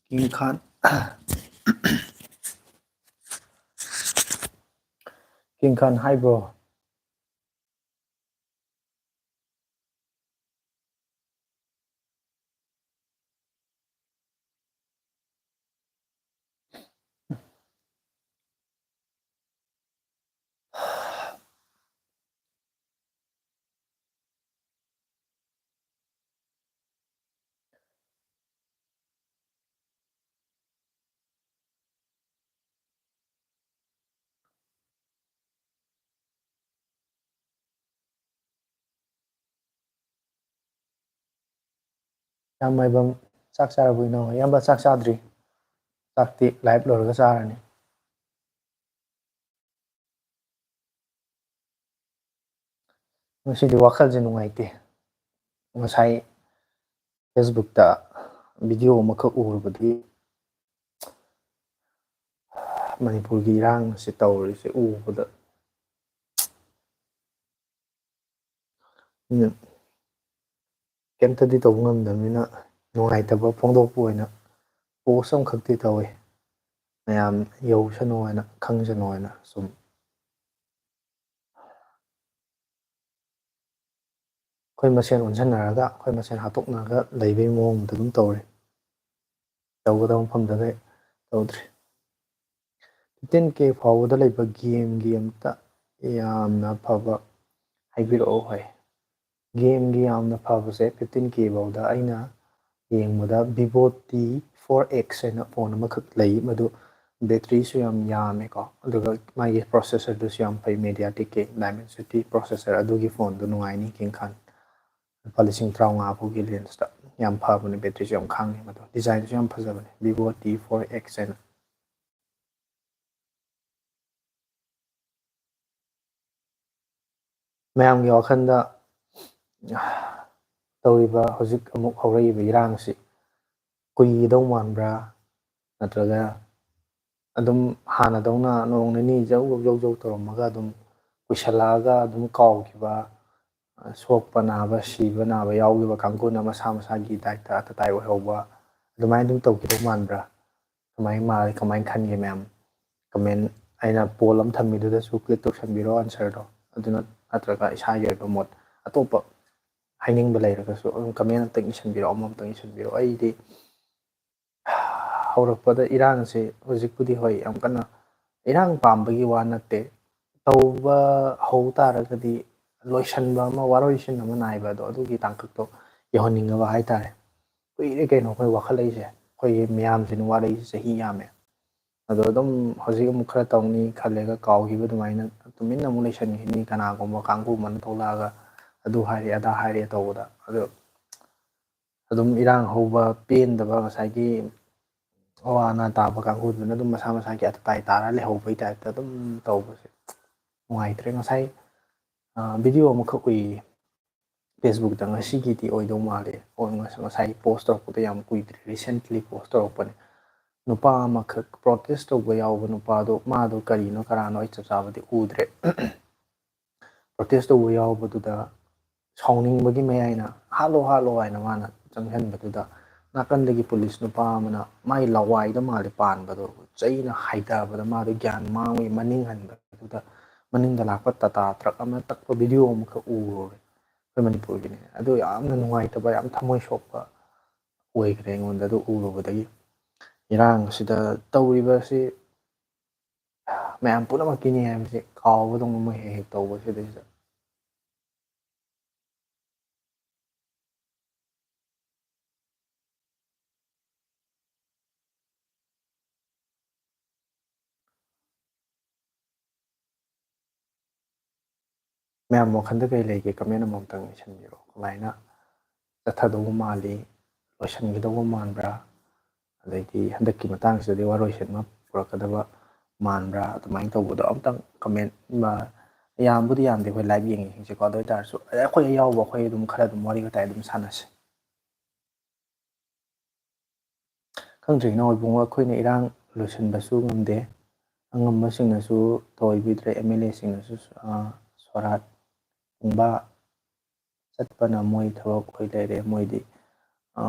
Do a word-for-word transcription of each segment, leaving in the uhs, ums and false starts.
King Khan. King Khan, hi bro. ꯌꯥꯝ ꯃꯥꯏꯕꯝ, ꯆꯥꯛ ꯆꯥꯔꯕꯣ ꯏꯅꯥꯎ? ꯏꯌꯥꯝꯕ, ꯆꯥꯛ ꯆꯥꯗ꯭ꯔꯤ꯫ ꯆꯥꯛꯇꯤ live ꯂꯣꯏꯔꯒ ꯆꯥꯔꯅꯤ꯫ ꯉꯁꯤꯗꯤ ꯋꯥꯈꯜꯁꯦ ꯅꯨꯡꯉꯥꯏꯇꯦ꯫ ꯉꯁꯥꯏ Facebook-ꯇ video ꯑꯃꯈꯛ ꯎꯔꯨꯕꯗꯒꯤ ꯃꯅꯤꯄꯨꯔꯒꯤ ꯏꯔꯥꯡꯁꯦ ꯇꯧꯔꯤꯁꯦ ꯎꯕꯗ, ꯎꯝ, ꯀꯩꯝꯇꯗꯤ ꯇꯧꯕ ꯉꯝꯗꯕꯅꯤꯅ ꯅꯨꯡꯉꯥꯏꯇꯕ ꯐꯣꯡꯗꯣꯛꯄ ꯑꯣꯏꯅ post ꯑꯃꯈꯛꯇꯤ ꯇꯧꯋꯤ꯫ ꯃꯌꯥꯝ ꯌꯧꯁꯅꯨ ꯍꯥꯏꯅ, ꯈꯪꯖꯅꯨ ꯍꯥꯏꯅ ꯁꯨꯝ꯫ ꯑꯩꯈꯣꯏ ꯃꯁꯦꯟ ꯑꯣꯟꯁꯤꯟꯅꯔꯒ, ꯑꯩꯈꯣꯏ ꯃꯁꯦꯟ ꯍꯥꯠꯇꯣꯛꯅꯔꯒ ꯂꯩꯕꯒꯤ ꯃꯑꯣꯡꯗ ꯑꯗꯨꯝ ꯇꯧꯔꯤ꯫ ꯇꯧꯒꯗꯕ ꯃꯐꯝꯗꯒ ꯇꯧꯗ꯭ꯔꯤ꯫ Fifteen K ꯐꯥꯎꯕꯗ ꯂꯩꯕ game-ꯒꯤ ꯑꯝꯇ ꯌꯥꯝꯅ ꯐꯕ ꯍꯥꯏꯕꯤꯔꯛꯑꯣ꯫ ꯍꯣꯏ, game-ꯒꯤ ꯌꯥꯝꯅ ꯐꯕꯁꯦ fifteen K ꯐꯥꯎꯗ ꯑꯩꯅ ꯌꯦꯡꯕꯗ Vivo T four X ꯍꯥꯏꯅ phone ꯑꯃꯈꯛ ꯂꯩ, ꯃꯗꯨ battery-ꯁꯨ ꯌꯥꯝ ꯌꯥꯝꯃꯦꯀꯣ, ꯑꯗꯨꯒ ꯃꯥꯒꯤ processor-ꯗꯨꯁꯨ ꯌꯥꯝ ꯐꯩ, MediaTek-ꯀꯤ Dimensity processor, ꯑꯗꯨꯒꯤ phone-ꯗꯨ ꯅꯨꯡꯉꯥꯏꯅꯤ ꯈꯤꯇꯪ ꯈꯟ꯫ ꯂꯨꯄꯥ ꯂꯤꯁꯤꯡ ꯇꯔꯥꯃꯉꯥ ꯐꯥꯎꯒꯤ range-ꯇ ꯌꯥꯝ ꯐꯕꯅꯦ, battery-ꯁꯨ ꯌꯥꯝ ꯈꯥꯡꯉꯦ, ꯃꯗꯣ design-ꯁꯨ ꯌꯥꯝ ꯐꯖꯕꯅꯦ, Vivo T four X ꯍꯥꯏꯅ꯫ ꯃꯌꯥꯝꯒꯤ ꯋꯥꯈꯜꯗ ꯇꯧꯔꯤꯕ ꯍꯧꯖꯤꯛ ꯑꯃꯨꯛ ꯍꯧꯔꯛꯏꯕ ꯏꯔꯥꯡꯁꯤ ꯀꯨꯏꯒꯗꯧ ꯃꯥꯟꯕ꯭ꯔꯥ, ꯅꯠꯇ꯭ꯔꯒ ꯑꯗꯨꯝ ꯍꯥꯟꯅꯗꯧꯅ ꯅꯣꯡ ꯅꯤꯅꯤ ꯖꯧ ꯖꯧ ꯖꯧ ꯖꯧ ꯇꯧꯔꯝꯃꯒ ꯑꯗꯨꯝ ꯀꯨꯏꯁꯜꯂꯛꯑꯒ ꯑꯗꯨꯝ ꯀꯥꯎꯈꯤꯕ, ꯁꯣꯛꯄ ꯅꯥꯕ, ꯁꯤꯕ ꯅꯥꯕ ꯌꯥꯎꯈꯤꯕ ꯀꯥꯡꯕꯨꯅ ꯃꯁꯥ ꯃꯁꯥꯒꯤ ꯗꯥꯏꯇ ꯑꯇ ꯇꯥꯏ ꯑꯣꯏꯍꯧꯕ, ꯑꯗꯨꯃꯥꯏꯅ ꯑꯗꯨꯝ ꯇꯧꯈꯤꯗꯧ ꯃꯥꯟꯕ꯭ꯔꯥ? ꯀꯃꯥꯏꯅ ꯃꯥꯜꯂꯤ? ꯀꯃꯥꯏꯅ ꯈꯟꯒꯦ ꯃꯌꯥꯝ? ꯀꯃꯦꯟ ꯑꯩꯅ ꯄꯣꯜ ꯑꯃ ꯊꯝꯃꯤꯗꯨꯗꯁꯨ ꯀ꯭ꯂꯤꯛ ꯇꯧꯁꯟꯕꯤꯔꯣ ꯑꯟꯁꯔꯗꯣ, ꯑꯗꯨꯅ ꯅꯠꯇ꯭ꯔꯒ ꯏꯁꯥꯒꯤ ꯑꯣꯏꯕ ꯃꯣꯠ ꯑꯇꯣꯞꯄ ꯍꯥꯏꯅꯤꯡꯕ ꯂꯩꯔꯒꯁꯨ ꯑꯗꯨꯝ ꯀꯃꯦꯟ ꯑꯝꯇꯪ ꯏꯁꯟꯕꯤꯔꯛꯑꯣ, ꯑꯃꯃꯝꯇꯪ ꯏꯁꯟꯕꯤꯔꯛꯑꯣ꯫ ꯑꯩꯗꯤ ꯍꯧꯔꯛꯄꯗ ꯏꯔꯥꯡꯁꯦ ꯍꯧꯖꯤꯛꯄꯨꯗꯤ ꯍꯣꯏ ꯌꯥꯝ ꯀꯟꯅ ꯏꯔꯥꯡ ꯄꯥꯝꯕꯒꯤ ꯋꯥ ꯅꯠꯇꯦ, ꯇꯧꯕ ꯍꯧ ꯇꯥꯔꯒꯗꯤ ꯂꯣꯏꯁꯟꯕ ꯑꯃ, ꯋꯥꯔꯣꯏꯁꯤꯟ ꯑꯃ ꯅꯥꯏꯕ ꯑꯗꯣ, ꯑꯗꯨꯒꯤ ꯇꯥꯡꯀꯛꯇꯣ ꯌꯧꯍꯟꯅꯤꯡꯉꯕ ꯍꯥꯏꯇꯥꯔꯦ꯫ ꯀꯨꯏꯔꯦ ꯀꯩꯅꯣ ꯑꯩꯈꯣꯏ ꯋꯥꯈꯠꯂꯛꯏꯁꯦ, ꯑꯩꯈꯣꯏꯒꯤ ꯃꯤꯌꯥꯝꯁꯤꯅ ꯋꯥꯔꯛꯏꯁꯦ ꯆꯍꯤ ꯌꯥꯝꯃꯦ꯫ ꯑꯗꯣ ꯑꯗꯨꯝ ꯍꯧꯖꯤꯛ ꯑꯃꯨꯛ ꯈꯔ ꯇꯧꯅꯤ ꯈꯜꯂꯦꯒ ꯀꯥꯎꯈꯤꯕ ꯑꯗꯨꯃꯥꯏꯅ ꯇꯨꯃꯤꯟꯅ ꯑꯃꯨꯛ ꯂꯩꯁꯟꯈꯤꯅꯤ, ꯀꯅꯥꯒꯨꯝꯕ ꯀꯥꯡꯕꯨ ꯑꯃꯅ ꯊꯣꯛꯂꯛꯑꯒ ꯑꯗꯨ ꯍꯥꯏꯔꯦ ꯑꯗꯥ ꯍꯥꯏꯔꯦ ꯇꯧꯕꯗ꯫ ꯑꯗꯣ ꯑꯗꯨꯝ ꯏꯔꯥꯡ ꯍꯧꯕ ꯄꯦꯟꯗꯕ ꯉꯁꯥꯏꯒꯤ ꯑꯋꯥ ꯑꯅꯥ ꯇꯥꯕ ꯀꯥꯡꯕꯨꯗꯨꯅ ꯑꯗꯨꯝ ꯃꯁꯥ ꯃꯁꯥꯒꯤ ꯑꯇꯇꯥꯏ ꯇꯥꯔ ꯂꯩꯍꯧꯕꯩ ꯇꯥꯏꯞꯇ ꯑꯗꯨꯝ ꯇꯧꯕꯁꯦ ꯅꯨꯡꯉꯥꯏꯇ꯭ꯔꯦ꯫ ꯉꯁꯥꯏ ꯚꯤꯗꯤꯑꯣ ꯑꯃꯈꯛ ꯎꯏ ꯐꯦꯁꯕꯨꯛꯇ, ꯉꯁꯤꯒꯤꯗꯤ ꯑꯣꯏꯗꯧ ꯃꯥꯜꯂꯦ, ꯑꯣ, ꯉꯁ-, ꯉꯁꯥꯏ ꯄꯣꯁ ꯇꯧꯔꯛꯄꯗ ꯌꯥꯝ ꯀꯨꯏꯗ꯭ꯔꯤ, ꯔꯤꯁꯦꯟꯠꯂꯤ ꯄꯣꯁ ꯇꯧꯔꯛꯄꯅꯦ꯫ ꯅꯨꯄꯥ ꯑꯃꯈꯛ ꯄ꯭ꯔꯣꯇꯦꯁ ꯇꯧꯕ ꯌꯥꯎꯕ ꯅꯨꯄꯥꯗꯣ, ꯃꯥꯗꯣ ꯀꯔꯤꯅꯣ ꯀꯔꯥꯅꯣ ꯑꯩ ꯆꯞ ꯆꯥꯕꯗꯤ ꯎꯗ꯭ꯔꯦ꯫ ꯄ꯭ꯔꯣꯇꯦꯁ ꯇꯧꯕ ꯌꯥꯎꯕꯗꯨꯗ ꯁꯥꯎꯅꯤꯡꯕꯒꯤ ꯃꯌꯥꯏꯅ "ꯍꯥꯠꯂꯣ, ꯍꯥꯠꯂꯣ" ꯍꯥꯏꯅ ꯃꯥꯅ ꯆꯪꯁꯤꯟꯕꯗꯨꯗ, ꯅꯥꯀꯟꯗꯒꯤ ꯄꯨꯂꯤꯁ ꯅꯨꯄꯥ ꯑꯃꯅ ꯃꯥꯏ ꯂꯋꯥꯏꯗ ꯃꯥꯜꯂꯦ ꯄꯥꯟꯕꯗꯣ, ꯆꯩꯅ ꯍꯥꯏꯊꯕꯗ ꯃꯥꯗꯣ ꯒ꯭ꯌꯥꯟ ꯃꯥꯡꯕꯒꯤ ꯃꯅꯤꯡ ꯍꯟꯕꯗꯨꯗ, ꯃꯅꯤꯡꯗ ꯂꯥꯛꯄ ꯇꯥꯇꯥ ꯇ꯭ꯔꯛ ꯑꯃꯅ ꯇꯛꯄ ꯚꯤꯗꯤꯑꯣ ꯑꯃꯈꯛ ꯎꯔꯨꯔꯦ ꯑꯩꯈꯣꯏ ꯃꯅꯤꯄꯨꯔꯒꯤꯅꯦ꯫ ꯑꯗꯨ ꯌꯥꯝꯅ ꯅꯨꯡꯉꯥꯏꯇꯕ, ꯌꯥꯝ ꯊꯃꯣꯏ ꯁꯣꯛꯄ ꯑꯣꯏꯈ꯭ꯔꯦ ꯑꯩꯉꯣꯟꯗ ꯑꯗꯨ ꯎꯔꯨꯕꯗꯒꯤ꯫ ꯏꯔꯥꯡ ꯑꯁꯤꯗ ꯇꯧꯔꯤꯕ ꯑꯁꯤ ꯃꯌꯥꯝ ꯄꯨꯝꯅꯃꯛꯀꯤꯅꯤ ꯍꯥꯏꯕꯁꯦ ꯀꯥꯎꯕꯗꯧꯅ ꯃꯣꯏ ꯍꯦꯛ ꯍꯦꯛ ꯇꯧꯕꯁꯤꯗꯩꯁꯤꯗ꯫ ꯃꯌꯥꯝ ꯋꯥꯈꯜꯗ ꯀꯔꯤ ꯂꯩꯒꯦ? ꯀꯃꯦꯟ ꯑꯃꯃꯝꯇꯪ ꯏꯁꯟꯕꯤꯔꯣ꯫ ꯀꯃꯥꯏꯅ ꯆꯠꯊꯗꯧꯕ ꯃꯥꯜꯂꯤ? ꯂꯣꯏꯁꯤꯟꯒꯗꯧꯕ ꯃꯥꯟꯕ꯭ꯔꯥ? ꯑꯗꯩꯗꯤ ꯍꯟꯗꯛꯀꯤ ꯃꯇꯥꯡꯁꯤꯗꯗꯤ ꯋꯥꯔꯣꯏꯁꯤꯟ ꯑꯃ ꯄꯨꯔꯛꯀꯗꯕ ꯃꯥꯟꯕ꯭ꯔꯥ? ꯑꯗꯨꯃꯥꯏꯅ ꯇꯧꯕꯗꯣ ꯑꯝꯇꯪ ꯀꯃꯦꯟ, ꯃ-, ꯌꯥꯝꯕꯨꯗꯤ ꯌꯥꯝꯗꯦ ꯑꯩꯈꯣꯏ ꯂꯥꯏꯚ ꯌꯦꯡꯉꯤꯁꯤꯡꯁꯦꯀꯣ, ꯑꯗꯨ ꯑꯣꯏ ꯇꯥꯔꯁꯨ ꯑꯩꯈꯣꯏ ꯑꯌꯥꯎꯕ ꯑꯩꯈꯣꯏ ꯑꯗꯨꯝ ꯈꯔ ꯑꯗꯨꯝ ꯋꯥꯔꯤ ꯋꯥꯇꯥꯏ ꯑꯗꯨꯝ ꯁꯥꯟꯅꯁꯦ꯫ ꯈꯪꯗ꯭ꯔꯦ ꯏꯅꯥꯎ ꯏꯕꯨꯡꯉꯣ, ꯑꯩꯈꯣꯏꯅ ꯏꯔꯥꯡ ꯂꯣꯏꯁꯤꯟꯕꯁꯨ ꯉꯝꯗꯦ, ꯑꯉꯝꯕꯁꯤꯡꯅꯁꯨ ꯊꯑꯣꯏꯕꯤꯗ꯭ꯔꯦ, ꯑꯦꯝ ꯑꯦꯜ ꯑꯦꯁꯤꯡꯅꯁꯨ, ꯑ, ꯁꯣꯔꯥꯠ ꯄꯨꯡꯕ ꯆꯠꯄꯅ ꯃꯣꯏ ꯊꯕꯛ ꯑꯣꯏ ꯂꯩꯔꯦ, ꯃꯣꯏꯗꯤ, ꯑ,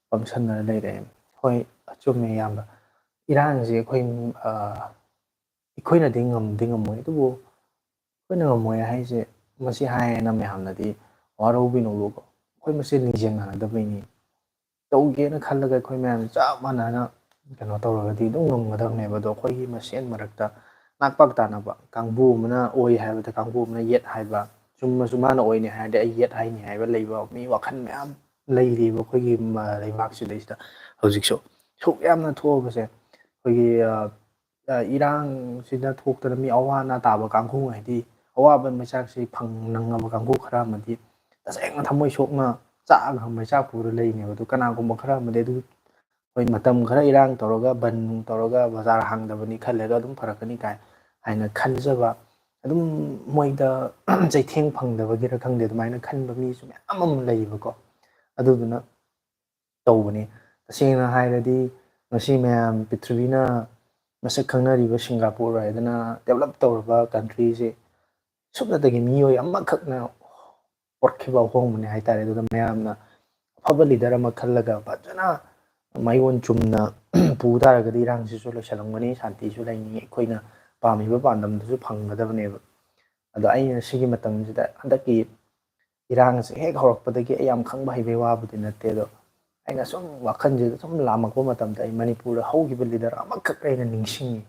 ꯄꯪꯁꯟꯅꯔ ꯂꯩꯔꯦ꯫ ꯍꯣꯏ, ꯑꯆꯨꯝꯃꯦ, ꯏꯌꯥꯝꯕ꯫ ꯏꯔꯥꯡꯁꯦ ꯑꯩꯈꯣꯏ, ꯑ, ꯑꯩꯈꯣꯏꯅꯗꯤ ꯉꯝꯗꯤ ꯉꯝꯃꯣꯏ, ꯑꯗꯨꯕꯨ ꯑꯩꯈꯣꯏꯅ ꯉꯝꯃꯣꯏ ꯍꯥꯏꯁꯦ, ꯃꯁꯤ ꯍꯥꯏꯌꯦꯅ ꯃꯌꯥꯝꯅꯗꯤ ꯋꯥꯔꯧꯕꯤꯅꯣꯕꯀꯣ꯫ ꯑꯩꯈꯣꯏ ꯃꯁꯦꯟ ꯂꯤꯡꯖꯦꯜ ꯃꯥꯟꯅꯗꯕꯩꯅꯤ꯫ ꯇꯧꯒꯦꯅ ꯈꯜꯂꯒ ꯑꯩꯈꯣꯏ ꯃꯌꯥꯝ ꯆꯞ ꯃꯥꯟꯅꯅ ꯀꯩꯅꯣ ꯇꯧꯔꯒꯗꯤ ꯑꯗꯨꯝ ꯉꯝꯒꯗꯕꯅꯦꯕ꯫ ꯑꯗꯣ ꯑꯩꯈꯣꯏꯒꯤ ꯃꯁꯦꯟ ꯃꯔꯛꯇ ꯅꯥꯛꯄꯥꯛ ꯇꯥꯅꯕ, ꯀꯥꯡꯕꯨ ꯑꯃꯅ ꯑꯣꯏ ꯍꯥꯏꯕꯗ ꯀꯥꯡꯕꯨ ꯑꯃꯅ ꯌꯦꯠ ꯍꯥꯏꯕ, ꯆꯨꯝꯃꯁꯨ ꯃꯥꯅ ꯑꯣꯏꯅꯤ ꯍꯥꯏꯔꯗꯤ ꯑꯩ ꯌꯦꯠ ꯍꯥꯏꯅꯤ ꯍꯥꯏꯕ ꯂꯩꯕ ꯃꯤ ꯋꯥꯈꯜ ꯃꯌꯥꯝ ꯂꯩꯔꯤꯕ ꯑꯩꯈꯣꯏꯒꯤ ꯃ-, ꯂꯩꯕꯥꯛꯁꯤꯗꯩꯁꯤꯗ ꯍꯧꯖꯤꯛꯁꯨ ꯁꯨꯛ ꯌꯥꯝꯅ ꯊꯣꯛꯑꯕꯁꯦ꯫ ꯑꯩꯈꯣꯏꯒꯤ, ꯑ, ꯑ, ꯏꯔꯥꯡꯁꯤꯗ ꯊꯣꯛꯇꯅ ꯃꯤ ꯑꯋꯥ ꯑꯅꯥ ꯇꯥꯕ ꯀꯥꯡꯕꯨ ꯍꯥꯏꯗꯤ ꯑꯋꯥꯕ ꯃꯩꯆꯥꯛꯁꯤ ꯐꯪ ꯅꯪꯉꯕ ꯀꯥꯡꯕꯨ ꯈꯔ ꯑꯃꯗꯤ ꯇꯁꯦꯡꯅ ꯊꯃꯣꯏ ꯁꯣꯛꯅ ꯆꯥꯛꯑꯒ ꯃꯩꯆꯥꯛ ꯄꯨꯔ ꯂꯩꯅꯦꯕ꯫ ꯑꯗꯨ ꯀꯅꯥꯒꯨꯝꯕ ꯈꯔ ꯑꯃꯗꯤ ꯑꯗꯨ ꯍꯣꯏ, ꯃꯇꯝ ꯈꯔ ꯏꯔꯥꯡ ꯇꯧꯔꯒ ꯕꯟ ꯅꯨꯡ ꯇꯧꯔꯒ ꯕꯖꯥꯔ ꯍꯥꯡꯗꯕꯅꯤ ꯈꯜꯂꯦ, ꯑꯗꯣ ꯑꯗꯨꯝ ꯐꯔꯛꯀꯅꯤ ꯀꯥꯏ ꯍꯥꯏꯅ ꯈꯟꯖꯕ, ꯑꯗꯨꯝ ꯃꯣꯏꯗ ꯆꯩꯊꯦꯡ ꯐꯪꯗꯕꯒꯤꯔ ꯈꯪꯗꯦ, ꯑꯗꯨꯃꯥꯏꯅ ꯈꯟꯕ ꯃꯤꯁꯨ ꯃꯌꯥꯝ ꯑꯃ ꯂꯩꯌꯦꯕꯀꯣ꯫ ꯑꯗꯨꯗꯨꯅ ꯇꯧꯕꯅꯤ꯫ ꯇꯁꯦꯡꯅ ꯍꯥꯏꯔꯗꯤ, ꯉꯁꯤ ꯃꯌꯥꯝ ꯄ꯭ꯔꯤꯊꯤꯕꯤꯅ ꯃꯁꯛ ꯈꯪꯅꯔꯤꯕ ꯁꯤꯡꯒꯥꯄꯨꯔ ꯍꯥꯏꯗꯅ ꯗꯦꯕꯂꯞ ꯇꯧꯔꯕ ꯀꯟꯇ꯭ꯔꯤꯁꯦ ꯁꯨꯞꯅꯇꯒꯤ ꯃꯤꯑꯣꯏ ꯑꯃꯈꯛꯅ ꯄꯣꯔꯛꯈꯤꯕ ꯑꯍꯣꯡꯕꯅꯦ ꯍꯥꯏꯇꯥꯔꯦ꯫ ꯑꯗꯨꯗ ꯃꯌꯥꯝꯅ ꯑꯐꯕ ꯂꯤꯗꯔ ꯑꯃ ꯈꯜꯂꯒ ꯐꯖꯅ ꯃꯥꯏꯑꯣꯟ ꯆꯨꯝꯅ ꯄꯨ ꯇꯥꯔꯒꯗꯤ ꯏꯔꯥꯡꯁꯤꯁꯨ ꯂꯣꯏꯁꯤꯜꯂꯝꯒꯅꯤ, ꯁꯥꯟꯇꯤꯁꯨ ꯂꯩꯅꯤ, ꯑꯩꯈꯣꯏꯅ ꯄꯥꯝꯃꯤꯕ ꯄꯥꯟꯗꯝꯗꯨꯁꯨ ꯐꯪꯒꯗꯕꯅꯦꯕ꯫ ꯑꯗꯣ ꯑꯩꯅ ꯁꯤꯒꯤ ꯃꯇꯝꯁꯤꯗ, ꯍꯟꯗꯛꯀꯤ ꯏꯔꯥꯡꯁꯦ ꯍꯦꯛ ꯍꯧꯔꯛꯄꯗꯒꯤ ꯑꯩ ꯌꯥꯝ ꯈꯪꯕ ꯍꯩꯕꯩ ꯋꯥꯕꯨꯗꯤ ꯅꯠꯇꯦ, ꯑꯗꯣ ꯑꯩꯅ ꯁꯨꯝ ꯋꯥꯈꯜꯁꯤꯗ ꯁꯨꯝ ꯂꯥꯝꯃꯛꯄ ꯃꯇꯝꯗ ꯑꯩ ꯃꯅꯤꯄꯨꯔꯗ ꯍꯧꯈꯤꯕ ꯂꯤꯗꯔ ꯑꯃꯈꯛ ꯑꯩꯅ ꯅꯤꯡꯁꯤꯡꯉꯤ꯫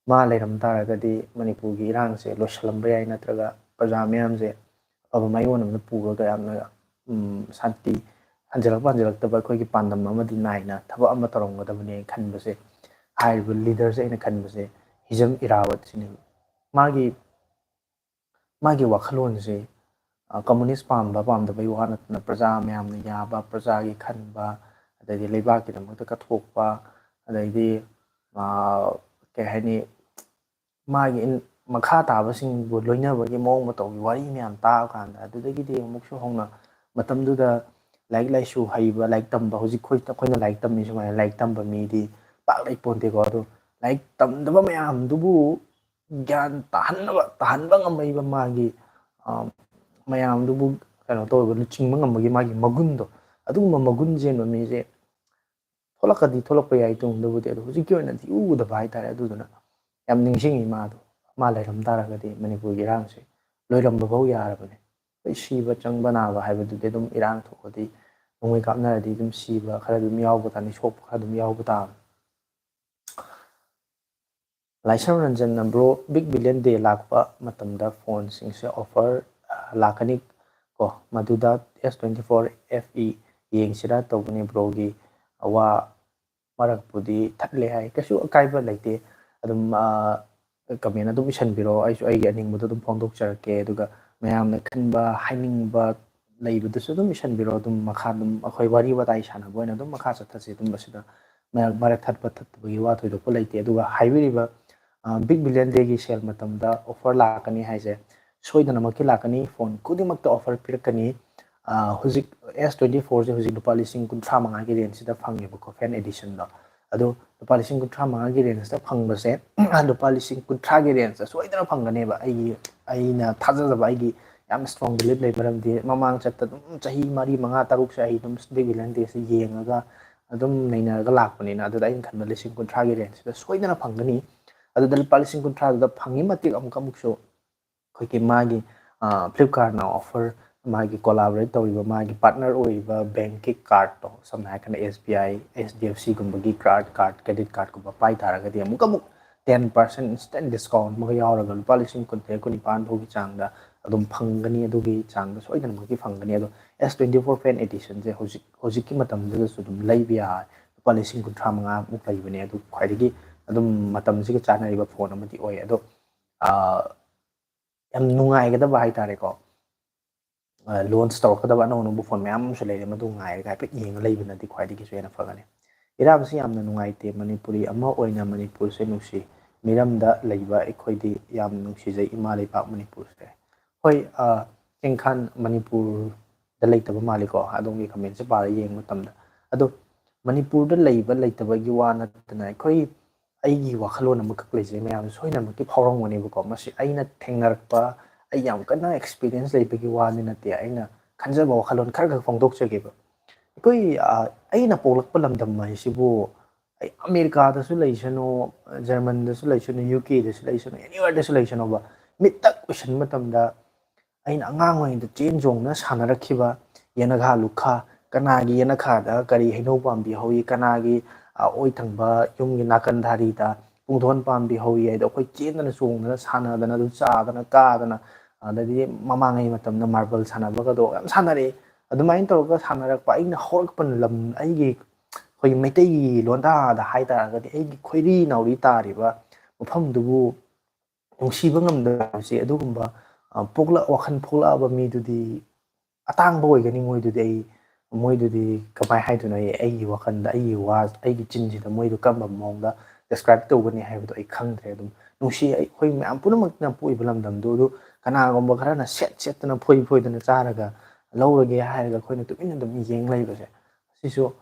ꯃꯥ ꯂꯩꯔꯝ ꯇꯥꯔꯒꯗꯤ ꯃꯅꯤꯄꯨꯔꯒꯤ ꯏꯔꯥꯡꯁꯦ ꯂꯣꯏꯁꯤꯜꯂꯝꯕ ꯌꯥꯏ, ꯅꯠꯇ꯭ꯔꯒ ꯄ꯭ꯔꯖꯥ ꯃꯌꯥꯝꯁꯦ ꯑꯐꯕ ꯃꯥꯏꯑꯣꯟ ꯑꯃꯗ ꯄꯨꯔꯒ ꯌꯥꯝꯅ, ꯎꯝ, ꯁꯥꯟꯇꯤ ꯍꯟꯖꯤꯜꯂꯛꯄ ꯍꯟꯖꯤꯜꯂꯛꯇꯕ ꯑꯩꯈꯣꯏꯒꯤ ꯄꯥꯟꯗꯝ ꯑꯃꯗꯤ ꯅꯥꯏꯅ ꯊꯕꯛ ꯑꯃ ꯇꯧꯔꯝꯒꯗꯕꯅꯦ ꯈꯟꯕꯁꯦ, ꯍꯥꯏꯔꯤꯕ ꯂꯤꯗꯔꯁꯦ ꯑꯩꯅ ꯈꯟꯕꯁꯦ ꯍꯤꯖꯝ ꯏꯔꯥꯋꯠꯁꯤꯅꯦꯕ꯫ ꯃꯥꯒꯤ, ꯃꯥꯒꯤ ꯋꯥꯈꯜꯂꯣꯟꯁꯦ, ꯑ, ꯀꯝꯃꯨꯅꯤꯁ ꯄꯥꯝꯕ ꯄꯥꯝꯗꯕꯒꯤ ꯋꯥ ꯅꯠꯇꯅ ꯄ꯭ꯔꯖꯥ ꯃꯌꯥꯝꯅ ꯌꯥꯕ, ꯄ꯭ꯔꯖꯥꯒꯤ ꯈꯟꯕ, ꯑꯗꯩꯗꯤ ꯂꯩꯕꯥꯛꯀꯤꯗꯃꯛꯇ ꯀꯠꯊꯣꯛꯄ, ꯑꯗꯩꯗꯤ, ꯑ, ꯀꯩ ꯍꯥꯏꯅꯤ, ꯃꯥꯒꯤ ꯏꯟ-, ꯃꯈꯥ ꯇꯥꯕꯁꯤꯡꯕꯨ ꯂꯣꯏꯅꯕꯒꯤ ꯃꯑꯣꯡ ꯃꯇꯧꯒꯤ ꯋꯥꯔꯤ ꯃꯌꯥꯝ ꯇꯥꯕ ꯀꯥꯟꯗ, ꯑꯗꯨꯗꯒꯤꯗꯤ ꯑꯃꯨꯛꯁꯨ ꯍꯧꯅ ꯃꯇꯝꯗꯨꯗ ꯂꯥꯏꯔꯤꯛ ꯂꯥꯏꯁꯨ ꯍꯩꯕ, ꯂꯥꯏꯔꯤꯛ ꯇꯝꯕ, ꯍꯧꯖꯤꯛ ꯑꯩꯈꯣꯏ, ꯑꯩꯈꯣꯏꯅ ꯂꯥꯏꯔꯤꯛ ꯇꯝꯃꯤ ꯁꯨꯃꯥꯏꯅ ꯂꯥꯏꯔꯤꯛ ꯇꯝꯕ ꯃꯤꯗꯤ ꯄꯥꯛ ꯂꯩꯄꯣꯟꯇꯦꯀꯣ꯫ ꯑꯗꯣ ꯂꯥꯏꯔꯤꯛ ꯇꯝꯗꯕ ꯃꯌꯥꯝꯗꯨꯕꯨ ꯒ꯭ꯌꯥꯟ ꯇꯥꯍꯟꯅꯕ, ꯇꯥꯍꯟꯕ ꯉꯝꯃꯛꯏꯕ ꯃꯥꯒꯤ, ꯑ, ꯃꯌꯥꯝꯗꯨꯕꯨ ꯀꯩꯅꯣ ꯇꯧꯔꯒ ꯂꯨꯆꯤꯡꯕ ꯉꯝꯕꯒꯤ ꯃꯥꯒꯤ ꯃꯒꯨꯟꯗꯣ, ꯑꯗꯨꯒꯨꯝꯕ ꯃꯒꯨꯟ ꯆꯦꯟꯕ ꯃꯤꯁꯦ ꯊꯣꯛꯂꯛꯀꯗꯤ ꯊꯣꯛꯂꯛꯄ ꯌꯥꯏ ꯇꯨꯡꯗꯕꯨꯗꯤ, ꯑꯗꯣ ꯍꯧꯖꯤꯛꯀꯤ ꯑꯣꯏꯅꯗꯤ ꯎꯗꯕ ꯍꯥꯏꯇꯥꯔꯦ꯫ ꯑꯗꯨꯗꯨꯅ ꯌꯥꯝ ꯅꯤꯡꯁꯤꯡꯉꯤ ꯃꯥꯗꯣ꯫ ꯃꯥ ꯂꯩꯔꯝ ꯇꯥꯔꯒꯗꯤ ꯃꯅꯤꯄꯨꯔꯒꯤ ꯏꯔꯥꯡꯁꯦ ꯂꯣꯏꯔꯝꯕ ꯐꯥꯎ ꯌꯥꯔꯕꯅꯦ꯫ ꯑꯩꯈꯣꯏ ꯁꯤꯕ ꯆꯪꯕ ꯅꯥꯕ ꯍꯥꯏꯕꯗꯨꯗꯤ ꯑꯗꯨꯝ ꯏꯔꯥꯡ ꯊꯣꯛꯑꯗꯤ ꯅꯣꯡꯃꯩ ꯀꯥꯞꯅꯔꯗꯤ ꯑꯗꯨꯝ ꯁꯤꯕ ꯈꯔ ꯑꯗꯨꯝ ꯌꯥꯎꯕ ꯇꯥꯕꯅꯤ, ꯁꯣꯛꯄ ꯈꯔ ꯑꯗꯨꯝ ꯌꯥꯎꯕ ꯇꯥꯕꯅꯤ꯫ ꯂꯥꯏꯁ꯭ꯔꯝ ꯔꯟꯖꯟꯅ, "Bro, Big Billion Day ꯂꯥꯛꯄ ꯃꯇꯝꯗ ꯐꯣꯟꯁꯤꯡꯁꯦ ꯑꯣꯐꯔ ꯂꯥꯛꯀꯅꯤ ꯀꯣ, ꯃꯗꯨꯗ S twenty four F E ꯌꯦꯡꯁꯤꯔꯥ ꯇꯧꯕꯅꯤ, ꯕ꯭ꯔꯣꯒꯤ ꯑꯋꯥ ꯃꯔꯛꯄꯨꯗꯤ ꯊꯠꯂꯦ" ꯍꯥꯏ꯫ ꯀꯩꯁꯨ ꯑꯀꯥꯏꯕ ꯂꯩꯇꯦ, ꯑꯗꯨꯝ ꯀꯃꯦꯟ ꯑꯗꯨꯝ ꯏꯁꯟꯕꯤꯔꯣ, ꯑꯩꯁꯨ ꯑꯩꯒꯤ ꯑꯅꯤꯡꯕꯗꯣ ꯑꯗꯨꯝ ꯐꯣꯡꯗꯣꯛꯆꯔꯛꯀꯦ꯫ ꯑꯗꯨꯒ ꯃꯌꯥꯝꯅ ꯈꯟꯕ, ꯍꯥꯏꯅꯤꯡꯕ ꯂꯩꯕꯗꯨꯁꯨ ꯑꯗꯨꯝ ꯏꯁꯟꯕꯤꯔꯣ꯫ ꯑꯗꯨꯝ ꯃꯈꯥ ꯑꯗꯨꯝ ꯑꯩꯈꯣꯏ ꯋꯥꯔꯤ ꯋꯥꯇꯥꯏ ꯁꯥꯟꯅꯕ ꯑꯣꯏꯅ ꯑꯗꯨꯝ ꯃꯈꯥ ꯆꯠꯊꯁꯤ꯫ ꯑꯗꯨꯝ ꯃꯁꯤꯗ ꯃꯔꯛ, ꯃꯔꯛ ꯊꯠꯄ ꯊꯠꯇꯕꯒꯤ ꯋꯥ ꯊꯣꯏꯗꯣꯛꯄ ꯂꯩꯇꯦ꯫ ꯑꯗꯨꯒ ꯍꯥꯏꯕꯤꯔꯤꯕ, ꯑ, Big Billion Day ꯒꯤ ꯁꯦꯜ ꯃꯇꯝꯗ ꯑꯣꯐꯔ ꯂꯥꯛꯀꯅꯤ ꯍꯥꯏꯁꯦ ꯁꯣꯏꯗꯅꯃꯛꯀꯤ ꯂꯥꯛꯀꯅꯤ꯫ ꯐꯣꯟ ꯈꯨꯗꯤꯡꯃꯛꯇ ꯑꯣꯐꯔ ꯄꯤꯔꯛꯀꯅꯤ꯫ ꯑ, ꯍꯧꯖꯤꯛ S twenty four ꯁꯦ ꯍꯧꯖꯤꯛ ꯂꯨꯄꯥ ꯂꯤꯁꯤꯡ ꯀꯨꯟꯊ꯭ꯔꯥ ꯃꯉꯥꯒꯤ ꯔꯦꯟꯖꯁꯤꯗ ꯐꯪꯉꯦꯕꯀꯣ, ꯐꯦꯟ ꯑꯦꯗꯤꯁꯟꯗꯣ꯫ ꯑꯗꯣ ꯂꯨꯄꯥ ꯂꯤꯁꯤꯡ ꯀꯨꯟꯊ꯭ꯔꯥ ꯃꯉꯥꯒꯤ ꯔꯦꯟꯖꯇ ꯐꯪꯕꯁꯦ ꯂꯨꯄꯥ ꯂꯤꯁꯤꯡ ꯀꯨꯟꯊ꯭ꯔꯥꯒꯤ ꯔꯦꯟꯖꯇ ꯁꯣꯏꯗꯅ ꯐꯪꯒꯅꯦꯕ꯫ ꯑꯩꯒꯤ, ꯑꯩꯅ ꯊꯥꯖꯖꯕ, ꯑꯩꯒꯤ ꯌꯥꯝ ꯁ꯭ꯇꯔꯣꯡ ꯕꯤꯂꯤꯐ ꯂꯩ꯫ ꯃꯔꯝꯗꯤ ꯃꯃꯥꯡ ꯆꯠꯇ ꯑꯗꯨꯝ ꯆꯍꯤ ꯃꯔꯤ, ꯃꯉꯥ, ꯇꯔꯨꯛꯁꯦ ꯑꯩ ꯑꯗꯨꯝ Big Billion Day ꯁꯦ ꯌꯦꯡꯉꯒ ꯑꯗꯨꯝ ꯅꯩꯅꯔꯒ ꯂꯥꯛꯄꯅꯤꯅ꯫ ꯑꯗꯨꯗ ꯑꯩꯅ ꯈꯟꯕ ꯂꯤꯁꯤꯡ ꯀꯨꯟꯊ꯭ꯔꯥꯒꯤ ꯔꯦꯟꯖꯁꯤꯗ ꯁꯣꯏꯗꯅ ꯐꯪꯒꯅꯤ꯫ ꯑꯗꯨꯗ ꯂꯨꯄꯥ ꯂꯤꯁꯤꯡ ꯀꯨꯟꯊ꯭ꯔꯥꯗꯨꯗ ꯐꯪꯉꯤ ꯃꯇꯤꯛ ꯑꯃꯨꯛ, ꯑꯃꯨꯛꯁꯨ ꯑꯩꯈꯣꯏꯒꯤ ꯃꯥꯒꯤ, ꯑ, Flipkart ꯅ ꯑꯣꯐꯔ, ꯃꯥꯒꯤ ꯀꯣꯂꯥꯕꯣꯔꯦꯠ ꯇꯧꯔꯤꯕ, ꯃꯥꯒꯤ ꯄꯥꯔꯠꯅꯔ ꯑꯣꯏꯔꯤꯕ ꯕꯦꯡꯛꯀꯤ ꯀꯥꯔꯠꯇꯣ, ꯁꯝꯅ ꯍꯥꯏꯔꯀꯥꯟꯗ S B I, H D F C ꯒꯨꯝꯕꯒꯤ ꯀꯥꯔꯠ, ꯀꯥꯔꯠ, ꯀ꯭ꯔꯦꯗꯤꯠ ꯀꯥꯔꯠꯀꯨꯝꯕ ꯄꯥꯏ ꯇꯥꯔꯒꯗꯤ ꯑꯃꯨꯛꯀ ꯑꯃꯨꯛ ten percent instant discount ꯑꯃꯒ ꯌꯥꯎꯔꯒ ꯂꯨꯄꯥ ꯂꯤꯁꯤꯡ ꯀꯨꯟꯇꯔꯦꯠ, ꯀꯨꯟꯅꯤꯄꯥꯟ ꯐꯥꯎꯒꯤ ꯆꯥꯡꯗ ꯑꯗꯨꯝ ꯐꯪꯒꯅꯤ꯫ ꯑꯗꯨꯒꯤ ꯆꯥꯡꯗ ꯁꯣꯏꯗꯅꯃꯛꯀꯤ ꯐꯪꯒꯅꯤ꯫ ꯑꯗꯣ S twenty four ꯐꯦꯟ ꯑꯦꯗꯤꯁꯟꯁꯦ ꯍꯧꯖꯤꯛ, ꯍꯧꯖꯤꯛꯀꯤ ꯃꯇꯝꯗꯨꯗꯁꯨ ꯑꯗꯨꯝ ꯂꯩꯕ ꯌꯥꯏ꯫ ꯂꯨꯄꯥ ꯂꯤꯁꯤꯡ ꯀꯨꯟꯊ꯭ꯔꯥ ꯃꯉꯥꯃꯨꯛ ꯂꯩꯕꯅꯦ꯫ ꯑꯗꯨ ꯈ꯭ꯋꯥꯏꯗꯒꯤ ꯑꯗꯨꯝ ꯃꯇꯝꯁꯤꯒ ꯆꯥꯟꯅꯔꯤꯕ ꯐꯣꯟ ꯑꯃꯗꯤ ꯑꯣꯏ꯫ ꯑꯗꯣ, ꯑ, ꯌꯥꯝ ꯅꯨꯡꯉꯥꯏꯒꯗꯕ ꯍꯥꯏꯇꯥꯔꯦꯀꯣ꯫ ꯑ, ꯂꯣꯟꯆ ꯇꯧꯔꯛꯀꯗꯕ ꯑꯅꯧ ꯑꯅꯧꯕ ꯐꯣꯟ ꯃꯌꯥꯝ ꯑꯃꯁꯨ ꯂꯩꯔꯦ, ꯃꯗꯨ ꯉꯥꯏꯔꯒ ꯍꯥꯏꯐꯦꯠ ꯌꯦꯡꯉ ꯂꯩꯕꯅꯗꯤ ꯈ꯭ꯋꯥꯏꯗꯒꯤꯁꯨ ꯍꯦꯟꯅ ꯐꯒꯅꯤ꯫ ꯏꯔꯥꯡꯁꯤ ꯌꯥꯝꯅ ꯅꯨꯡꯉꯥꯏꯇꯦ, ꯃꯅꯤꯄꯨꯔꯤ ꯑꯃ ꯑꯣꯏꯅ ꯃꯅꯤꯄꯨꯔꯁꯦ ꯅꯨꯡꯁꯤ, ꯃꯤꯔꯝꯗ ꯂꯩꯕ ꯑꯩꯈꯣꯏꯗꯤ ꯌꯥꯝ ꯅꯨꯡꯁꯤꯖꯩ ꯏꯃꯥ ꯂꯩꯕꯥꯛ ꯃꯅꯤꯄꯨꯔꯁꯦ꯫ ꯍꯣꯏ, ꯑ, ꯆꯤꯡꯈꯥꯟ ꯃꯅꯤꯄꯨꯔꯗ ꯂꯩꯇꯕ ꯃꯥꯜꯂꯤꯀꯣ, ꯑꯗꯣꯝꯒꯤ ꯀꯃꯦꯟꯁꯦ ꯄꯥꯔ ꯌꯦꯡꯕ ꯃꯇꯝꯗ꯫ ꯑꯗꯣ ꯃꯅꯤꯄꯨꯔꯗ ꯂꯩꯕ ꯂꯩꯇꯕꯒꯤ ꯋꯥ ꯅꯠꯇꯅ ꯑꯩꯈꯣꯏ, ꯑꯩꯒꯤ ꯋꯥꯈꯜꯂꯣꯟ ꯑꯃꯈꯛ ꯂꯩꯖꯩ, ꯃꯌꯥꯝ ꯁꯣꯏꯗꯅꯃꯛꯀꯤ ꯐꯥꯎꯔꯝꯒꯅꯦꯕꯀꯣ꯫ ꯃꯁꯤ ꯑꯩꯅ ꯊꯦꯡꯅꯔꯛꯄ, ꯑꯩ ꯌꯥꯝ ꯀꯟꯅ ꯑꯦꯛꯁꯄꯤꯔꯤꯌꯦꯟꯁ ꯂꯩꯕꯒꯤ ꯋꯥꯗꯤ ꯅꯠꯇꯦ, ꯑꯩꯅ ꯈꯟꯖꯕ ꯋꯥꯈꯜꯂꯣꯟ ꯈꯔ ꯈꯛ ꯐꯣꯡꯗꯣꯛꯆꯒꯦꯕ꯫ ꯑꯩꯈꯣꯏ ꯑ, ꯑꯩꯅ ꯄꯣꯛꯂꯛꯄ ꯂꯝꯗꯝ ꯍꯥꯏꯁꯤꯕꯨ, ꯑꯩ ꯑꯃꯦꯔꯤꯀꯥꯗꯁꯨ ꯂꯩꯁꯅꯨ, ꯖꯔꯃꯟꯗꯁꯨ ꯂꯩꯁꯅꯨ, ꯌꯨ ꯀꯦꯗꯁꯨ ꯂꯩꯁꯅꯨ, ꯑꯦꯅꯤꯋꯦꯔꯗꯁꯨ ꯂꯩꯁꯅꯨꯕ, ꯃꯤꯠꯇꯛ ꯎꯏꯁꯟꯕ ꯃꯇꯝꯗ, ꯑꯩꯅ ꯑꯉꯥꯡ ꯑꯣꯏꯔꯤꯉꯩꯗ ꯆꯦꯟ ꯆꯣꯡꯗꯨꯅ ꯁꯥꯟꯅꯔꯛꯈꯤꯕ ꯌꯦꯅꯈꯥ ꯂꯨꯈꯥ, ꯀꯅꯥꯒꯤ ꯌꯦꯅꯈꯥꯗ ꯀꯔꯤ ꯍꯩꯅꯧ ꯄꯥꯝꯕꯤ ꯍꯧꯏ, ꯀꯅꯥꯒꯤ ꯑ, ꯑꯣꯏ ꯊꯪꯕ ꯌꯨꯝꯒꯤ ꯅꯥꯀꯟ ꯙꯥꯔꯤꯗ ꯄꯨꯡꯗꯣꯟ ꯄꯥꯝꯕꯤ ꯍꯧꯏ ꯍꯥꯏꯗꯣ ꯑꯩꯈꯣꯏ ꯆꯦꯟꯗꯅ ꯆꯣꯡꯗꯅ ꯁꯥꯟꯅꯗꯅ ꯑꯗꯨ ꯆꯥꯗꯅ ꯀꯥꯗꯅ, ꯑꯗꯩꯗꯤ ꯃꯃꯥꯡꯉꯩ ꯃꯇꯝꯗ ꯃꯥꯔꯕꯜ ꯁꯥꯟꯅꯕꯒꯗꯣ ꯌꯥꯝ ꯁꯥꯟꯅꯔꯛꯏ꯫ ꯑꯗꯨꯃꯥꯏꯅ ꯇꯧꯔꯒ ꯁꯥꯟꯅꯔꯛꯄ ꯑꯩꯅ ꯍꯧꯔꯛꯄ ꯂꯝ, ꯑꯩꯒꯤ ꯑꯩꯈꯣꯏꯒꯤ ꯃꯩꯇꯩꯒꯤ ꯂꯣꯟꯗꯥꯗ ꯍꯥꯏ ꯇꯥꯔꯒꯗꯤ ꯑꯩꯒꯤ ꯈꯣꯏꯔꯤ ꯅꯥꯎꯔꯤ ꯇꯥꯔꯤꯕ ꯃꯐꯝꯗꯨꯕꯨ ꯅꯨꯡꯁꯤꯕ ꯉꯝꯗꯕ ꯍꯥꯏꯕꯁꯦ ꯑꯗꯨꯒꯨꯝꯕ ꯑ, ꯄꯣꯛꯂꯛ ꯋꯥꯈꯜ ꯄꯣꯛꯂꯛꯑꯕ ꯃꯤꯗꯨꯗꯤ ꯑꯇꯥꯡꯕ ꯑꯣꯏꯒꯅꯤ꯫ ꯃꯣꯏꯗꯨꯗꯤ ꯑꯩ ꯃꯣꯏꯗꯨꯗꯤ ꯀꯃꯥꯏ ꯍꯥꯏꯗꯣꯏꯅꯣ? ꯑꯩ ꯑꯩꯒꯤ ꯋꯥꯈꯜꯗ, ꯑꯩꯒꯤ ꯋꯥ, ꯑꯩꯒꯤ ꯆꯤꯟꯁꯤꯗ ꯃꯣꯏꯗꯨ ꯀꯔꯝꯕ ꯃꯑꯣꯡꯗ ꯗꯦꯁꯀ꯭ꯔꯥꯏꯕ ꯇꯧꯒꯅꯤ ꯍꯥꯏꯕꯗꯣ ꯑꯩ ꯈꯪꯗ꯭ꯔꯦ꯫ ꯑꯗꯨꯝ ꯅꯨꯡꯁꯤ, ꯑꯩꯈꯣꯏ ꯃꯌꯥꯝ ꯄꯨꯝꯅꯃꯛꯅ ꯄꯣꯛꯏꯕ ꯂꯝꯗꯝꯗꯨ, ꯑꯗꯨ ꯀꯅꯥꯒꯨꯝꯕ ꯈꯔꯅ ꯁꯦꯠ ꯁꯦꯠꯇꯅ ꯐꯣꯏ ꯐꯣꯏꯗꯅ ꯆꯥꯔꯒ ꯂꯧꯔꯒꯦ ꯍꯥꯏꯔꯒ ꯑꯩꯈꯣꯏꯅ ꯇꯨꯃꯤꯟꯅ ꯑꯗꯨꯝ ꯌꯦꯡ ꯂꯩꯕꯁꯦ, ꯁꯤꯁꯨ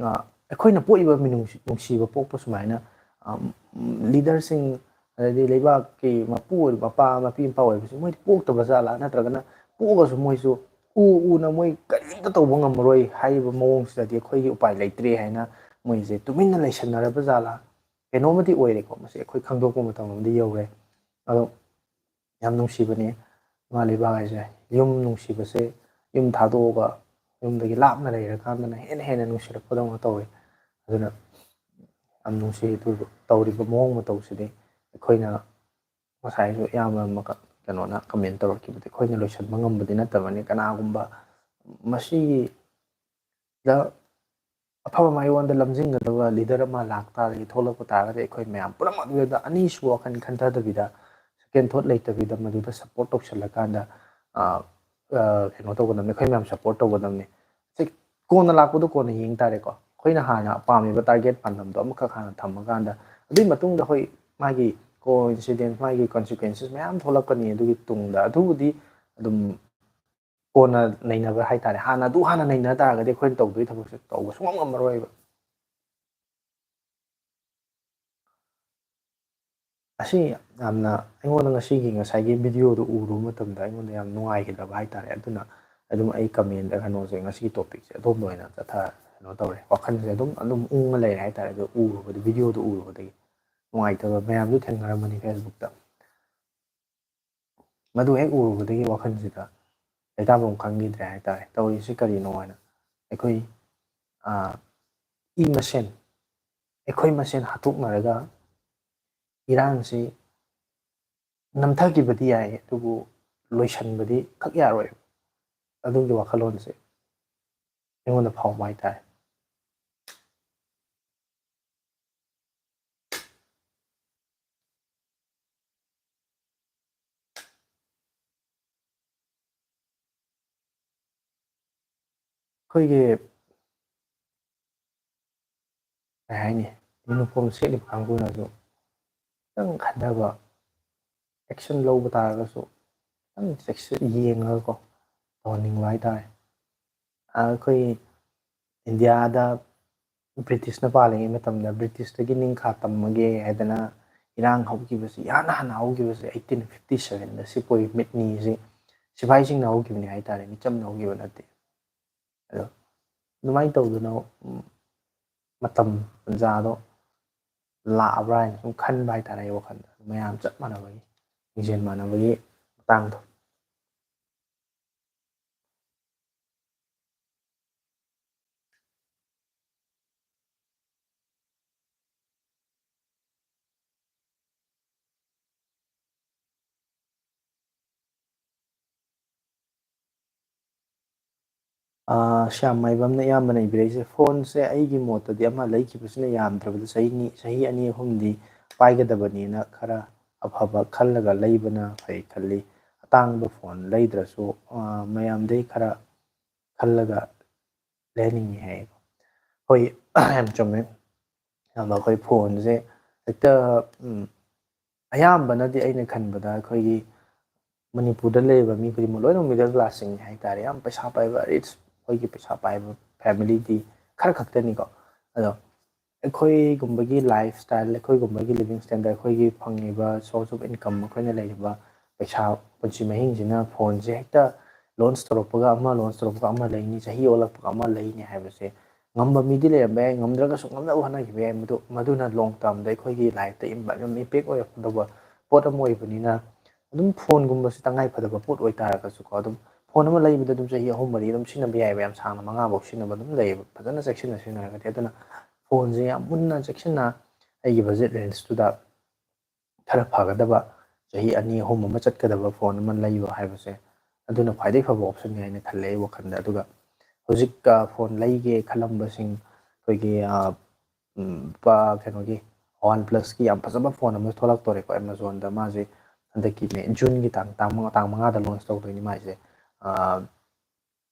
ꯑ, ꯑꯩꯈꯣꯏꯅ ꯄꯣꯛꯏꯕ ꯃꯤꯅꯨꯡꯁꯤ, ꯅꯨꯡꯁꯤꯕ ꯄꯣꯛꯄ ꯁꯨꯃꯥꯏꯅ, ꯑ, ꯎꯝ, ꯂꯤꯗꯔꯁꯤꯡ, ꯑꯗꯩꯗꯤ ꯂꯩꯕꯥꯛꯀꯤ ꯃꯄꯨ ꯑꯣꯏꯕ ꯃꯄꯥ, ꯃꯄꯤ, ꯃꯄꯥ ꯑꯣꯏꯕꯁꯤ ꯃꯣꯏꯗꯤ ꯄꯣꯛꯇꯕ ꯖꯥꯠꯂꯥ? ꯅꯠꯇ꯭ꯔꯒꯅ ꯄꯣꯛꯑꯒꯁꯨ ꯃꯣꯏꯁꯨ ꯎ ꯎꯅ ꯃꯣꯏ ꯀꯔꯤꯝꯇ ꯇꯧꯕ ꯉꯝꯃꯔꯣꯏ ꯍꯥꯏꯔꯤꯕ ꯃꯑꯣꯡꯁꯤꯗꯗꯤ ꯑꯩꯈꯣꯏꯒꯤ ꯎꯄꯥꯏ ꯂꯩꯇ꯭ꯔꯦ ꯍꯥꯏꯅ ꯃꯣꯏꯁꯦ ꯇꯨꯃꯤꯟꯅ ꯂꯩꯁꯟꯅꯔꯕ ꯖꯥꯠꯂꯥ? ꯀꯩꯅꯣꯝꯃꯗꯤ ꯑꯣꯏꯔꯦꯀꯣ, ꯃꯁꯤ ꯑꯩꯈꯣꯏ ꯈꯪꯗꯣꯛꯄ ꯃꯇꯝ ꯑꯃꯗꯤ ꯌꯧꯔꯦ꯫ ꯑꯗꯣ ꯌꯥꯝ ꯅꯨꯡꯁꯤꯕꯅꯤ ꯏꯃꯥ ꯂꯩꯕꯥꯛ ꯍꯥꯏꯁꯦ꯫ ꯌꯨꯝ ꯅꯨꯡꯁꯤꯕꯁꯦ, ꯌꯨꯝ ꯊꯥꯗꯣꯛꯑꯒ ꯌꯨꯝꯗꯒꯤ ꯂꯥꯞꯅ ꯂꯩꯔꯀꯥꯟꯗꯅ ꯍꯦꯟꯅ ꯍꯦꯟꯅ ꯅꯨꯡꯁꯤꯔꯛꯄꯗꯧꯅ ꯇꯧꯋꯤ꯫ ꯑꯗꯨꯅ ꯌꯥꯝ ꯅꯨꯡꯁꯤ꯫ ꯑꯗꯨꯕꯨ ꯇꯧꯔꯤꯕ ꯃꯑꯣꯡ ꯃꯇꯧꯁꯤꯗꯤ ꯑꯩꯈꯣꯏꯅ, ꯉꯁꯥꯏꯁꯨ ꯏꯌꯥꯝꯕ ꯑꯃ ꯀ-, ꯀꯩꯅꯣꯅ ꯀꯃꯦꯟ ꯇꯧꯔꯛꯈꯤꯕꯗ, ꯑꯩꯈꯣꯏꯅ ꯂꯣꯏꯁꯤꯟꯕ ꯉꯝꯕꯗꯤ ꯅꯠꯇꯕꯅꯤ꯫ ꯀꯅꯥꯒꯨꯝꯕ ꯃꯁꯤꯒꯤꯗ ꯑꯐꯕ ꯃꯥꯏꯌꯣꯟꯗ ꯂꯝꯖꯤꯡꯒꯗꯕ ꯂꯤꯗꯔ ꯑꯃ ꯂꯥꯛꯇꯥꯔꯒꯗꯤ, ꯊꯣꯛꯂꯛꯄ ꯇꯥꯔꯒꯗꯤ, ꯑꯩꯈꯣꯏ ꯃꯌꯥꯝ ꯄꯨꯝꯅꯃꯛ ꯑꯗꯨꯗ ꯑꯅꯤꯁꯨꯕ ꯋꯥꯈꯜ ꯈꯟꯊꯗꯕꯤꯗ, ꯁꯦꯀꯦꯟ ꯊꯣꯠ ꯂꯩꯇꯕꯤꯗ, ꯃꯗꯨꯗ ꯁꯞꯄꯣꯔꯠ ꯇꯧꯁꯜꯂꯀꯥꯟꯗ, ꯑ, ꯑ, ꯀꯩꯅꯣ ꯇꯧꯒꯗꯕꯅꯤ, ꯑꯩꯈꯣꯏ ꯃꯌꯥꯝ ꯁꯞꯄꯣꯔꯠ ꯇꯧꯒꯗꯕꯅꯤ꯫ ꯁꯤ ꯀꯣꯟꯅ ꯂꯥꯛꯄꯗꯣ ꯀꯣꯟꯅ ꯌꯦꯡ ꯇꯥꯔꯦꯀꯣ꯫ ꯑꯩꯈꯣꯏꯅ ꯍꯥꯟꯅ ꯄꯥꯝꯃꯤꯕ ꯇꯥꯔꯒꯦꯠ ꯄꯥꯟꯗꯝꯗꯣ ꯑꯃꯈꯛ ꯍꯥꯟꯅ ꯊꯝꯃꯀꯥꯟꯗ, ꯑꯗꯨꯒꯤ ꯃꯇꯨꯡꯗ ꯍꯣꯏ ꯃꯥꯒꯤ ꯀꯣ ꯏꯟꯁꯤꯗꯦꯟꯁ, ꯃꯥꯒꯤ ꯀꯣꯟꯁꯤꯀ꯭ꯋꯦꯟꯁꯦꯁ ꯃꯌꯥꯝ ꯊꯣꯛꯂꯛꯀꯅꯤ ꯑꯗꯨꯒꯤ ꯇꯨꯡꯗ꯫ ꯑꯗꯨꯕꯨꯗꯤ ꯑꯗꯨꯝ ꯀꯣꯟꯅ ꯅꯩꯅꯕ ꯍꯥꯏꯇꯥꯔꯦ꯫ ꯍꯥꯟꯅ ꯑꯗꯨ ꯍꯥꯟꯅ ꯅꯩꯅ ꯇꯥꯔꯒꯗꯤ ꯑꯩꯈꯣꯏꯅ ꯇꯧꯗꯣꯏ ꯊꯕꯛꯁꯦ ꯇꯧꯕ ꯁꯨꯡꯉꯝ ꯉꯝꯃꯔꯣꯏꯕ꯫ ꯑꯁꯤ ꯌꯥꯝꯅ ꯑꯩꯉꯣꯟꯗ ꯉꯁꯤꯒꯤ, ꯉꯁꯥꯏꯒꯤ ꯚꯤꯗꯤꯑꯣꯗꯨ ꯎꯔꯨꯕ ꯃꯇꯝꯗ ꯑꯩꯉꯣꯟꯗ ꯌꯥꯝ ꯅꯨꯡꯉꯥꯏꯈꯤꯗ꯭ꯔꯕ ꯍꯥꯏꯇꯥꯔꯦ꯫ ꯑꯗꯨꯅ ꯑꯗꯨꯝ ꯑꯩ ꯀꯃꯦꯟꯗ ꯀꯩꯅꯣꯁꯦ, ꯉꯁꯤꯒꯤ ꯇꯣꯄꯤꯛꯁꯦ ꯑꯗꯣꯝꯗ ꯑꯣꯏꯅ ꯆꯠꯊ ꯀꯩꯅꯣ ꯇꯧꯔꯦ꯫ ꯋꯥꯈꯜꯁꯦ ꯑꯗꯨꯝ ꯑꯗꯨꯝ ꯎꯪꯉ ꯂꯩꯔꯦ ꯍꯥꯏꯇꯥꯔꯦ꯫ ꯑꯗꯨ ꯎꯔꯨꯕꯗ, ꯚꯤꯗꯤꯑꯣꯗꯣ ꯎꯔꯨꯕꯗꯒꯤ ꯅꯨꯡꯉꯥꯏꯇꯕ ꯃꯌꯥꯝꯁꯨ ꯊꯦꯡꯅꯔꯝꯃꯅꯤ ꯐꯦꯁꯕꯨꯛꯇ꯫ ꯃꯗꯨ ꯍꯦꯛ ꯎꯔꯨꯕꯗꯒꯤ ꯋꯥꯈꯜꯁꯤꯗ ꯂꯩꯇꯥꯐꯝ ꯈꯪꯈꯤꯗ꯭ꯔꯦ ꯍꯥꯏꯇꯥꯔꯦ꯫ ꯇꯧꯔꯤꯁꯤ ꯀꯔꯤꯅꯣ ꯍꯥꯏꯅ ꯑꯩꯈꯣꯏ, ꯑꯥ, ꯏ ꯃꯁꯦꯟ, ꯑꯩꯈꯣꯏ ꯃꯁꯦꯟ ꯍꯥꯠꯇꯣꯛꯅꯔꯒ ꯏꯔꯥꯡꯁꯤ ꯅꯝꯊꯈꯤꯕꯗꯤ ꯌꯥꯏ, ꯑꯗꯨꯕꯨ ꯂꯣꯏꯁꯤꯟꯕꯗꯤ ꯈꯛ ꯌꯥꯔꯣꯏ꯫ ꯑꯗꯨꯒꯤ ꯋꯥꯈꯜꯂꯣꯟꯁꯦ ꯑꯩꯉꯣꯟꯗ ꯐꯥꯎꯕ ꯍꯥꯏꯇꯥꯔꯦ꯫ ꯑꯩꯈꯣꯏꯒꯤ ꯀꯩ ꯍꯥꯏꯅꯤ, ꯌꯨꯅꯤꯐꯣꯔꯝ ꯁꯦꯠꯂꯤꯕ ꯀꯥꯡꯕꯨꯅꯁꯨ ꯈꯤꯇꯪ ꯈꯟꯊꯕ, ꯑꯦꯛꯁꯟ ꯂꯧꯕ ꯇꯥꯔꯒꯁꯨ ꯈꯤꯇꯪ ꯆꯦꯛꯁꯤꯟ ꯌꯦꯡꯉꯒꯀꯣ ꯇꯧꯍꯟꯅꯤꯡꯕ ꯍꯥꯏꯇꯥꯔꯦ꯫ ꯑꯩꯈꯣꯏ ꯏꯟꯗꯤꯌꯥꯗ ꯕ꯭ꯔꯤꯇꯤꯁꯅ ꯄꯥꯜꯂꯤꯉꯩ ꯃꯇꯝꯗ ꯕ꯭ꯔꯤꯇꯤꯁꯇꯒꯤ ꯅꯤꯡꯈꯥ ꯇꯝꯃꯒꯦ ꯍꯥꯏꯗꯅ ꯏꯔꯥꯡ ꯍꯧꯈꯤꯕꯁꯤ ꯏꯍꯥꯟ ꯍꯥꯟꯅ ꯍꯧꯈꯤꯕꯁꯦ ꯑꯩꯠꯇꯤꯟ ꯐꯤꯐꯇꯤ ꯁꯚꯦꯟꯗ ꯁꯤꯄꯣꯏ ꯃꯤꯠꯅꯤꯁꯤ ꯁꯤꯐꯥꯏꯁꯤꯡꯅ ꯍꯧꯈꯤꯕꯅꯤ ꯍꯥꯏꯇꯥꯔꯦ, ꯃꯤꯆꯝꯅ ꯍꯧꯈꯤꯕ ꯅꯠꯇꯦ꯫ ꯑꯗꯣ ꯑꯗꯨꯃꯥꯏꯅ ꯇꯧꯗꯅ, ꯎꯝ, ꯃꯇꯝ ꯇꯟꯖꯥꯗꯣ ꯂꯥꯛꯑꯕ꯭ꯔꯥ ꯍꯥꯏꯅ ꯁꯨꯝ ꯈꯟꯕ ꯍꯥꯏꯇꯥꯔꯦ ꯑꯩ ꯋꯥꯈꯜꯗ꯫ ꯃꯌꯥꯝ ꯆꯞ ꯃꯥꯟꯅꯕꯒꯤ, ꯂꯤꯡꯖꯦꯜ ꯃꯥꯟꯅꯕꯒꯤ ꯃꯇꯥꯡꯗꯣ꯫ ꯑꯥ, ꯁ꯭ꯌꯥꯝ ꯃꯥꯏꯕꯝꯅ ꯑꯌꯥꯝꯕꯅ ꯏꯕꯤꯔꯛꯏꯁꯦ, ꯐꯣꯟꯁꯦ ꯑꯩꯒꯤ ꯃꯣꯠꯇꯗꯤ ꯑꯃ ꯂꯩꯈꯤꯕꯁꯤꯅ ꯌꯥꯝꯗ꯭ꯔꯕꯗ ꯆꯍꯤ ꯅꯤ-, ꯆꯍꯤ ꯑꯅꯤ ꯑꯍꯨꯝꯗꯤ ꯄꯥꯏꯒꯗꯕꯅꯤꯅ ꯈꯔ ꯑꯐꯕ ꯈꯜꯂꯒ ꯂꯩꯕꯅ ꯐꯩ ꯈꯜꯂꯤ꯫ ꯑꯇꯥꯡꯕ ꯐꯣꯟ ꯂꯩꯗ꯭ꯔꯁꯨ, ꯑꯥ, ꯃꯌꯥꯝꯗꯩ ꯈꯔ ꯈꯜꯂꯒ ꯂꯩꯍꯟꯅꯤꯡꯉꯤ ꯍꯥꯏꯌꯦꯕ꯫ ꯍꯣꯏ, ꯌꯥꯝ ꯆꯨꯝꯃꯦ꯫ ꯑꯌꯥꯝꯕ ꯑꯩꯈꯣꯏ ꯐꯣꯟꯁꯦ ꯍꯦꯛꯇ, ꯎꯝ, ꯑꯌꯥꯝꯕꯅꯗꯤ ꯑꯩꯅ ꯈꯟꯕꯗ ꯑꯩꯈꯣꯏꯒꯤ ꯃꯅꯤꯄꯨꯔꯗ ꯂꯩꯔꯤꯕ ꯃꯤ ꯈꯨꯗꯤꯡꯃꯛ ꯂꯣꯏꯅꯃꯛ ꯃꯤꯗꯜ ꯀ꯭ꯂꯥꯁꯁꯤꯡꯅꯤ ꯍꯥꯏꯇꯥꯔꯦ꯫ ꯌꯥꯝ ꯄꯩꯁꯥ ꯄꯥꯏꯕ, ꯔꯤꯆ, ꯑꯩꯈꯣꯏꯒꯤ ꯄꯩꯁꯥ ꯄꯥꯏꯕ ꯐꯦꯃꯤꯂꯤꯗꯤ ꯈꯔ ꯈꯛꯇꯅꯤꯀꯣ꯫ ꯑꯗꯣ ꯑꯩꯈꯣꯏꯒꯨꯝꯕꯒꯤ ꯂꯥꯏꯐ ꯁ꯭ꯇꯥꯏꯜ, ꯑꯩꯈꯣꯏꯒꯨꯝꯕꯒꯤ ꯂꯤꯕꯤꯡ ꯁ꯭ꯇꯦꯟꯗꯔꯠ, ꯑꯩꯈꯣꯏꯒꯤ ꯐꯪꯉꯤꯕ ꯁꯣꯔꯁ ꯑꯣꯐ ꯏꯟꯀꯝ, ꯑꯩꯈꯣꯏꯅ ꯂꯩꯔꯤꯕ ꯄꯩꯁꯥ, ꯄꯨꯟꯁꯤ ꯃꯍꯤꯡꯁꯤꯅ ꯐꯣꯟꯁꯦ ꯍꯦꯛꯇ ꯂꯣꯟꯁ ꯇꯧꯔꯛꯄꯒ ꯑꯃ, ꯂꯣꯟꯁ ꯇꯧꯔꯛꯄꯒ ꯑꯃ ꯂꯩꯅꯤ, ꯆꯍꯤ ꯑꯣꯜꯂꯛꯄꯒ ꯑꯃ ꯂꯩꯅꯤ ꯍꯥꯏꯕꯁꯦ ꯉꯝꯕ ꯃꯤꯗꯤ ꯂꯩꯔꯝꯕ ꯌꯥꯏ, ꯉꯝꯗ꯭ꯔꯒꯁꯨ ꯉꯝꯅꯕ ꯍꯣꯠꯅꯈꯤꯕ ꯌꯥꯏ꯫ ꯃꯗꯨ, ꯃꯗꯨꯅ ꯂꯣꯡ ꯇꯥꯔꯝꯗ ꯑꯩꯈꯣꯏꯒꯤ ꯂꯥꯏꯐꯇ ꯏꯝꯄꯦꯛ ꯑꯣꯏꯔꯛꯀꯗꯧꯕ ꯄꯣꯠ ꯑꯃ ꯑꯣꯏꯕꯅꯤꯅ, ꯑꯗꯨꯝ ꯐꯣꯟꯒꯨꯝꯕꯁꯤ ꯇꯉꯥꯏ ꯐꯗꯕ ꯄꯣꯠ ꯑꯣꯏꯇꯥꯔꯒꯁꯨꯀꯣ, ꯑꯗꯨꯝ ꯐꯣꯟ ꯑꯃ ꯂꯩꯕꯗ ꯑꯗꯨꯝ ꯆꯍꯤ ꯑꯍꯨꯝ ꯃꯔꯤ ꯑꯗꯨꯝ ꯁꯤꯖꯤꯟꯅꯕ ꯌꯥꯏꯑꯕ, ꯌꯥꯝ ꯁꯥꯡꯅ ꯃꯉꯥꯐꯧ ꯁꯤꯖꯤꯟꯅꯕ ꯑꯗꯨꯝ ꯂꯩꯌꯦꯕ, ꯐꯖꯅ ꯆꯦꯛꯁꯤꯟꯅ ꯁꯤꯖꯤꯟꯅꯔꯒꯗꯤ꯫ ꯑꯗꯨꯅ ꯐꯣꯟꯁꯦ ꯌꯥꯝ ꯃꯨꯟꯅ ꯆꯦꯛꯁꯤꯟꯅ ꯑꯩꯒꯤ ꯕꯖꯦꯠ ꯔꯦꯟꯖꯇꯨꯗ ꯈꯔ ꯐꯒꯗꯕ, ꯆꯍꯤ ꯑꯅꯤ ꯑꯍꯨꯝ ꯑꯃ ꯆꯠꯀꯗꯕ ꯐꯣꯟ ꯑꯃ ꯂꯩꯕ ꯍꯥꯏꯕꯁꯦ ꯑꯗꯨꯅ ꯈ꯭ꯋꯥꯏꯗꯒꯤ ꯐꯕ ꯑꯣꯞꯁꯟꯅꯤ ꯍꯥꯏꯅ ꯈꯜꯂꯦ ꯑꯩ ꯋꯥꯈꯜꯗ꯫ ꯑꯗꯨꯒ ꯍꯧꯖꯤꯛ, ꯑ, ꯐꯣꯟ ꯂꯩꯒꯦ ꯈꯜꯂꯝꯕꯁꯤꯡ, ꯑꯩꯈꯣꯏꯒꯤ, ꯑ, ꯎꯝ, ꯂꯨꯄꯥ ꯀꯩꯅꯣꯒꯤ, OnePlusꯀꯤ ꯌꯥꯝ ꯐꯖꯕ ꯐꯣꯟ ꯑꯃ ꯊꯣꯛꯂꯛꯇꯣꯔꯦꯀꯣ Amazonꯗ꯫ ꯃꯥꯁꯦ ꯍꯟꯗꯛꯀꯤ ꯃꯦ, ꯖꯨꯟꯒꯤ ꯇꯥꯡ, ꯇꯥꯡ ꯃꯉꯥ, ꯇꯥꯡ ꯃꯉꯥꯗ ꯂꯣꯟꯁ ꯇꯧꯗꯣꯏꯅꯤ ꯃꯥꯏꯁꯦ꯫ ꯑ,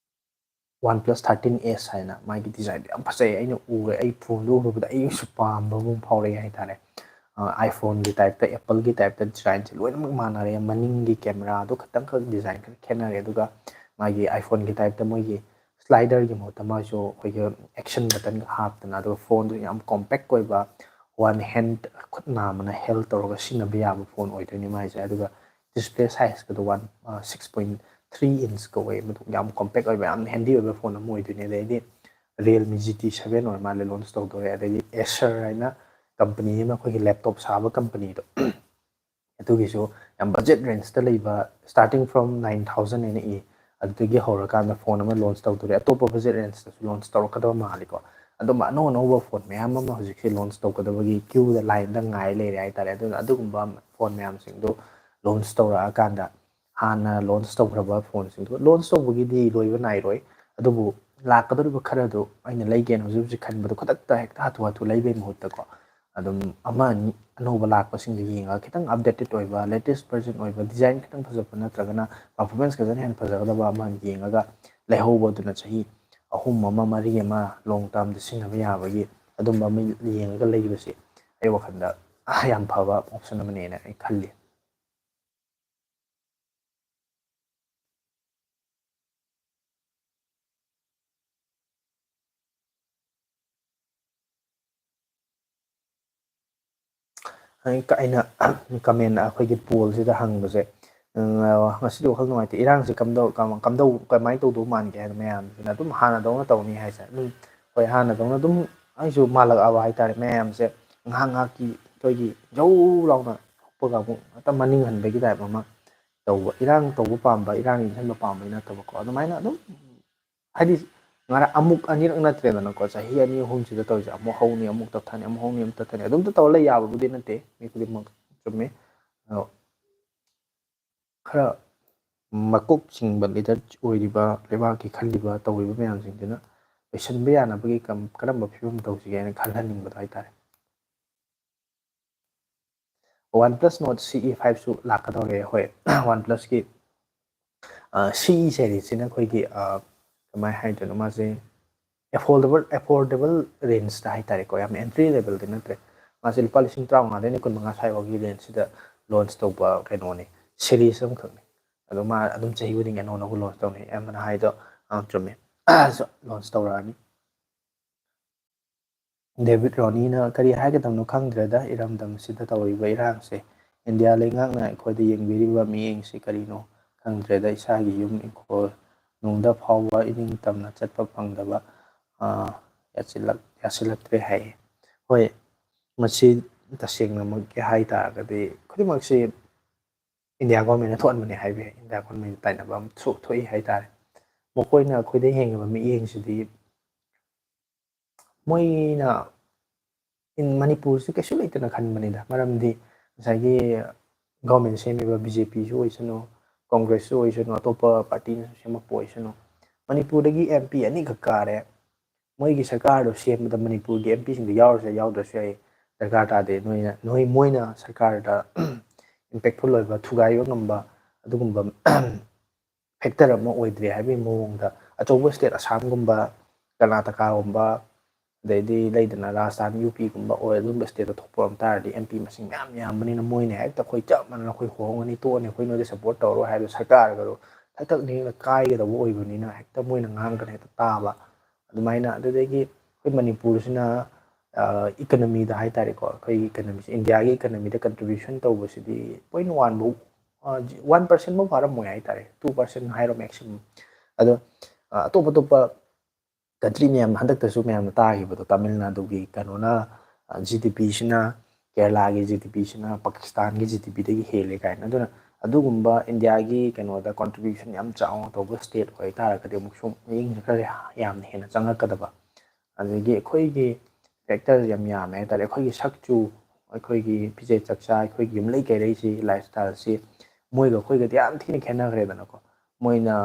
OnePlus thirteen S ꯍꯥꯏꯅ ꯃꯥꯒꯤ ꯗꯤꯖꯥꯏꯟꯗꯣ ꯌꯥꯝ ꯐꯖꯩ, ꯑꯩꯅ ꯎꯔꯦ, ꯑꯩ ꯐꯣꯟꯗꯣ ꯎꯔꯨꯕꯗ ꯑꯩꯁꯨ ꯄꯥꯝꯕ ꯑꯃ ꯐꯥꯎꯔꯛꯑꯦ ꯍꯥꯏꯇꯥꯔꯦ꯫ ꯑ, iPhoneꯒꯤ typeꯇ, Appleꯒꯤ typeꯇ ꯗꯤꯖꯥꯏꯟꯁꯦ ꯂꯣꯏꯅꯃꯛ ꯃꯥꯟꯅꯔꯦ, ꯃꯅꯤꯡꯒꯤ ꯀꯦꯃꯦꯔꯥꯗꯣ ꯈꯇꯪꯈꯛ ꯗꯤꯖꯥꯏꯟ ꯈꯔ ꯈꯦꯠꯅꯔꯦ, ꯑꯗꯨꯒ ꯃꯥꯒꯤ iPhoneꯒꯤ typeꯇ ꯃꯣꯏꯒꯤ sliderꯒꯤ ꯃꯍꯨꯠꯇ ꯃꯥꯏꯁꯨ ꯑꯩꯈꯣꯏꯒꯤ action buttonꯒ ꯍꯥꯞꯇꯅ, ꯑꯗꯨꯒ ꯐꯣꯟꯗꯨ ꯌꯥꯝ compact ꯑꯣꯏꯕ, one hand, ꯈꯨꯠ ꯅꯥꯝꯃꯅ ꯍꯦꯜ ꯇꯧꯔꯒ ꯁꯤꯖꯤꯟꯅꯕ ꯌꯥꯕ ꯐꯣꯟ ꯑꯣꯏꯗꯣꯏꯅꯤ ꯃꯥꯏꯁꯦ꯫ ꯑꯗꯨꯒ display sizeꯀꯗꯣ one, ꯑ, six point three inch ꯀꯧꯋꯦ, ꯃꯗꯨ ꯌꯥꯝ compact ꯑꯣꯏꯕ, ꯌꯥꯝ handy ꯑꯣꯏꯕ ꯐꯣꯟ ꯑꯃ ꯑꯣꯏꯗꯣꯏꯅꯤ꯫ ꯑꯗꯩꯗꯤ Realme GT seven ꯑꯣꯏꯔ ꯃꯥꯜꯂꯦ ꯂꯣꯟꯁ ꯇꯧꯗꯣꯔꯦ꯫ ꯑꯗꯩꯗꯤ Acer ꯍꯥꯏꯅ ꯀꯝꯄꯅꯤ ꯑꯃ, ꯑꯩꯈꯣꯏꯒꯤ ꯂꯦꯞꯇꯣꯞ ꯁꯥꯕ ꯀꯝꯄꯅꯤꯗꯣ, ꯑꯗꯨꯒꯤꯁꯨ ꯌꯥꯝ ꯕꯖꯦꯠ ꯔꯦꯟꯖꯇ ꯂꯩꯕ, starting from nine thousand ꯍꯥꯏꯅ ꯏ, ꯑꯗꯨꯗꯒꯤ ꯍꯧꯔꯀꯥꯟꯗ ꯐꯣꯟ ꯑꯃ ꯂꯣꯟꯁ ꯇꯧꯗꯣꯔꯦ꯫ ꯑꯇꯣꯞꯄ ꯕꯖꯦꯠ ꯔꯦꯟꯖꯇꯁꯨ ꯂꯣꯟꯁ ꯇꯧꯔꯛꯀꯗꯕ ꯃꯥꯜꯂꯤꯀꯣ꯫ ꯑꯗꯨꯝꯕ ꯑꯅꯧ ꯑꯅꯧꯕ ꯐꯣꯟ ꯃꯌꯥꯝ ꯑꯃ ꯍꯧꯖꯤꯛꯁꯦ ꯂꯣꯟꯁ ꯇꯧꯒꯗꯕꯒꯤ ꯀ꯭ꯌꯨꯗ, ꯂꯥꯏꯟꯗ ꯉꯥꯏ ꯂꯩꯔꯦ ꯍꯥꯏꯇꯥꯔꯦ꯫ ꯑꯗꯨꯅ ꯑꯗꯨꯒꯨꯝꯕ ꯐꯣꯟ ꯃꯌꯥꯝꯁꯤꯡꯗꯣ ꯂꯣꯟꯁ ꯇꯧꯔꯛꯑꯀꯥꯟꯗ ꯍꯥꯟꯅ ꯂꯣꯟꯁ ꯇꯧꯈ꯭ꯔꯕ ꯐꯣꯟꯁꯤꯡꯗꯣ, ꯂꯣꯟꯁ ꯇꯧꯕꯒꯤꯗꯤ ꯂꯣꯏꯕ ꯅꯥꯏꯔꯣꯏ, ꯑꯗꯨꯕꯨ ꯂꯥꯛꯀꯗꯧꯔꯤꯕ ꯈꯔꯗꯨ ꯑꯩꯅ ꯂꯩꯒꯦꯅ ꯍꯧꯖꯤꯛ ꯍꯧꯖꯤꯛ ꯈꯟꯕꯗꯣ ꯈꯨꯗꯛꯇ ꯍꯦꯛꯇ ꯍꯥꯊꯨ ꯍꯥꯊꯨ ꯂꯩꯕꯒꯤ ꯃꯍꯨꯠꯇꯀꯣ, ꯑꯗꯨꯝ ꯑꯃ ꯑꯅꯤ ꯑꯅꯧꯕ ꯂꯥꯛꯄꯁꯤꯡꯗꯣ ꯌꯦꯡꯉꯒ ꯈꯤꯇꯪ updated ꯑꯣꯏꯕ, latest version ꯑꯣꯏꯕ, ꯗꯤꯖꯥꯏꯟ ꯈꯤꯇꯪ ꯐꯖꯕ ꯅꯠꯇ꯭ꯔꯒꯅ performance ꯈꯤꯇꯪ ꯍꯦꯟꯅ ꯐꯖꯒꯗꯕ ꯑꯃ ꯌꯦꯡꯉꯒ ꯂꯩꯍꯧꯕꯗꯨꯅ ꯆꯍꯤ ꯑꯍꯨꯝ ꯑꯃ, ꯃꯔꯤ ꯑꯃ long termꯗ ꯁꯤꯖꯤꯟꯅꯕ ꯌꯥꯕꯒꯤ ꯑꯗꯨꯝꯕ ꯑꯃ ꯌꯦꯡꯉꯒ ꯂꯩꯕꯁꯦ ꯑꯩ ꯋꯥꯈꯜꯗ ꯌꯥꯝ ꯐꯕ option ꯑꯃꯅꯦꯅ ꯑꯩ ꯈꯜꯂꯤ꯫ ꯑꯩꯅ comment, ꯑꯩꯈꯣꯏꯒꯤ pollꯁꯤꯗ ꯍꯪꯕꯁꯦ, ꯎꯝ, ꯑ, ꯉꯁꯤꯗꯤ ꯋꯥꯈꯜ ꯅꯨꯡꯉꯥꯏꯇꯦ꯫ ꯏꯔꯥꯡꯁꯦ ꯀꯝꯗꯧ-, ꯀꯝ-, ꯀꯝꯗꯧ-, ꯀꯃꯥꯏꯅ ꯇꯧꯗꯧ ꯃꯥꯟꯒꯦ ꯍꯥꯏꯅ ꯃꯌꯥꯝꯁꯤꯅ ꯑꯗꯨꯝ ꯍꯥꯟꯅꯗꯧꯅ ꯇꯧꯅꯤ ꯍꯥꯏꯁꯦ꯫ ꯑꯗꯨꯝ ꯍꯣꯏ, ꯍꯥꯟꯅꯗꯧꯅ ꯑꯗꯨꯝ ꯑꯩꯁꯨ ꯃꯥꯜꯂꯛꯑꯕ ꯍꯥꯏꯇꯥꯔꯦ꯫ ꯃꯌꯥꯝꯁꯦ ꯉꯥꯏꯍꯥꯛ ꯉꯥꯏꯍꯥꯛꯀꯤ ꯑꯩꯈꯣꯏꯒꯤ ꯖꯧ ꯂꯥꯎꯅ ꯍꯨꯞꯄꯒ ꯑꯃꯨꯛ ꯉꯥꯛꯇ ꯃꯅꯤꯡ ꯍꯟꯕꯒꯤ ꯇꯥꯏꯞ ꯑꯃ ꯇꯧꯕ, ꯏꯔꯥꯡ ꯇꯧꯕ ꯄꯥꯝꯕ, ꯏꯔꯥꯡ ꯏꯟꯁꯤꯟꯕ ꯄꯥꯝꯕꯩ ꯅꯠꯇꯕꯀꯣ꯫ ꯑꯗꯨꯃꯥꯏꯅ ꯑꯗꯨꯝ ꯍꯥꯏꯗꯤ ꯉꯔꯥꯡ ꯑꯃꯨꯛ ꯑꯅꯤꯔꯛ ꯅꯠꯇ꯭ꯔꯦꯗꯅꯀꯣ, ꯆꯍꯤ ꯑꯅꯤ ꯑꯍꯨꯝꯁꯤꯗ ꯇꯧꯔꯤꯁꯦ꯫ ꯑꯃꯨꯛ ꯍꯧꯅꯤ, ꯑꯃꯨꯛ ꯇꯞꯊꯅꯤ, ꯑꯃꯨꯛ ꯍꯧꯅꯤ, ꯑꯃꯨꯛ ꯇꯞꯊꯅꯤ꯫ ꯑꯗꯨꯝꯇ ꯇꯧꯔ ꯂꯩ ꯌꯥꯕꯕꯨꯗꯤ ꯅꯠꯇꯦ, ꯃꯤ ꯈꯨꯗꯤꯡꯃꯛ ꯆꯨꯝꯃꯤ꯫ ꯑꯗꯣ ꯈꯔ ꯃꯀꯣꯛ ꯆꯤꯡꯕ ꯂꯤꯗꯔ ꯑꯣꯏꯔꯤꯕ, ꯂꯩꯕꯥꯛꯀꯤ ꯈꯜꯂꯤꯕ, ꯇꯧꯔꯤꯕ ꯃꯌꯥꯝꯁꯤꯡꯁꯤꯅ ꯂꯣꯏꯁꯤꯟꯕ ꯌꯥꯅꯕꯒꯤ ꯀꯝ-, ꯀꯔꯝꯕ ꯐꯤꯕꯝ ꯇꯧꯁꯤꯒꯦ ꯍꯥꯏꯅ ꯈꯜꯍꯟꯅꯤꯡꯕꯗꯣ ꯍꯥꯏꯇꯥꯔꯦ꯫ OnePlus Nord C E five ꯁꯨ ꯂꯥꯛꯀꯗꯧꯔꯦ꯫ ꯍꯣꯏ, OnePlus ꯀꯤ, ꯑ, C E series ꯁꯤꯅ ꯑꯩꯈꯣꯏꯒꯤ, ꯑ, ꯀꯃꯥꯏ ꯍꯥꯏꯗꯣꯏꯅꯣ, ꯃꯥꯁꯦ affordable, affordable range ꯇ ꯍꯥꯏꯇꯥꯔꯦꯀꯣ, ꯌꯥꯝ entry level ꯗꯤ ꯅꯠꯇ꯭ꯔꯦ꯫ ꯃꯥꯁꯦ ꯂꯨꯄꯥ ꯂꯤꯁꯤꯡ ꯇꯔꯥꯃꯉꯥꯗꯩꯅ ꯀꯨꯟꯃꯉꯥ ꯁ꯭ꯋꯥꯏꯐꯥꯎꯒꯤ range ꯁꯤꯗ launch ꯇꯧꯕ ꯀꯩꯅꯣꯅꯤ, series ꯑꯃꯈꯛꯅꯤ꯫ ꯑꯗꯣ ꯃꯥ ꯑꯗꯨꯝ ꯆꯍꯤ ꯈꯨꯗꯤꯡꯒꯤ ꯑꯅꯧ ꯑꯅꯧꯕ launch ꯇꯧꯅꯤ꯫ ꯑꯌꯥꯝꯕꯅ ꯍꯥꯏꯗꯣ, ꯑ, ꯆꯨꯝꯃꯤ꯫ Launch ꯇꯧꯔꯛꯑꯅꯤ꯫ ꯗꯦꯕꯤꯠ ꯔꯣꯅꯤꯅ ꯀꯔꯤ ꯍꯥꯏꯒꯗꯕꯅꯣ ꯈꯪꯗ꯭ꯔꯦꯗ, ꯏꯔꯝꯗꯝꯁꯤꯗ ꯇꯧꯔꯤꯕ ꯏꯔꯥꯡꯁꯦ꯫ ꯏꯟꯗꯤꯌꯥ ꯂꯩꯉꯥꯛꯅ ꯑꯩꯈꯣꯏꯗ ꯌꯦꯡꯕꯤꯔꯤꯕ ꯃꯤꯠꯌꯦꯡꯁꯤ ꯀꯔꯤꯅꯣ ꯈꯪꯗ꯭ꯔꯦꯗ꯫ ꯏꯁꯥꯒꯤ ꯌꯨꯝ ꯏꯪꯈꯣꯜ ꯅꯨꯡꯗ ꯐꯥꯎꯕ ꯏꯅꯤꯡ ꯇꯝꯅ ꯆꯠꯄ ꯐꯪꯗꯕ, ꯑ, ꯌꯥꯁꯤꯜꯂꯛ-, ꯌꯥꯁꯤꯜꯂꯛꯇ꯭ꯔꯦ ꯍꯥꯏꯌꯦ꯫ ꯍꯣꯏ, ꯃꯁꯤ ꯇꯁꯦꯡꯅꯃꯛꯀꯤ ꯍꯥꯏ ꯇꯥꯔꯒꯗꯤ ꯈꯨꯗꯤꯡꯃꯛꯁꯤ ꯏꯟꯗꯤꯌꯥ ꯒꯣꯔꯃꯦꯟꯅ ꯊꯣꯛꯍꯟꯕꯅꯦ ꯍꯥꯏꯕ ꯌꯥꯏ꯫ ꯏꯟꯗꯤꯌꯥ ꯒꯣꯔꯃꯦꯟ ꯇꯥꯏꯅꯕ ꯑꯃ ꯊꯣꯛ-, ꯊꯣꯛꯏ ꯍꯥꯏ ꯇꯥꯔꯦ꯫ ꯃꯈꯣꯏꯅ ꯑꯩꯈꯣꯏꯗ ꯌꯦꯡꯉꯤꯕ ꯃꯤꯠꯌꯦꯡꯁꯤꯗꯤ ꯃꯣꯏꯅ ꯏꯟ-, ꯃꯅꯤꯄꯨꯔꯁꯦ ꯀꯩꯁꯨ ꯂꯩꯇꯅ ꯈꯟꯕꯅꯤꯗ꯫ ꯃꯔꯝꯗꯤ ꯉꯁꯥꯏꯒꯤ ꯒꯣꯔꯃꯦꯟ ꯁꯦꯝꯃꯤꯕ ꯕꯤ ꯖꯦ ꯄꯤꯁꯨ ꯑꯣꯏꯁꯅꯨ, ꯀꯣꯡꯒ꯭ꯔꯦꯁꯁꯨ ꯑꯣꯏꯁꯅꯨ, ꯑꯇꯣꯞꯄ ꯄꯥꯔꯇꯤꯅꯁꯨ ꯁꯦꯝꯃꯛꯄ ꯑꯣꯏꯁꯅꯨ, ꯃꯅꯤꯄꯨꯔꯗꯒꯤ ꯑꯦꯝ ꯄꯤ ꯑꯅꯤꯈꯛ ꯀꯥꯔꯦ꯫ ꯃꯣꯏꯒꯤ ꯁꯔꯀꯥꯔꯗꯣ ꯁꯦꯝꯕꯗ ꯃꯅꯤꯄꯨꯔꯒꯤ ꯑꯦꯝ ꯄꯤꯁꯤꯡꯗꯣ ꯌꯥꯎꯔꯁꯨ ꯌꯥꯏ, ꯌꯥꯎꯗ꯭ꯔꯁꯨ ꯌꯥꯏ, ꯗꯔꯀꯥꯔ ꯇꯥꯗꯦ꯫ ꯅꯣꯏꯅ, ꯅꯣꯏ, ꯃꯣꯏꯅ ꯁꯔꯀꯥꯔꯗ impactful ꯑꯣꯏꯕ, ꯊꯨꯒꯥꯏꯕ ꯉꯝꯕ ꯑꯗꯨꯒꯨꯝꯕ factor ꯑꯃ ꯑꯣꯏꯗ꯭ꯔꯦ ꯍꯥꯏꯕꯒꯤ ꯃꯑꯣꯡꯗ ꯑꯆꯧꯕ state ꯑꯁꯥꯝꯒꯨꯝꯕ, ꯀꯔꯅꯥꯇꯀꯥꯒꯨꯝꯕ, ꯑꯗꯩꯗꯤ ꯂꯩꯗꯅ ꯔꯥꯖꯁꯊꯥꯟ, ꯌꯨ ꯄꯤꯒꯨꯝꯕ ꯑꯣꯏ, ꯑꯗꯨꯝꯕ state ꯇ ꯊꯣꯛꯄ ꯑꯣꯏꯔꯝ ꯇꯥꯔꯗꯤ ꯑꯦꯝ ꯄꯤ ꯃꯁꯤꯡ ꯃꯌꯥꯝ ꯌꯥꯝꯕꯅꯤꯅ ꯃꯣꯏꯅ ꯍꯦꯛꯇ ꯑꯩꯈꯣꯏ ꯆꯞ ꯃꯥꯟꯅꯅ ꯑꯩꯈꯣꯏ ꯍꯣꯡꯉꯅꯤ, ꯇꯣꯛꯑꯅꯤ, ꯑꯩꯈꯣꯏ ꯅꯣꯏꯗ support ꯇꯧꯔꯔꯣꯏ ꯍꯥꯏꯕꯗꯣ ꯁꯔꯀꯥꯔꯒꯗꯣ ꯊꯛ ꯊꯛ ꯅꯤꯛꯑꯒ ꯀꯥꯏꯒꯗꯧꯕ ꯑꯣꯏꯕꯅꯤꯅ ꯍꯦꯛꯇ ꯃꯣꯏꯅ ꯉꯥꯡꯒꯅ ꯍꯦꯛꯇ ꯇꯥꯕ꯫ ꯑꯗꯨꯃꯥꯏꯅ ꯑꯗꯨꯗꯒꯤ ꯑꯩꯈꯣꯏ ꯃꯅꯤꯄꯨꯔꯁꯤꯅ, ꯑ, economy ꯗ ꯍꯥꯏ ꯇꯥꯔꯦꯀꯣ, ꯑꯩꯈꯣꯏꯒꯤ economy ꯁꯦ, ꯏꯟꯗꯤꯌꯥꯒꯤ economy ꯗ contribution ꯇꯧꯕꯁꯤꯗꯤ point one ꯐꯧ ꯋꯥꯟ ꯄꯥꯔꯁꯦꯟ ꯐꯥꯎ ꯐꯥꯔꯝꯃꯣꯏ ꯍꯥꯏꯇꯥꯔꯦ, ꯇꯨ ꯄꯥꯔꯁꯦꯟ ꯍꯥꯏꯔꯣ ꯃꯦꯛꯁꯤꯃꯝ꯫ ꯑꯗꯣ ꯑ, ꯑꯇꯣꯞ ꯑꯇꯣꯞꯄ ꯀꯟꯇ꯭ꯔꯤ ꯃꯌꯥꯝ, ꯍꯟꯗꯛꯇꯁꯨ ꯃꯌꯥꯝꯅ ꯇꯥꯈꯤꯕꯗꯣ, ꯇꯥꯃꯤꯜ ꯅꯥꯗꯨꯒꯤ ꯀꯩꯅꯣꯅ, ꯖꯤ ꯗꯤ ꯄꯤꯁꯤꯅ, ꯀꯦꯔꯂꯥꯒꯤ ꯖꯤ ꯗꯤ ꯄꯤꯁꯤꯅ ꯄꯥꯀꯤꯁꯇꯥꯟꯒꯤ ꯖꯤ ꯗꯤ ꯄꯤꯗꯒꯤ ꯍꯦꯜꯂꯦ ꯀꯥꯏꯅ꯫ ꯑꯗꯨꯅ ꯑꯗꯨꯒꯨꯝꯕ ꯏꯟꯗꯤꯌꯥꯒꯤ ꯀꯩꯅꯣꯗ ꯀꯣꯟꯇ꯭ꯔꯤꯕ꯭ꯌꯨꯁꯟ ꯌꯥꯝ ꯆꯥꯎꯅ ꯇꯧꯕ ꯁ꯭ꯇꯦꯠ ꯑꯣꯏꯇꯥꯔꯒꯗꯤ ꯑꯃꯨꯛꯁꯨ ꯃꯤꯠꯌꯦꯡꯁꯦ ꯈꯔ ꯌꯥꯝꯅ ꯍꯦꯟꯅ ꯆꯪꯉꯛꯀꯗꯕ꯫ ꯑꯗꯒꯤ ꯑꯩꯈꯣꯏꯒꯤ ꯐꯦꯛꯇꯔꯁꯦ ꯌꯥꯝ ꯌꯥꯝꯃꯦ ꯍꯥꯏꯇꯥꯔꯦ꯫ ꯑꯩꯈꯣꯏꯒꯤ ꯁꯛꯆꯨ, ꯑꯩꯈꯣꯏꯒꯤ ꯐꯤꯖꯦꯠ ꯆꯛꯆꯥ, ꯑꯩꯈꯣꯏꯒꯤ ꯌꯨꯝꯂꯩ ꯀꯩꯔꯩꯁꯤ, ꯂꯥꯏꯞ ꯁ꯭ꯇꯥꯏꯜꯁꯤ ꯃꯣꯏꯒ ꯑꯩꯈꯣꯏꯒꯗꯤ ꯌꯥꯝ ꯊꯤꯅ ꯈꯦꯠꯅꯈ꯭ꯔꯦꯗꯅꯀꯣ꯫ ꯃꯣꯏꯅ,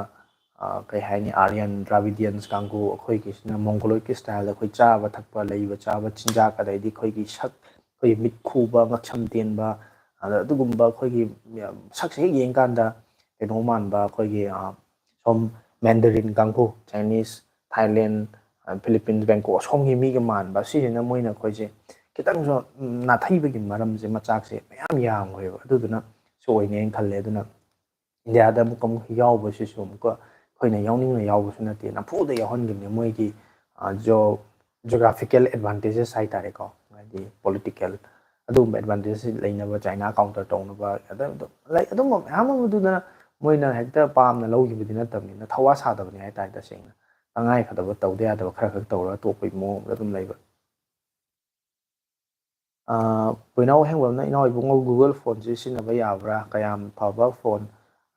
ꯑ, ꯀꯩ ꯍꯥꯏꯅꯤ, ꯑꯥꯔꯤꯌꯟ ꯗ꯭ꯔꯥꯕꯤꯗꯤꯌꯟꯁ ꯀꯥꯡꯕꯨ, ꯑꯩꯈꯣꯏꯒꯤꯁꯤꯅ ꯃꯣꯡꯒꯣꯂꯣꯏꯗꯀꯤ ꯁ꯭ꯇꯥꯏꯜꯗ ꯑꯩꯈꯣꯏ ꯆꯥꯕ ꯊꯛꯄ, ꯂꯩꯕ ꯆꯥꯕ ꯆꯤꯟꯖꯥꯛ, ꯑꯗꯩꯗꯤ ꯑꯩꯈꯣꯏꯒꯤ ꯁꯛ, ꯑꯩꯈꯣꯏꯒꯤ ꯃꯤꯠ ꯈꯨꯕ, ꯉꯛꯁꯝ ꯇꯦꯟꯕ, ꯑꯗ ꯑꯗꯨꯒꯨꯝꯕ ꯑꯩꯈꯣꯏꯒꯤ, ꯌꯥꯝ, ꯁꯛꯁꯦ ꯍꯦꯛ ꯌꯦꯡꯀꯥꯟꯗ ꯀꯩꯅꯣ ꯃꯥꯟꯕ, ꯑꯩꯈꯣꯏꯒꯤ, ꯑ, ꯁꯣꯝ ꯃꯦꯟꯗꯔꯤꯟ ꯀꯥꯡꯕꯨ, ꯆꯥꯏꯅꯤꯁ, ꯊꯥꯏꯂꯦꯟ, ꯑ, ꯐꯤꯂꯤꯄꯤꯟꯁ, ꯕꯦꯡꯀꯣꯛ, ꯑꯁꯣꯝꯒꯤ ꯃꯤꯒ ꯃꯥꯟꯕ, ꯁꯤꯁꯤꯅ ꯃꯣꯏꯅ ꯑꯩꯈꯣꯏꯁꯦ ꯈꯤꯇꯪꯁꯨ, ꯎꯝ, ꯅꯥꯊꯩꯕꯒꯤ ꯃꯔꯝꯁꯦ, ꯃꯆꯥꯛꯁꯦ ꯃꯌꯥꯝ ꯌꯥꯝꯈ꯭ꯔꯦꯕ꯫ ꯑꯗꯨꯗꯨꯅꯁꯨ ꯑꯣꯏꯅꯦꯅ ꯈꯜꯂꯦ꯫ ꯑꯗꯨꯅ ꯏꯟꯗꯤꯌꯥꯗ ꯑꯃꯨꯛ, ꯑꯃꯨꯛ ꯌꯥꯎꯕꯁꯤꯁꯨ ꯑꯃꯨꯛꯀ ꯑꯩꯈꯣꯏꯅ ꯌꯥꯎꯅꯤꯡꯅ ꯌꯥꯎꯕꯁꯨ ꯅꯠꯇꯦ, ꯅꯝꯐꯨꯗ ꯌꯥꯎꯍꯟꯈꯤꯕꯅꯦ꯫ ꯃꯣꯏꯒꯤ, ꯑ, ꯖꯣ-, ꯖꯣꯒ꯭ꯔꯥꯐꯤꯀꯦꯜ ꯑꯦꯗꯚꯥꯟꯇꯦꯖꯦꯁ ꯍꯥꯏꯇꯥꯔꯦꯀꯣ, ꯍꯥꯏꯗꯤ ꯄꯣꯂꯤꯇꯤꯀꯦꯜ, ꯑꯗꯨꯒꯨꯝꯕ ꯑꯦꯗꯚꯥꯟꯇꯦꯖ ꯂꯩꯅꯕ, ꯆꯥꯏꯅꯥ ꯀꯥꯎꯟꯇꯔ ꯇꯧꯅꯕ, ꯑꯗꯨꯝ, ꯑꯗꯨꯝ, ꯂꯩ, ꯑꯗꯨꯝꯕ ꯃꯌꯥꯝ ꯑꯃꯗꯨꯗꯅ ꯃꯣꯏꯅ ꯍꯦꯛꯇ ꯄꯥꯝꯅ ꯂꯧꯈꯤꯕꯗꯤ ꯅꯠꯇꯕꯅꯤꯅ, ꯊꯋꯥ ꯁꯥꯗꯕꯅꯤ ꯍꯥꯏꯇꯥꯔꯦ꯫ ꯇꯁꯦꯡꯅ ꯇꯉꯥꯏ ꯐꯗꯕ, ꯇꯧꯗ ꯌꯥꯗꯕ ꯈꯔ ꯈꯛ ꯇꯧꯔꯒ ꯇꯣꯛꯄꯒꯤ ꯃꯑꯣꯡꯗ ꯑꯗꯨꯝ ꯂꯩꯕ꯫ ꯑ, ꯄꯣꯏꯅꯥꯎ ꯍꯦꯡꯕꯝꯅ, "ꯏꯅꯥꯎ ꯏꯕꯨꯡꯉꯣ, Google ꯐꯣꯟꯁꯤ ꯁꯤꯖꯤꯟꯅꯕ ꯌꯥꯕ꯭ꯔꯥ? ꯀꯌꯥꯝ ꯐꯕ ꯐꯣꯟ,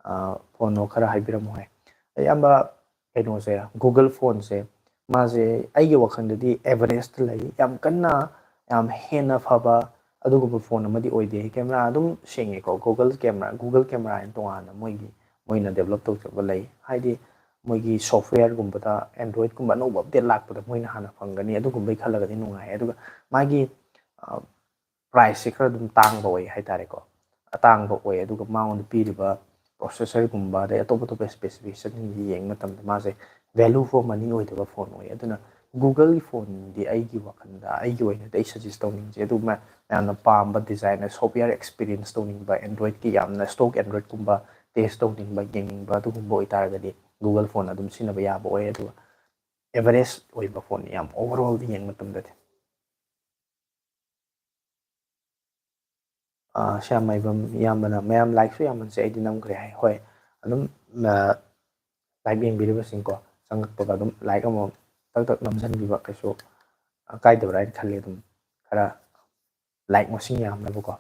ꯑ, ꯐꯣꯟꯅꯣ ꯈꯔ ꯍꯥꯏꯕꯤꯔꯝꯃꯨ" ꯍꯥꯏ꯫ ꯑꯌꯥꯝꯕ ꯀꯩꯅꯣꯁꯦ, Google ꯐꯣꯟꯁꯦ, ꯃꯥꯁꯦ ꯑꯩꯒꯤ ꯋꯥꯈꯜꯗꯗꯤ ꯑꯦꯚꯔꯦꯖꯇ ꯂꯩ, ꯌꯥꯝ ꯀꯟꯅ ꯌꯥꯝ ꯍꯦꯟꯅ ꯐꯕ ꯑꯗꯨꯒꯨꯝꯕ ꯐꯣꯟ ꯑꯃꯗꯤ ꯑꯣꯏꯗꯦ꯫ ꯀꯦꯃꯦꯔꯥ ꯑꯗꯨꯝ ꯁꯦꯡꯉꯦꯀꯣ, Google ꯀꯦꯃꯦꯔꯥ, Google ꯀꯦꯃꯦꯔꯥ ꯍꯥꯏꯅ ꯇꯣꯉꯥꯟꯅ ꯃꯣꯏꯒꯤ, ꯃꯣꯏꯅ ꯗꯦꯕꯂꯞ ꯇꯧꯖꯕ ꯂꯩ꯫ ꯍꯥꯏꯗꯤ ꯃꯣꯏꯒꯤ ꯁꯣꯐꯋꯦꯌꯔꯒꯨꯝꯕꯗ, Androidꯀꯨꯝꯕ ꯑꯅꯧꯕ ꯑꯞꯗꯦꯠ ꯂꯥꯛꯄꯗ ꯃꯣꯏꯅ ꯍꯥꯟꯅ ꯐꯪꯒꯅꯤ, ꯑꯗꯨꯒꯨꯝꯕꯩ ꯈꯜꯂꯒꯗꯤ ꯅꯨꯡꯉꯥꯏ꯫ ꯑꯗꯨꯒ ꯃꯥꯒꯤ, ꯑ, ꯄ꯭ꯔꯥꯏꯁꯁꯦ ꯈꯔ ꯑꯗꯨꯝ ꯇꯥꯡꯕ ꯑꯣꯏ ꯍꯥꯏꯇꯥꯔꯦꯀꯣ, ꯑꯇꯥꯡꯕ ꯑꯣꯏ꯫ ꯑꯗꯨꯒ ꯃꯉꯣꯟꯗ ꯄꯤꯔꯤꯕ ꯄ꯭ꯔꯣꯁꯦꯁꯔꯒꯨꯝꯕ, ꯑꯗꯩ ꯑꯇꯣꯞ ꯑꯇꯣꯞꯄ ꯁ꯭ꯄꯦꯁꯤꯐꯤꯀꯦꯁꯟꯁꯤꯡꯁꯦ ꯌꯦꯡꯕ ꯃꯇꯝꯗ ꯃꯥꯁꯦ ꯚꯦꯂꯨ ꯐꯣꯔ ꯃꯅꯤ ꯑꯣꯏꯗꯕ ꯐꯣꯟ ꯑꯣꯏ꯫ ꯑꯗꯨꯅ Googleꯒꯤ ꯐꯣꯟꯗꯤ ꯑꯩꯒꯤ ꯋꯥꯈꯜꯗ, ꯑꯩꯒꯤ ꯑꯣꯏꯅꯗꯤ ꯑꯩ ꯁꯖꯦꯁ ꯇꯧꯅꯤꯡꯗꯦ꯫ ꯑꯗꯨꯒ ꯃꯌꯥꯝꯅ ꯄꯥꯝꯕ ꯗꯤꯖꯥꯏꯟ, ꯁꯣꯐꯋꯦꯌꯔ ꯑꯦꯛꯁꯄꯤꯔꯤꯌꯦꯟꯁ ꯇꯧꯅꯤꯡꯕ, Androidꯀꯤ ꯌꯥꯝꯅ ꯁ꯭ꯇꯣꯛ Androidꯀꯨꯝꯕ ꯇꯦꯁ ꯇꯧꯅꯤꯡꯕ, ꯌꯦꯡꯅꯤꯡꯕ ꯑꯗꯨꯒꯨꯝꯕ ꯑꯣꯏꯇꯥꯔꯒꯗꯤ Google ꯐꯣꯟ ꯑꯗꯨꯝ ꯁꯤꯖꯤꯟꯅꯕ ꯌꯥꯕ ꯑꯣꯏ꯫ ꯑꯗꯨꯒ ꯑꯦꯚꯔꯦꯖ ꯑꯣꯏꯕ ꯐꯣꯟ, ꯌꯥꯝ overall ꯌꯦꯡꯕ ꯃꯇꯝꯗꯗꯤ꯫ ꯁꯤꯌꯥꯝ ꯃꯥꯏꯕꯝ ꯏꯌꯥꯝꯕꯅ ꯃꯌꯥꯝ ꯂꯥꯏꯛꯁꯨ ꯌꯥꯝꯃꯟꯁꯦ ꯑꯩꯗꯤ ꯅꯝꯈ꯭ꯔꯦ ꯍꯥꯏ꯫ ꯍꯣꯏ, ꯑꯗꯨꯝ ꯂꯥꯏꯚ ꯌꯦꯡꯕꯤꯔꯤꯕꯁꯤꯡꯀꯣ, ꯆꯪꯉꯛꯄꯒ ꯑꯗꯨꯝ ꯂꯥꯏꯛ ꯑꯃꯃꯝ ꯇꯛ ꯇꯛ ꯅꯝꯁꯤꯟꯕꯤꯕ ꯀꯩꯁꯨ ꯀꯥꯏꯗꯕ꯭ꯔꯥ ꯍꯥꯏꯅ ꯈꯜꯂꯤ꯫ ꯑꯗꯨꯝ ꯈꯔ ꯂꯥꯏꯛ ꯃꯁꯤꯡ ꯌꯥꯝꯅꯕꯀꯣ꯫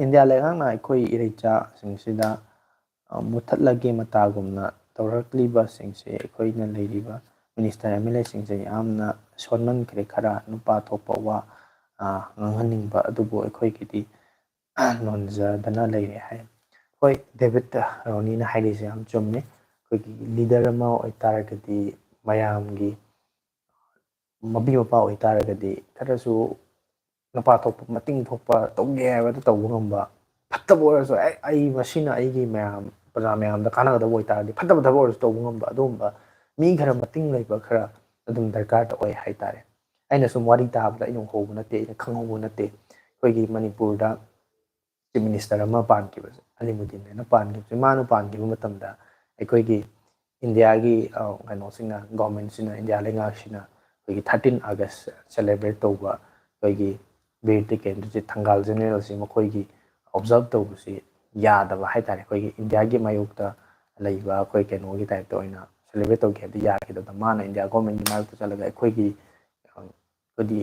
ꯏꯟꯗꯤꯌꯥ ꯂꯩꯉꯥꯛꯅ ꯑꯩꯈꯣꯏ ꯏꯔꯩꯆꯥꯁꯤꯡꯁꯤꯗ ꯃꯨꯠꯊꯠꯂꯒꯦ ꯃꯇꯥꯒꯨꯝꯅ ꯇꯧꯔꯛꯂꯤꯕꯁꯤꯡꯁꯦ ꯑꯩꯈꯣꯏꯅ ꯂꯩꯔꯤꯕ ꯃꯤꯅꯤꯁꯇꯔ ꯑꯦꯝ ꯑꯦꯜ ꯑꯦꯁꯤꯡꯁꯦ ꯌꯥꯝꯅ ꯁꯣꯟꯃꯟꯈ꯭ꯔꯦ꯫ ꯈꯔ ꯅꯨꯄꯥ ꯊꯣꯛꯄ ꯋꯥ ꯉꯥꯡꯍꯟꯅꯤꯡꯕ ꯑꯗꯨꯕꯨ ꯑꯩꯈꯣꯏꯒꯤꯗꯤ ꯅꯣꯟꯖꯗꯅ ꯂꯩꯔꯦ ꯍꯥꯏ꯫ ꯍꯣꯏ, ꯗꯦꯕꯤꯠ ꯔꯣꯅꯤꯅ ꯍꯥꯏꯔꯤꯁꯦ ꯌꯥꯝ ꯆꯨꯝꯃꯦ꯫ ꯑꯩꯈꯣꯏꯒꯤ ꯂꯤꯗꯔ ꯑꯃ ꯑꯣꯏꯇꯥꯔꯒꯗꯤ, ꯃꯌꯥꯝꯒꯤ ꯃꯄꯤ ꯃꯄꯥ ꯑꯣꯏꯇꯥꯔꯒꯗꯤ ꯈꯔꯁꯨ ꯅꯨꯄꯥ ꯊꯣꯛꯄ, ꯃꯇꯤꯡ ꯊꯣꯛꯄ, ꯇꯧꯒꯦ ꯍꯥꯏꯕꯗ ꯇꯧꯕ ꯉꯝꯕ, ꯐꯠꯇꯕ ꯑꯣꯏꯔꯁꯨ ꯑꯩ ꯃꯁꯤꯅ ꯑꯩꯒꯤ ꯃꯌꯥꯝ, ꯄ꯭ꯔꯖꯥ ꯃꯌꯥꯝꯗ ꯀꯥꯟꯅꯒꯗꯕ ꯑꯣꯏꯇꯥꯔꯗꯤ ꯐꯠꯇꯕ ꯊꯕꯛ ꯑꯣꯏꯔꯁꯨ ꯇꯧꯕ ꯉꯝꯕ, ꯑꯗꯨꯒꯨꯝꯕ ꯃꯤ ꯈꯔ ꯃꯇꯤꯡ ꯂꯩꯕ ꯈꯔ ꯑꯗꯨꯝ ꯗꯔꯀꯥꯔ ꯑꯣꯏ ꯍꯥꯏꯇꯥꯔꯦ꯫ ꯑꯩꯅ ꯁꯨꯝ ꯋꯥꯔꯤ ꯇꯥꯕꯗ ꯑꯩꯅ ꯎꯍꯧꯕ ꯅꯠꯇꯦ, ꯑꯩꯅ ꯈꯪꯍꯧꯕ ꯅꯠꯇꯦ꯫ ꯑꯩꯈꯣꯏꯒꯤ ꯃꯅꯤꯄꯨꯔꯗ ꯆꯤꯐ ꯃꯤꯅꯤꯁꯇꯔ ꯑꯃ ꯄꯥꯟꯈꯤꯕꯁꯦ, ꯑꯂꯤꯃꯨꯗꯤꯟ ꯍꯥꯏꯅ ꯄꯥꯟꯈꯤꯕꯁꯦ, ꯃꯥꯅ ꯄꯥꯟꯈꯤꯕ ꯃꯇꯝꯗ ꯑꯩꯈꯣꯏꯒꯤ ꯏꯟꯗꯤꯌꯥꯒꯤ ꯀꯩꯅꯣꯁꯤꯡꯅ, ꯒꯣꯔꯃꯦꯟꯁꯤꯅ, ꯏꯟꯗꯤꯌꯥ ꯂꯩꯉꯥꯛꯁꯤꯅ ꯑꯩꯈꯣꯏꯒꯤ ꯊꯥꯔꯇꯤꯟ ꯑꯥꯒꯁ ꯁꯦꯂꯦꯕ꯭ꯔꯦꯠ ꯇꯧꯕ, ꯑꯩꯈꯣꯏꯒꯤ ꯕꯤꯔ ꯇꯤꯀꯦꯟꯗ꯭ꯔꯖꯤꯠ ꯊꯪꯒꯥꯜ ꯖꯦꯅꯔꯦꯜꯁꯤ ꯃꯈꯣꯏꯒꯤ ꯑꯣꯕꯖꯥꯔꯕ ꯇꯧꯕꯁꯤ ꯌꯥꯗꯕ ꯍꯥꯏꯇꯥꯔꯦ꯫ ꯑꯩꯈꯣꯏꯒꯤ ꯏꯟꯗꯤꯌꯥꯒꯤ ꯃꯥꯌꯣꯛꯇ ꯂꯩꯕ ꯑꯩꯈꯣꯏ ꯀꯩꯅꯣꯒꯤ ꯇꯥꯏꯞꯇ ꯑꯣꯏꯅ ꯁꯦꯂꯦꯕ꯭ꯔꯦꯠ ꯇꯧꯒꯦ ꯍꯥꯏꯕꯗꯤ ꯌꯥꯈꯤꯗꯕꯗ, ꯃꯥꯅ ꯏꯟꯗꯤꯌꯥ ꯒꯣꯔꯃꯦꯟꯒꯤ ꯃꯥꯌꯣꯛꯇ ꯆꯠꯂꯒ ꯑꯩꯈꯣꯏꯒꯤ ꯑꯩꯈꯣꯏꯗꯤ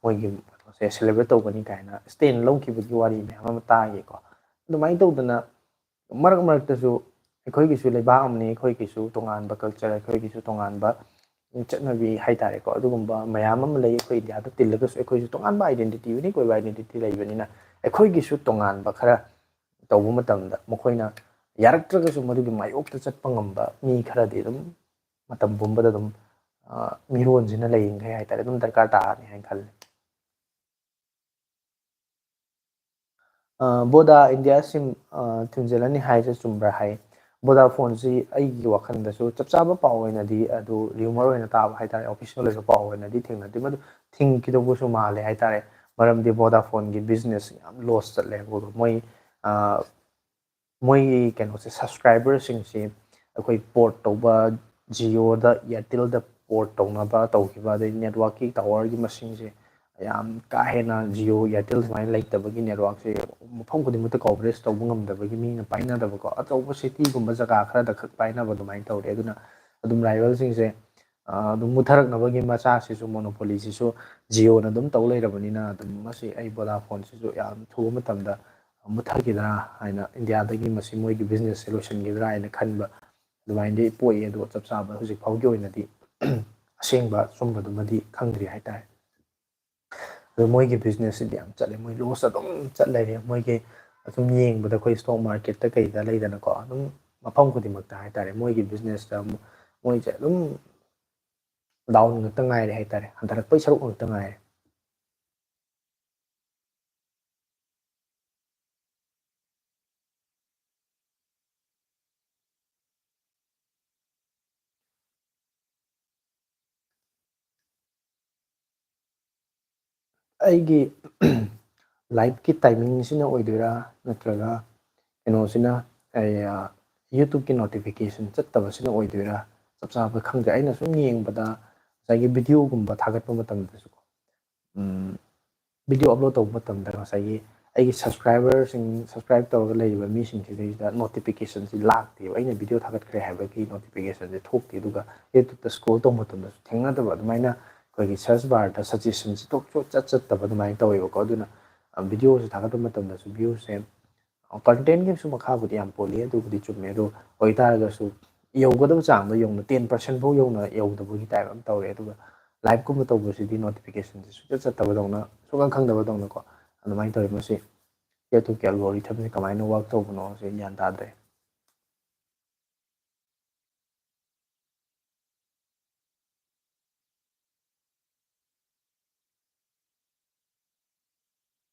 ꯃꯣꯏꯒꯤ ꯀꯩꯅꯣꯁꯦ ꯁꯦꯂꯦꯕ꯭ꯔꯦꯠ ꯇꯧꯒꯅꯤ ꯀꯥꯏꯅ ꯁ꯭ꯇꯦꯟ ꯂꯧꯈꯤꯕꯒꯤ ꯋꯥꯔꯤ ꯃꯌꯥꯝ ꯑꯃ ꯇꯥꯒꯦꯀꯣ꯫ ꯑꯗꯨꯃꯥꯏꯅ ꯇꯧꯗꯅ ꯃꯔꯛ ꯃꯔꯛꯇꯁꯨ ꯑꯩꯈꯣꯏꯒꯤꯁꯨ ꯂꯩꯕꯥꯛ ꯑꯃꯅꯤ, ꯑꯩꯈꯣꯏꯒꯤꯁꯨ ꯇꯣꯉꯥꯟꯕ ꯀꯜꯆꯔ, ꯑꯩꯈꯣꯏꯒꯤꯁꯨ ꯇꯣꯉꯥꯟꯕ ꯆꯠꯅꯕꯤ ꯍꯥꯏꯇꯥꯔꯦꯀꯣ꯫ ꯑꯗꯨꯒꯨꯝꯕ ꯃꯌꯥꯝ ꯑꯃ ꯂꯩ꯫ ꯑꯩꯈꯣꯏ ꯏꯟꯗꯤꯌꯥꯗ ꯇꯤꯜꯂꯒꯁꯨ ꯑꯩꯈꯣꯏꯁꯨ ꯇꯣꯉꯥꯟꯕ ꯑꯥꯏꯗꯦꯟꯇꯤꯇꯤ, ꯌꯨꯅꯤꯛ ꯑꯣꯏꯕ ꯑꯥꯏꯗꯦꯟꯇꯤꯇꯤ ꯂꯩꯕꯅꯤꯅ, ꯑꯩꯈꯣꯏꯒꯤꯁꯨ ꯇꯣꯉꯥꯟꯕ ꯈꯔ ꯇꯧꯕ ꯃꯇꯝꯗ ꯃꯈꯣꯏꯅ ꯌꯥꯔꯛꯇ꯭ꯔꯒꯁꯨ ꯃꯗꯨꯒꯤ ꯃꯥꯌꯣꯛꯇ ꯆꯠꯄ ꯉꯝꯕ ꯃꯤ ꯈꯔꯗꯤ ꯑꯗꯨꯝ ꯃꯇꯝ ꯄꯨꯝꯕꯗ ꯑꯗꯨꯝ ꯃꯤꯔꯣꯟꯁꯤꯅ ꯂꯩꯔꯤꯈꯩ ꯍꯥꯏꯇꯥꯔꯦ, ꯑꯗꯨꯝ ꯗꯔꯀꯥꯔ ꯇꯥꯔꯅꯤ ꯍꯥꯏꯅ ꯈꯜꯂꯤ꯫ ꯕꯣꯗꯥ ꯏꯟꯗꯤꯌꯥ ꯁꯤꯝ ꯊꯤꯡꯖꯤꯜꯂꯅꯤ ꯍꯥꯏꯁꯦ ꯆꯨꯝꯕ꯭ꯔꯥ ꯍꯥꯏ꯫ ꯕꯣꯗꯥꯐꯣꯟꯁꯤ ꯑꯩꯒꯤ ꯋꯥꯈꯜꯗꯁꯨ ꯆꯞ ꯆꯥꯕ ꯄꯥꯎ ꯑꯣꯏꯅꯗꯤ, ꯑꯗꯨ ꯔꯤꯌꯨꯃꯔ ꯑꯣꯏꯅ ꯇꯥꯕ ꯍꯥꯏꯇꯥꯔꯦ, ꯑꯣꯐꯤꯁꯤꯌꯦꯜ ꯑꯣꯏꯕ ꯄꯥꯎ ꯑꯣꯏꯅꯗꯤ ꯊꯦꯡꯅꯗꯦ꯫ ꯃꯗꯨ ꯊꯤꯡꯈꯤꯗꯧꯕꯁꯨ ꯃꯥꯜꯂꯦ ꯍꯥꯏꯇꯥꯔꯦ꯫ ꯃꯔꯝꯗꯤ ꯕꯣꯗꯥꯐꯣꯟꯒꯤ ꯕꯤꯖꯤꯅꯦꯁ ꯌꯥꯝ ꯂꯣꯁ ꯆꯠꯂꯦ꯫ ꯃꯣꯏ ꯃꯣꯏꯒꯤ ꯀꯩꯅꯣꯁꯦ, ꯁꯕꯁꯀ꯭ꯔꯥꯏꯕꯔꯁꯤꯡꯁꯤ ꯑꯩꯈꯣꯏ ꯄꯣꯔꯠ ꯇꯧꯕ, ꯖꯤꯌꯣꯗ, ꯏꯌꯥꯔꯇꯦꯜꯗ ꯄꯣꯔꯠ ꯇꯧꯅꯕ ꯇꯧꯈꯤꯕ, ꯑꯗꯩ ꯅꯦꯠꯋꯥꯛꯀꯤ ꯇꯥꯋꯔꯒꯤ ꯃꯁꯤꯡꯁꯦ ꯌꯥꯝ ꯀꯥ ꯍꯦꯟꯅ Jio, Airtel ꯁꯨꯃꯥꯏꯅ ꯂꯩꯇꯕꯒꯤ network ꯁꯦ ꯃꯐꯝ ꯈꯨꯗꯤꯡꯃꯛꯇ coverage ꯇꯧꯕ ꯉꯝꯗꯕꯒꯤ ꯃꯤꯅ ꯄꯥꯏꯅꯗꯕꯀꯣ, ꯑꯆꯧꯕ city ꯒꯨꯝꯕ ꯖꯒꯥ ꯈꯔꯗ ꯈꯛ ꯄꯥꯏꯅꯕ ꯑꯗꯨꯃꯥꯏꯅ ꯇꯧꯔꯦ꯫ ꯑꯗꯨꯅ ꯑꯗꯨꯝ rival ꯁꯤꯡꯁꯦ, ꯑ, ꯑꯗꯨꯝ ꯃꯨꯠꯊꯔꯛꯅꯕꯒꯤ ꯃꯆꯥꯛꯁꯤꯁꯨ, monopoly ꯁꯤꯁꯨ Jio ꯅ ꯑꯗꯨꯝ ꯇꯧ ꯂꯩꯔꯕꯅꯤꯅ, ꯑꯗꯨꯝ ꯃꯁꯤ ꯑꯩ Vodafone ꯁꯤꯁꯨ ꯌꯥꯝ ꯊꯨꯕ ꯃꯇꯝꯗ ꯃꯨꯠꯊꯈꯤꯗ꯭ꯔꯥ ꯍꯥꯏꯅ, ꯏꯟꯗꯤꯌꯥꯗꯒꯤ ꯃꯁꯤ ꯃꯣꯏꯒꯤ business ꯁꯦ ꯂꯣꯏꯁꯤꯟꯈꯤꯗ꯭ꯔꯥ ꯍꯥꯏꯅ ꯈꯟꯕ ꯑꯗꯨꯃꯥꯏꯅꯗꯤ ꯄꯣꯛꯏ꯫ ꯑꯗꯣ ꯆꯞ ꯆꯥꯕ ꯍꯧꯖꯤꯛ ꯐꯥꯎꯒꯤ ꯑꯣꯏꯅꯗꯤ ꯑꯁꯦꯡꯕ ꯑꯆꯨꯝꯕꯗꯨꯃꯗꯤ ꯈꯪꯗ꯭ꯔꯤ ꯍꯥꯏꯇꯥꯔꯦ꯫ ꯑꯗꯣ ꯃꯣꯏꯒꯤ business ꯁꯤꯗꯤ ꯌꯥꯝ ꯆꯠꯂꯦ, ꯃꯣꯏ loss ꯑꯗꯨꯝ ꯆꯠ ꯂꯩꯔꯦ꯫ ꯃꯣꯏꯒꯤ ꯑꯗꯨꯝ ꯌꯦꯡꯕꯗ ꯑꯩꯈꯣꯏ stock market ꯇ ꯀꯩꯗ ꯂꯩꯗꯅꯀꯣ, ꯑꯗꯨꯝ ꯃꯐꯝ ꯈꯨꯗꯤꯡꯃꯛꯇ ꯍꯥꯏꯇꯥꯔꯦ, ꯃꯣꯏꯒꯤ business ꯇ ꯃꯣꯏꯁꯦ ꯑꯗꯨꯝ down ꯉꯥꯛꯇ ꯉꯥꯏꯔꯦ ꯍꯥꯏꯇꯥꯔꯦ, ꯍꯟꯊꯔꯛꯄꯩ ꯁꯔꯨꯛ ꯉꯥꯛꯇ ꯉꯥꯏꯔꯦ꯫ ꯑꯩꯒꯤ live ꯀꯤ timing ꯁꯤꯅ ꯑꯣꯏꯗꯣꯏꯔꯥ, ꯅꯠꯇ꯭ꯔꯒ ꯀꯩꯅꯣꯁꯤꯅ, ꯑꯩ, ꯑ, YouTube ꯀꯤ notification ꯆꯠꯇꯕꯁꯤꯅ ꯑꯣꯏꯗꯣꯏꯔꯥ? ꯆꯞ ꯆꯥꯕ ꯈꯪꯗ꯭ꯔꯦ꯫ ꯑꯩꯅ ꯁꯨꯝ ꯌꯦꯡꯕꯗ, ꯉꯁꯥꯏꯒꯤ video ꯒꯨꯝꯕ ꯊꯥꯒꯠꯄ ꯃꯇꯝꯗꯁꯨꯀꯣ, ꯎꯝ, video upload ꯇꯧꯕ ꯃꯇꯝꯗ ꯉꯁꯥꯏꯒꯤ ꯑꯩꯒꯤ subscriber ꯁꯤꯡ, subscribe ꯇꯧꯔꯒ ꯂꯩꯔꯤꯕ ꯃꯤꯁꯤꯡꯁꯤꯗꯩꯁꯤꯗ notification ꯁꯤ ꯂꯥꯛꯇꯦꯕ꯫ ꯑꯩꯅ video ꯊꯥꯒꯠꯈ꯭ꯔꯦ ꯍꯥꯏꯕꯒꯤ notification ꯁꯦ ꯊꯣꯛꯇꯦ꯫ ꯑꯗꯨꯒ YouTube ꯇ scroll ꯇꯧꯕ ꯃꯇꯝꯗꯁꯨ ꯊꯦꯡꯅꯗꯕ, ꯑꯗꯨꯃꯥꯏꯅ ꯑꯩꯈꯣꯏꯒꯤ search bar ꯗ suggestion ꯁꯤ ꯇꯣꯛ ꯆꯠ ꯆꯠꯇꯕ ꯑꯗꯨꯃꯥꯏꯅ ꯇꯧꯋꯦꯕꯀꯣ꯫ ꯑꯗꯨꯅ, ꯑ, video ꯁꯦ ꯊꯥꯒꯠꯄ ꯃꯇꯝꯗꯁꯨ view ꯁꯦ, ꯑ, content ꯒꯤꯁꯨ ꯃꯈꯥꯕꯨꯗꯤ ꯌꯥꯝ ꯄꯣꯜꯂꯤ, ꯑꯗꯨꯕꯨꯗꯤ ꯆꯨꯝꯃꯦ꯫ ꯑꯗꯨ ꯑꯣꯏꯇꯥꯔꯒꯁꯨ ꯌꯧꯒꯗꯕ ꯆꯥꯡꯗꯣ ꯌꯧꯅ ten percent ꯐꯥꯎ ꯌꯧꯅ ꯌꯧꯗꯕꯒꯤ type ꯑꯃ ꯇꯧꯔꯦ꯫ ꯑꯗꯨꯒ live ꯀꯨꯝꯕ ꯇꯧꯕꯁꯤꯗꯤ notification ꯁꯦ ꯁꯨꯡꯆꯠ ꯆꯠꯇꯕꯗꯧꯅ, ꯁꯨꯡꯈꯪ ꯈꯪꯗꯕꯗꯧꯅꯀꯣ ꯑꯗꯨꯃꯥꯏꯅ ꯇꯧꯋꯦ꯫ ꯃꯁꯤ YouTube ꯀꯤ algorithm ꯁꯦ ꯀꯃꯥꯏꯅ work ꯇꯧꯕꯅꯣ ꯁꯦ ꯒ꯭ꯌꯥꯟ ꯇꯥꯗ꯭ꯔꯦ꯫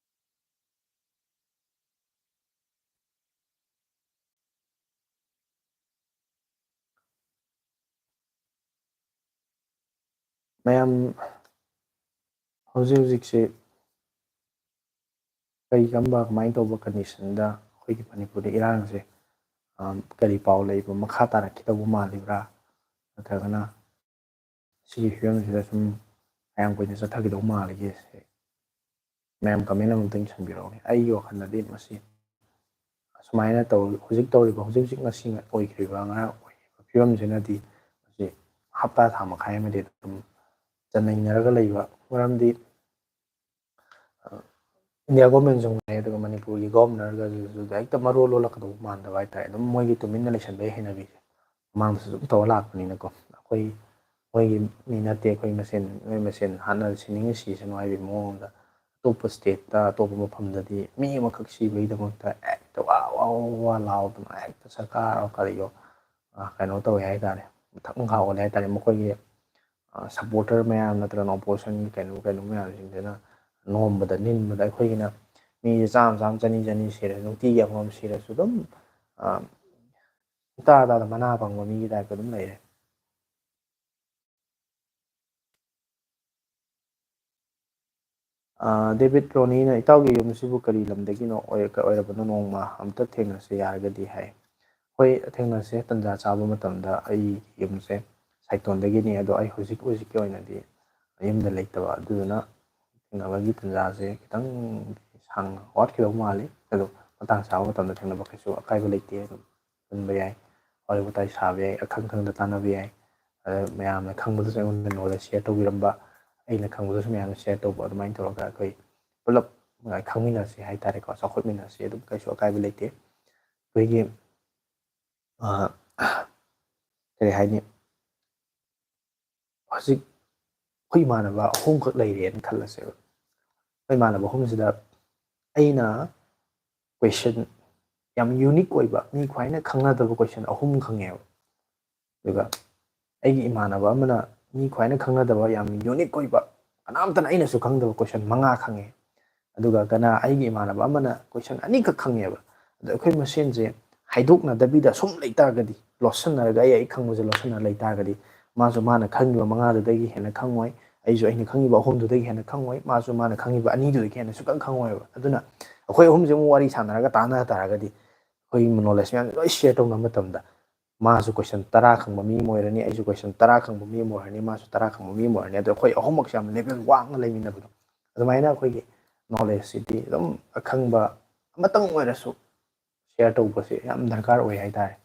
ꯃꯌꯥꯝ, ꯍꯧꯖꯤꯛ ꯍꯧꯖꯤꯛꯁꯤ ꯀꯔꯤ ꯀꯔꯝꯕ, ꯀꯃꯥꯏꯅ ꯇꯧꯕ condition ꯗ ꯑꯩꯈꯣꯏꯒꯤ ꯃꯅꯤꯄꯨꯔꯗ ꯏꯔꯥꯡꯁꯦ, ꯑꯝ, ꯀꯔꯤ ꯄꯥꯎ ꯂꯩꯕ, ꯃꯈꯥ ꯇꯥꯔꯛꯈꯤꯗꯧꯕ ꯃꯥꯜꯂꯤꯕ꯭ꯔꯥ? ꯅꯠꯇ꯭ꯔꯒꯅ ꯁꯤꯒꯤ ꯐꯤꯕꯝꯁꯤꯗ ꯁꯨꯝ ꯀꯌꯥꯝ ꯀꯨꯏꯅ ꯆꯠꯊꯈꯤꯗꯧ ꯃꯥꯜꯂꯤꯒꯦ ꯁꯦ ꯃꯌꯥꯝ comment ꯑꯃꯨꯛꯇꯪ ꯏꯁꯟꯕꯤꯔꯛꯎꯅꯦ꯫ ꯑꯩꯒꯤ ꯋꯥꯈꯜꯗꯗꯤ ꯃꯁꯤ ꯑꯁꯨꯃꯥꯏꯅ ꯇꯧ-, ꯍꯧꯖꯤꯛ ꯇꯧꯔꯤꯕ, ꯍꯧꯖꯤꯛ ꯍꯧꯖꯤꯛ ꯉꯁꯤ ꯑꯣꯏꯈ꯭ꯔꯤꯕ, ꯉꯔꯥꯡ ꯑꯣꯏꯈ꯭ꯔꯤꯕ ꯐꯤꯕꯝꯁꯤꯅꯗꯤ ꯃꯁꯤ ꯍꯞꯇꯥ ꯊꯥ ꯃꯈꯥꯏ ꯑꯃꯗꯤ ꯑꯗꯨꯝ ꯆꯠꯅꯩꯅꯔꯒ ꯂꯩꯕ꯫ ꯃꯔꯝꯗꯤ, ꯑ, ꯏꯟꯗꯤꯌꯥ ꯒꯣꯔꯃꯦꯟꯁꯨ ꯉꯥꯏ, ꯑꯗꯨꯒ ꯃꯅꯤꯄꯨꯔꯒꯤ ꯒꯣꯔꯃꯦꯟꯅꯔꯒꯁꯨ ꯍꯦꯛꯇ ꯃꯔꯣꯜ ꯂꯣꯜꯂꯛꯀꯗꯧꯕ ꯃꯥꯟꯗꯕ ꯍꯥꯏꯇꯥꯔꯦ꯫ ꯑꯗꯨꯝ ꯃꯣꯏꯒꯤ ꯇꯨꯃꯤꯟꯅ ꯂꯩꯁꯟꯕꯒꯤ ꯍꯩꯅꯕꯤꯁꯦ ꯃꯃꯥꯡꯗꯁꯨ ꯑꯗꯨꯝ ꯇꯧꯔ ꯂꯥꯛꯄꯅꯤꯅꯀꯣ꯫ ꯑꯩꯈꯣꯏ, ꯃꯣꯏꯒꯤ ꯃꯤ ꯅꯠꯇꯦ, ꯑꯩꯈꯣꯏ ꯃꯁꯦꯟ, ꯅꯣꯏ ꯃꯁꯦꯟ ꯍꯥꯠꯅ ꯁꯤꯅꯤꯡꯉꯤ ꯁꯤꯁꯅꯨ ꯍꯥꯏꯕꯒꯤ ꯃꯑꯣꯡꯗ ꯑꯇꯣꯞꯄ stateꯇ, ꯑꯇꯣꯞꯄ ꯃꯐꯝꯗꯗꯤ ꯃꯤ ꯑꯃꯈꯛ ꯁꯤꯕꯒꯤꯗꯃꯛꯇ ꯍꯦꯛꯇ ꯋꯥ ꯋꯥ ꯋꯥ ꯋꯥ ꯂꯥꯎꯗꯅ ꯍꯦꯛꯇ ꯁꯔꯀꯥꯔ ꯀꯔꯤꯌꯣ, ꯑ, ꯀꯩꯅꯣ ꯇꯧꯋꯦ ꯍꯥꯏꯇꯥꯔꯦ, ꯃꯊꯛ ꯃꯈꯥ ꯑꯣꯜꯂꯦ ꯍꯥꯏꯇꯥꯔꯦ꯫ ꯃꯈꯣꯏꯒꯤ, ꯑ, supporter ꯃꯌꯥꯝ ꯅꯠꯇ꯭ꯔꯒꯅ oppositionꯒꯤ ꯀꯩꯅꯣ, ꯀꯩꯅꯣ ꯃꯌꯥꯝꯁꯤꯡꯁꯤꯅ ꯅꯣꯝꯕꯗ, ꯅꯤꯟꯕꯗ ꯑꯩꯈꯣꯏꯒꯤꯅ ꯃꯤꯁꯦ ꯆꯥꯝꯃ, ꯆꯥꯝꯃ, ꯆꯅꯤ, ꯆꯅꯤ ꯁꯤꯔꯁꯨ, ꯅꯨꯡꯇꯤꯒꯤ ꯑꯃꯃꯝ ꯁꯤꯔꯁꯨ ꯑꯗꯨꯝ, ꯑ, ꯏꯇꯥ ꯇꯥꯗ ꯃꯅꯥ ꯄꯪꯕ ꯃꯤꯒꯤ typeꯇ ꯑꯗꯨꯝ ꯂꯩꯔꯦ꯫ ꯑ, ꯗꯦꯕꯤꯠ ꯔꯣꯅꯤꯅ, "ꯏꯇꯥꯎꯒꯤ ꯌꯨꯝꯁꯤꯕꯨ ꯀꯔꯤ ꯂꯝꯗꯒꯤꯅꯣ? ꯑꯣꯏ-, ꯑꯣꯏꯔꯕꯅꯣ? ꯅꯣꯡꯃ ꯑꯝꯇ ꯊꯦꯡꯅꯁꯦ ꯌꯥꯔꯒꯗꯤ" ꯍꯥꯏ꯫ ꯍꯣꯏ, ꯊꯦꯡꯅꯁꯦ, ꯇꯟꯖꯥ ꯆꯥꯕ ꯃꯇꯝꯗ꯫ ꯑꯩ ꯌꯨꯝꯁꯦ ꯁꯥꯏꯇꯣꯟꯗꯒꯤꯅꯤ, ꯑꯗꯣ ꯑꯩ ꯍꯧꯖꯤꯛ ꯍꯧꯖꯤꯛꯀꯤ ꯑꯣꯏꯅꯗꯤ ꯌꯨꯝꯗ ꯂꯩꯇꯕ, ꯑꯗꯨꯗꯨꯅ ꯊꯦꯡꯅꯕꯒꯤ ꯇꯟꯖꯥꯁꯦ ꯈꯤꯇꯪ ꯁꯥꯡꯅ ꯋꯥꯠꯈꯤꯗꯧ ꯃꯥꯜꯂꯤ꯫ ꯑꯗꯣ ꯃꯇꯥꯡ ꯆꯥꯕ ꯃꯇꯝꯗ ꯊꯦꯡꯅꯕ ꯀꯩꯁꯨ ꯑꯀꯥꯏꯕ ꯂꯩꯇꯦ꯫ ꯑꯗꯨꯝ ꯄꯨꯟꯕ ꯌꯥꯏ, ꯋꯥꯔꯤ ꯋꯥꯇꯥꯏ ꯁꯥꯕ ꯌꯥꯏ, ꯑꯈꯪ ꯈꯪꯗ ꯇꯥꯟꯅꯕ ꯌꯥꯏ꯫ ꯑꯗ ꯃꯌꯥꯝꯅ ꯈꯪꯕꯗꯁꯨ ꯑꯩꯉꯣꯟꯗ knowledge share ꯇꯧꯕꯤꯔꯝꯕ, ꯑꯩꯅ ꯈꯪꯕꯗꯁꯨ ꯃꯌꯥꯝꯅ share ꯇꯧꯕ, ꯑꯗꯨꯃꯥꯏꯅ ꯇꯧꯔꯒ ꯑꯩꯈꯣꯏ ꯄꯨꯂꯞ, ꯑ, ꯈꯪꯃꯤꯟꯅꯁꯤ ꯍꯥꯏꯇꯥꯔꯦꯀꯣ, ꯆꯥꯎꯈꯠꯃꯤꯟꯅꯁꯤ, ꯑꯗꯨꯝ ꯀꯩꯁꯨ ꯑꯀꯥꯏꯕ ꯂꯩꯇꯦ꯫ ꯑꯩꯈꯣꯏꯒꯤ, ꯑ, ꯀꯔꯤ ꯍꯥꯏꯅꯤ, ꯍꯧꯖꯤꯛ ꯑꯩꯈꯣꯏ ꯏꯃꯥꯟꯅꯕ ꯑꯍꯨꯝꯈꯛ ꯂꯩꯔꯦꯅ ꯈꯜꯂꯁꯦꯕ꯫ ꯑꯩꯈꯣꯏ ꯏꯃꯥꯟꯅꯕ ꯑꯍꯨꯝꯁꯤꯗ ꯑꯩꯅ question ꯌꯥꯝ unique ꯑꯣꯏꯕ, ꯃꯤ ꯈ꯭ꯋꯥꯏꯅ ꯈꯪꯅꯗꯕ question ꯑꯍꯨꯝ ꯈꯪꯉꯦꯕ꯫ ꯑꯗꯨꯒ ꯑꯩꯒꯤ ꯏꯃꯥꯟꯅꯕ ꯑꯃꯅ ꯃꯤ ꯈ꯭ꯋꯥꯏꯅ ꯈꯪꯅꯗꯕ, ꯌꯥꯝ unique ꯑꯣꯏꯕ, ꯀꯅꯥꯝꯇꯅ ꯑꯩꯅꯁꯨ ꯈꯪꯗꯕ question ꯃꯉꯥ ꯈꯪꯉꯦ꯫ ꯑꯗꯨꯒ ꯀꯅꯥ, ꯑꯩꯒꯤ ꯏꯃꯥꯟꯅꯕ ꯑꯃꯅ question ꯑꯅꯤꯈꯛ ꯈꯪꯉꯦꯕ꯫ ꯑꯗꯣ ꯑꯩꯈꯣꯏ ꯃꯁꯦꯟꯁꯦ ꯍꯥꯏꯗꯣꯛꯅꯗꯕꯤꯗ ꯁꯨꯝ ꯂꯩꯇꯥꯔꯒꯗꯤ, ꯂꯣꯠꯁꯤꯟꯅꯔꯒ ꯑꯩ, ꯑꯩ ꯈꯪꯕꯁꯦ ꯂꯣꯠꯁꯤꯟꯅꯔ ꯂꯩꯇꯥꯔꯒꯗꯤ, ꯃꯥꯁꯨ ꯃꯥꯅ ꯈꯪꯉꯤꯕ ꯃꯉꯥꯗꯨꯗꯒꯤ ꯍꯦꯟꯅ ꯈꯪꯉꯣꯏ, ꯑꯩꯁꯨ ꯑꯩꯅ ꯈꯪꯉꯤꯕ ꯑꯍꯨꯝꯗꯨꯗꯒꯤ ꯍꯦꯟꯅ ꯈꯪꯉꯣꯏ, ꯃꯥꯁꯨ ꯃꯥꯅ ꯈꯪꯉꯤꯕ ꯑꯅꯤꯗꯨꯗꯒꯤ ꯍꯦꯟꯅ ꯁꯨꯛꯈꯪ ꯈꯪꯉꯣꯏꯕ꯫ ꯑꯗꯨꯅ ꯑꯩꯈꯣꯏ ꯑꯍꯨꯝꯁꯦ ꯑꯃꯨꯛ ꯋꯥꯔꯤ ꯁꯥꯟꯅꯔꯒ ꯇꯥꯟꯅ ꯇꯥꯔꯒꯗꯤ, ꯑꯩꯈꯣꯏꯒꯤ knowledge ꯃꯌꯥꯝꯁꯦ ꯂꯣꯏ share ꯇꯧꯅꯕ ꯃꯇꯝꯗ, ꯃꯥꯁꯨ question ꯇꯔꯥ ꯈꯪꯕ ꯃꯤ ꯑꯃ ꯑꯣꯏꯔꯅꯤ, ꯑꯩꯁꯨ question ꯇꯔꯥ ꯈꯪꯕ ꯃꯤ ꯑꯃ ꯑꯣꯏꯔꯅꯤ, ꯃꯥꯁꯨ ꯇꯔꯥ ꯈꯪꯕ ꯃꯤ ꯑꯃ ꯑꯣꯏꯔꯅꯤ꯫ ꯑꯗꯣ ꯑꯩꯈꯣꯏ ꯑꯍꯨꯝꯃꯛꯁꯦ ꯌꯥꯝ level ꯋꯥꯡꯅ ꯂꯩꯃꯤꯟꯅꯕꯗꯣ, ꯑꯗꯨꯃꯥꯏꯅ ꯑꯩꯈꯣꯏꯒꯤ knowledgeꯁꯤꯗꯤ ꯑꯗꯨꯝ ꯑꯈꯪꯕ ꯑꯃꯇꯪ ꯑꯣꯏꯔꯁꯨ share ꯇꯧꯕꯁꯦ ꯌꯥꯝ ꯗꯔꯀꯥꯔ ꯑꯣꯏ ꯍꯥꯏꯇꯥꯔꯦ꯫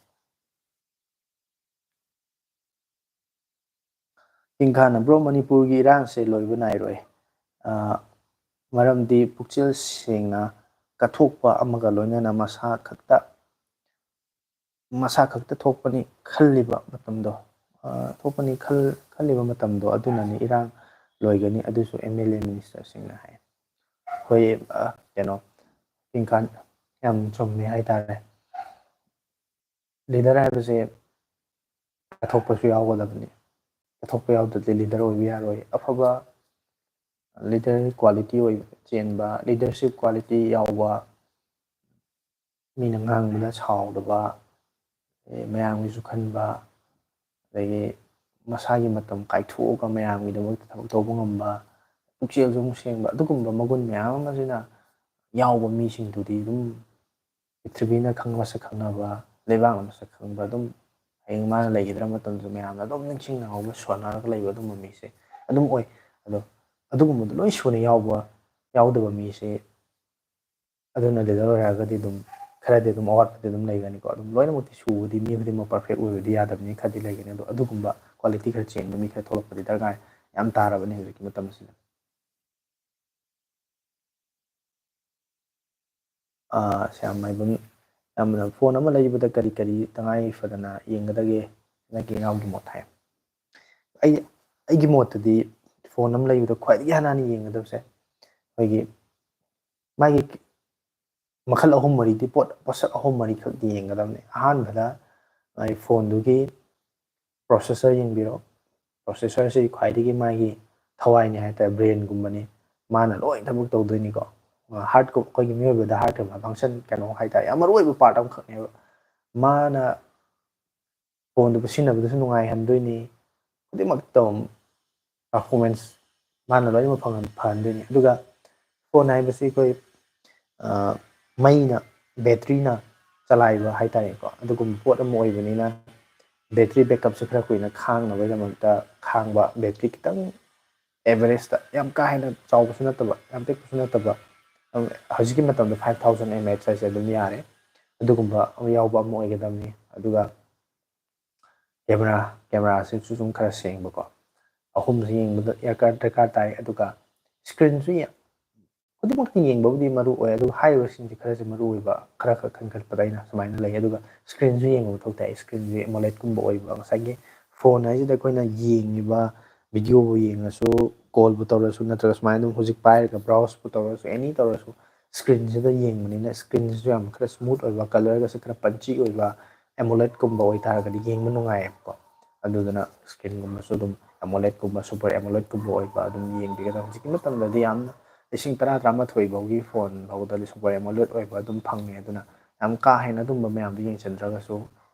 ꯀꯤꯡꯈꯥꯅ, "Bro, ꯃꯅꯤꯄꯨꯔꯒꯤ ꯏꯔꯥꯡꯁꯦ ꯂꯣꯏꯕ ꯅꯥꯏꯔꯣꯏ꯫ ꯑ, ꯃꯔꯝꯗꯤ ꯄꯨꯛꯆꯦꯜ ꯁꯦꯡꯅ ꯀꯠꯊꯣꯛꯄ ꯑꯃꯒ ꯂꯣꯏꯅꯅ ꯃꯁꯥ ꯈꯛꯇ, ꯃꯁꯥ ꯈꯛꯇ ꯊꯣꯛꯄꯅꯤ ꯈꯜꯂꯤꯕ ꯃꯇꯝꯗꯣ, ꯑ, ꯊꯣꯛꯄꯅꯤ ꯈꯜ-, ꯈꯜꯂꯤꯕ ꯃꯇꯝꯗꯣ ꯑꯗꯨꯅꯅꯤ ꯏꯔꯥꯡ ꯂꯣꯏꯒꯅꯤ, ꯑꯗꯨꯁꯨ MLA ministerꯁꯤꯡꯅ" ꯍꯥꯏ꯫ ꯑꯩꯈꯣꯏ, ꯑ, ꯀꯩꯅꯣ, ꯀꯤꯡꯈꯥꯟ ꯌꯥꯝ ꯆꯨꯝꯃꯦ ꯍꯥꯏꯇꯥꯔꯦ꯫ Leader ꯍꯥꯏꯕꯁꯦ ꯀꯠꯊꯣꯛꯄꯁꯨ ꯌꯥꯎꯒꯗꯕꯅꯤ꯫ ꯀꯠꯊꯣꯛꯄ ꯌꯥꯎꯗ꯭ꯔꯗꯤ leader ꯑꯣꯏꯕ ꯌꯥꯔꯣꯏ꯫ ꯑꯐꯕ leader quality ꯑꯣꯏ-, ꯆꯦꯟꯕ, leadership quality ꯌꯥꯎꯕ, ꯃꯤꯅ ꯉꯥꯡꯕꯗ ꯁꯥꯎꯗꯕ, ꯑꯦ, ꯃꯌꯥꯝꯒꯤꯁꯨ ꯈꯟꯕ, ꯑꯗꯒꯤ ꯃꯁꯥꯒꯤ ꯃꯇꯝ ꯀꯥꯏꯊꯣꯛꯑꯒ ꯃꯌꯥꯝꯒꯤꯗꯃꯛꯇ ꯊꯕꯛ ꯇꯧꯕ ꯉꯝꯕ, ꯄꯨꯛꯆꯦꯜꯁꯨ ꯑꯃꯨꯛ ꯁꯦꯡꯕ, ꯑꯗꯨꯒꯨꯝꯕ ꯃꯒꯨꯟ ꯃꯌꯥꯝ ꯑꯃꯁꯤꯅ ꯌꯥꯎꯕ ꯃꯤꯁꯤꯡꯗꯨꯗꯤ ꯑꯗꯨꯝ ꯄ꯭ꯔꯤꯊꯤꯕꯤꯅ ꯈꯪ-, ꯃꯁꯛ ꯈꯪꯅꯕ, ꯂꯩꯕꯥꯛꯅ ꯃꯁꯛ ꯈꯪꯕ, ꯑꯗꯨꯝ ꯍꯌꯦꯡ ꯃꯥꯅ ꯂꯩꯈꯤꯗ꯭ꯔ ꯃꯇꯝꯗ ꯃꯌꯥꯝꯅ ꯑꯗꯨꯝ ꯅꯤꯡꯁꯤꯡꯅꯍꯧꯕ, ꯁꯣꯟꯅꯔꯒ ꯂꯩꯕ ꯑꯗꯨꯝꯕ ꯃꯤꯁꯦ ꯑꯗꯨꯝ ꯑꯣꯏ꯫ ꯑꯗꯣ ꯑꯗꯨꯒꯨꯝꯕꯗꯣ ꯂꯣꯏ ꯁꯨꯅ ꯌꯥꯎꯕ, ꯌꯥꯎꯗꯕ ꯃꯤꯁꯦ, ꯑꯗꯨꯅ leader ꯑꯣꯏꯔꯛꯑꯒꯗꯤ ꯑꯗꯨꯝ ꯈꯔꯗꯤ ꯑꯗꯨꯝ ꯑꯋꯥꯠꯄꯗꯤ ꯑꯗꯨꯝ ꯂꯩꯒꯅꯤꯀꯣ꯫ ꯑꯗꯨꯝ ꯂꯣꯏꯅꯃꯛꯇꯤ ꯁꯨꯕꯗꯤ ꯃꯤ ꯈꯨꯗꯤꯡꯃꯛ perfect ꯑꯣꯏꯕꯗꯤ ꯌꯥꯗꯕꯅꯤ, ꯈꯔꯗꯤ ꯂꯩꯒꯅꯤ꯫ ꯑꯗꯣ ꯑꯗꯨꯒꯨꯝꯕ quality ꯈꯔ ꯆꯦꯟꯕ ꯃꯤ ꯈꯔ ꯊꯣꯛꯂꯛꯄꯗꯤ ꯗꯔꯀꯥꯔ ꯌꯥꯝ ꯇꯥꯔꯕꯅꯤ ꯍꯧꯖꯤꯛꯀꯤ ꯃꯇꯝ ꯑꯁꯤꯗ꯫ ꯑꯥ, ꯁ꯭ꯌꯥꯝ ꯃꯥꯏꯕꯝ, ꯌꯥꯝꯅ phone ꯑꯃ ꯂꯩꯕꯗ ꯀꯔꯤ ꯀꯔꯤ ꯇꯉꯥꯏ ꯐꯗꯅ ꯌꯦꯡꯒꯗꯒꯦ? ꯅꯪꯒꯤ ꯏꯅꯥꯎꯒꯤ ꯃꯣꯠ ꯍꯥꯏꯌꯨ꯫ ꯑꯩ, ꯑꯩꯒꯤ ꯃꯣꯠꯇꯗꯤ phone ꯑꯃ ꯂꯩꯕꯗ ꯈ꯭ꯋꯥꯏꯗꯒꯤ ꯍꯥꯟꯅ ꯍꯥꯟꯅ ꯌꯦꯡꯒꯗꯕꯁꯦ ꯑꯩꯈꯣꯏꯒꯤ ꯃꯥꯒꯤ ꯃꯈꯜ ꯑꯍꯨꯝ ꯃꯔꯤꯗꯤ, ꯄꯣꯠ, ꯄꯣꯠꯁꯛ ꯑꯍꯨꯝ ꯃꯔꯤꯈꯛꯇꯤ ꯌꯦꯡꯒꯗꯕꯅꯤ꯫ ꯑꯍꯥꯟꯕꯗ ꯃꯥꯒꯤ phoneꯗꯨꯒꯤ processor ꯌꯦꯡꯕꯤꯔꯣ꯫ Processorꯁꯤ ꯈ꯭ꯋꯥꯏꯗꯒꯤ ꯃꯥꯒꯤ ꯊꯋꯥꯏꯅꯤ ꯍꯥꯏꯇꯥꯔꯦ, brainꯒꯨꯝꯕꯅꯤ꯫ ꯃꯥꯅ ꯂꯣꯏ ꯊꯕꯛ ꯇꯧꯗꯣꯏꯅꯤꯀꯣ꯫ Heart, ꯑꯩꯈꯣꯏꯒꯤ ꯃꯤꯑꯣꯏꯕꯗ heartꯀ function ꯀꯩꯅꯣ ꯍꯥꯏꯇꯥꯔꯦ, ꯌꯥꯝ ꯃꯔꯨ ꯑꯣꯏꯕ part ꯑꯃꯈꯛꯅꯦꯕ꯫ ꯃꯥꯅ phoneꯗꯨꯕꯨ ꯁꯤꯖꯤꯟꯅꯕꯗꯁꯨ ꯅꯨꯡꯉꯥꯏꯍꯟꯗꯣꯏꯅꯤ, ꯈꯨꯗꯤꯡꯃꯛꯇ performance ꯃꯥꯅ ꯂꯣꯏꯅꯃꯛ ꯐꯪꯍꯟ-, ꯐꯍꯟꯗꯣꯏꯅꯤ꯫ ꯑꯗꯨꯒ phone ꯍꯥꯏꯕꯁꯤ ꯑꯩꯈꯣꯏ, ꯑ, ꯃꯩꯅ, batteryꯅ ꯆꯂꯥꯏꯕ ꯍꯥꯏꯇꯥꯔꯦꯀꯣ꯫ ꯑꯗꯨꯒꯨꯝꯕ ꯄꯣꯠ ꯑꯃ ꯑꯣꯏꯕꯅꯤꯅ battery backupꯁꯦ ꯈꯔ ꯀꯨꯏꯅ ꯈꯥꯡꯅꯕꯒꯤꯗꯃꯛꯇ ꯈꯥꯡꯕ, battery ꯈꯤꯇꯪ average ꯇ, ꯌꯥꯝ ꯀꯥ ꯍꯦꯟꯅ ꯆꯥꯎꯕꯁꯨ ꯅꯠꯇꯕ, ꯌꯥꯝ ꯄꯤꯛꯄꯁꯨ ꯅꯠꯇꯕ, ꯑꯗꯨꯝ ꯍꯧꯖꯤꯛꯀꯤ ꯃꯇꯝꯗ five thousand mAh ꯍꯥꯏꯁꯦ ꯑꯗꯨꯝ ꯌꯥꯔꯦ꯫ ꯑꯗꯨꯒꯨꯝꯕ ꯑꯃ ꯌꯥꯎꯕ ꯑꯃ ꯑꯣꯏꯒꯗꯕꯅꯤ꯫ ꯑꯗꯨꯒ camera, cameraꯁꯤꯁꯨ ꯑꯗꯨꯝ ꯈꯔ ꯁꯦꯡꯕꯀꯣ, ꯑꯍꯨꯝꯁꯤ ꯌꯦꯡꯕꯗ ꯗꯔꯀꯥꯔ, ꯗꯔꯀꯥꯔ ꯇꯥꯏ꯫ ꯑꯗꯨꯒ screenꯁꯨ ꯌꯥꯝ, ꯈꯨꯗꯤꯡꯃꯛꯇꯤ ꯌꯦꯡꯕꯕꯨꯗꯤ ꯃꯔꯨ ꯑꯣꯏ, ꯑꯗꯨꯒ ꯍꯥꯏꯔꯤꯕꯁꯤꯡꯁꯦ ꯈꯔꯁꯦ ꯃꯔꯨ ꯑꯣꯏꯕ ꯈꯔ ꯈꯛ ꯈꯟꯒꯠꯄꯗ ꯑꯩꯅ ꯁꯨꯃꯥꯏꯅ ꯂꯩ꯫ ꯑꯗꯨꯒ screenꯁꯨ ꯌꯦꯡꯕ ꯃꯊꯧ ꯇꯥꯏ꯫ Screenꯁꯦ AMOLEDꯀꯨꯝꯕ ꯑꯣꯏꯕ, ꯉꯁꯥꯏꯒꯤ phone ꯍꯥꯏꯁꯤꯗ ꯑꯩꯈꯣꯏꯅ ꯌꯦꯡꯉꯤꯕ videoꯕꯨ ꯌꯦꯡꯉꯁꯨ, callꯕꯨ ꯇꯧꯔꯁꯨ, ꯅꯠꯇ꯭ꯔꯒ ꯁꯨꯃꯥꯏꯅ ꯑꯗꯨꯝ ꯍꯧꯖꯤꯛ ꯄꯥꯏꯔꯒ browseꯄꯨ ꯇꯧꯔꯁꯨ, any ꯇꯧꯔꯁꯨ, screenꯁꯤꯗ ꯌꯦꯡꯕꯅꯤꯅ screenꯁꯤꯁꯨ ꯌꯥꯝ ꯈꯔ smooth ꯑꯣꯏꯕ, colorꯒꯁꯦ ꯈꯔ punchy ꯑꯣꯏꯕ, AMOLEDꯀꯨꯝꯕ ꯑꯣꯏꯇꯥꯔꯒꯗꯤ ꯌꯦꯡꯕ ꯅꯨꯡꯉꯥꯏꯌꯦꯕꯀꯣ꯫ ꯑꯗꯨꯗꯨꯅ screenꯒꯨꯝꯕꯁꯨ ꯑꯗꯨꯝ AMOLEDꯀꯨꯝꯕ, super AMOLEDꯀꯨꯝꯕ ꯑꯣꯏꯕ ꯑꯗꯨꯝ ꯌꯦꯡꯕꯤꯒꯗꯕ꯫ ꯍꯧꯖꯤꯛꯀꯤ ꯃꯇꯝꯗꯗꯤ ꯌꯥꯝꯅ ꯂꯤꯁꯤꯡ ꯇꯔꯥ, ꯇꯔꯥꯃꯥꯊꯣꯏ ꯐꯥꯎꯒꯤ phone ꯐꯥꯎꯗ super AMOLED ꯑꯣꯏꯕ ꯑꯗꯨꯝ ꯐꯪꯉꯦ꯫ ꯑꯗꯨꯅ ꯌꯥꯝ ꯀꯥ ꯍꯦꯟꯅ ꯑꯗꯨꯝꯕ ꯃꯌꯥꯝꯗꯣ ꯌꯦꯡꯁꯤꯟꯗ꯭ꯔꯒꯁꯨ,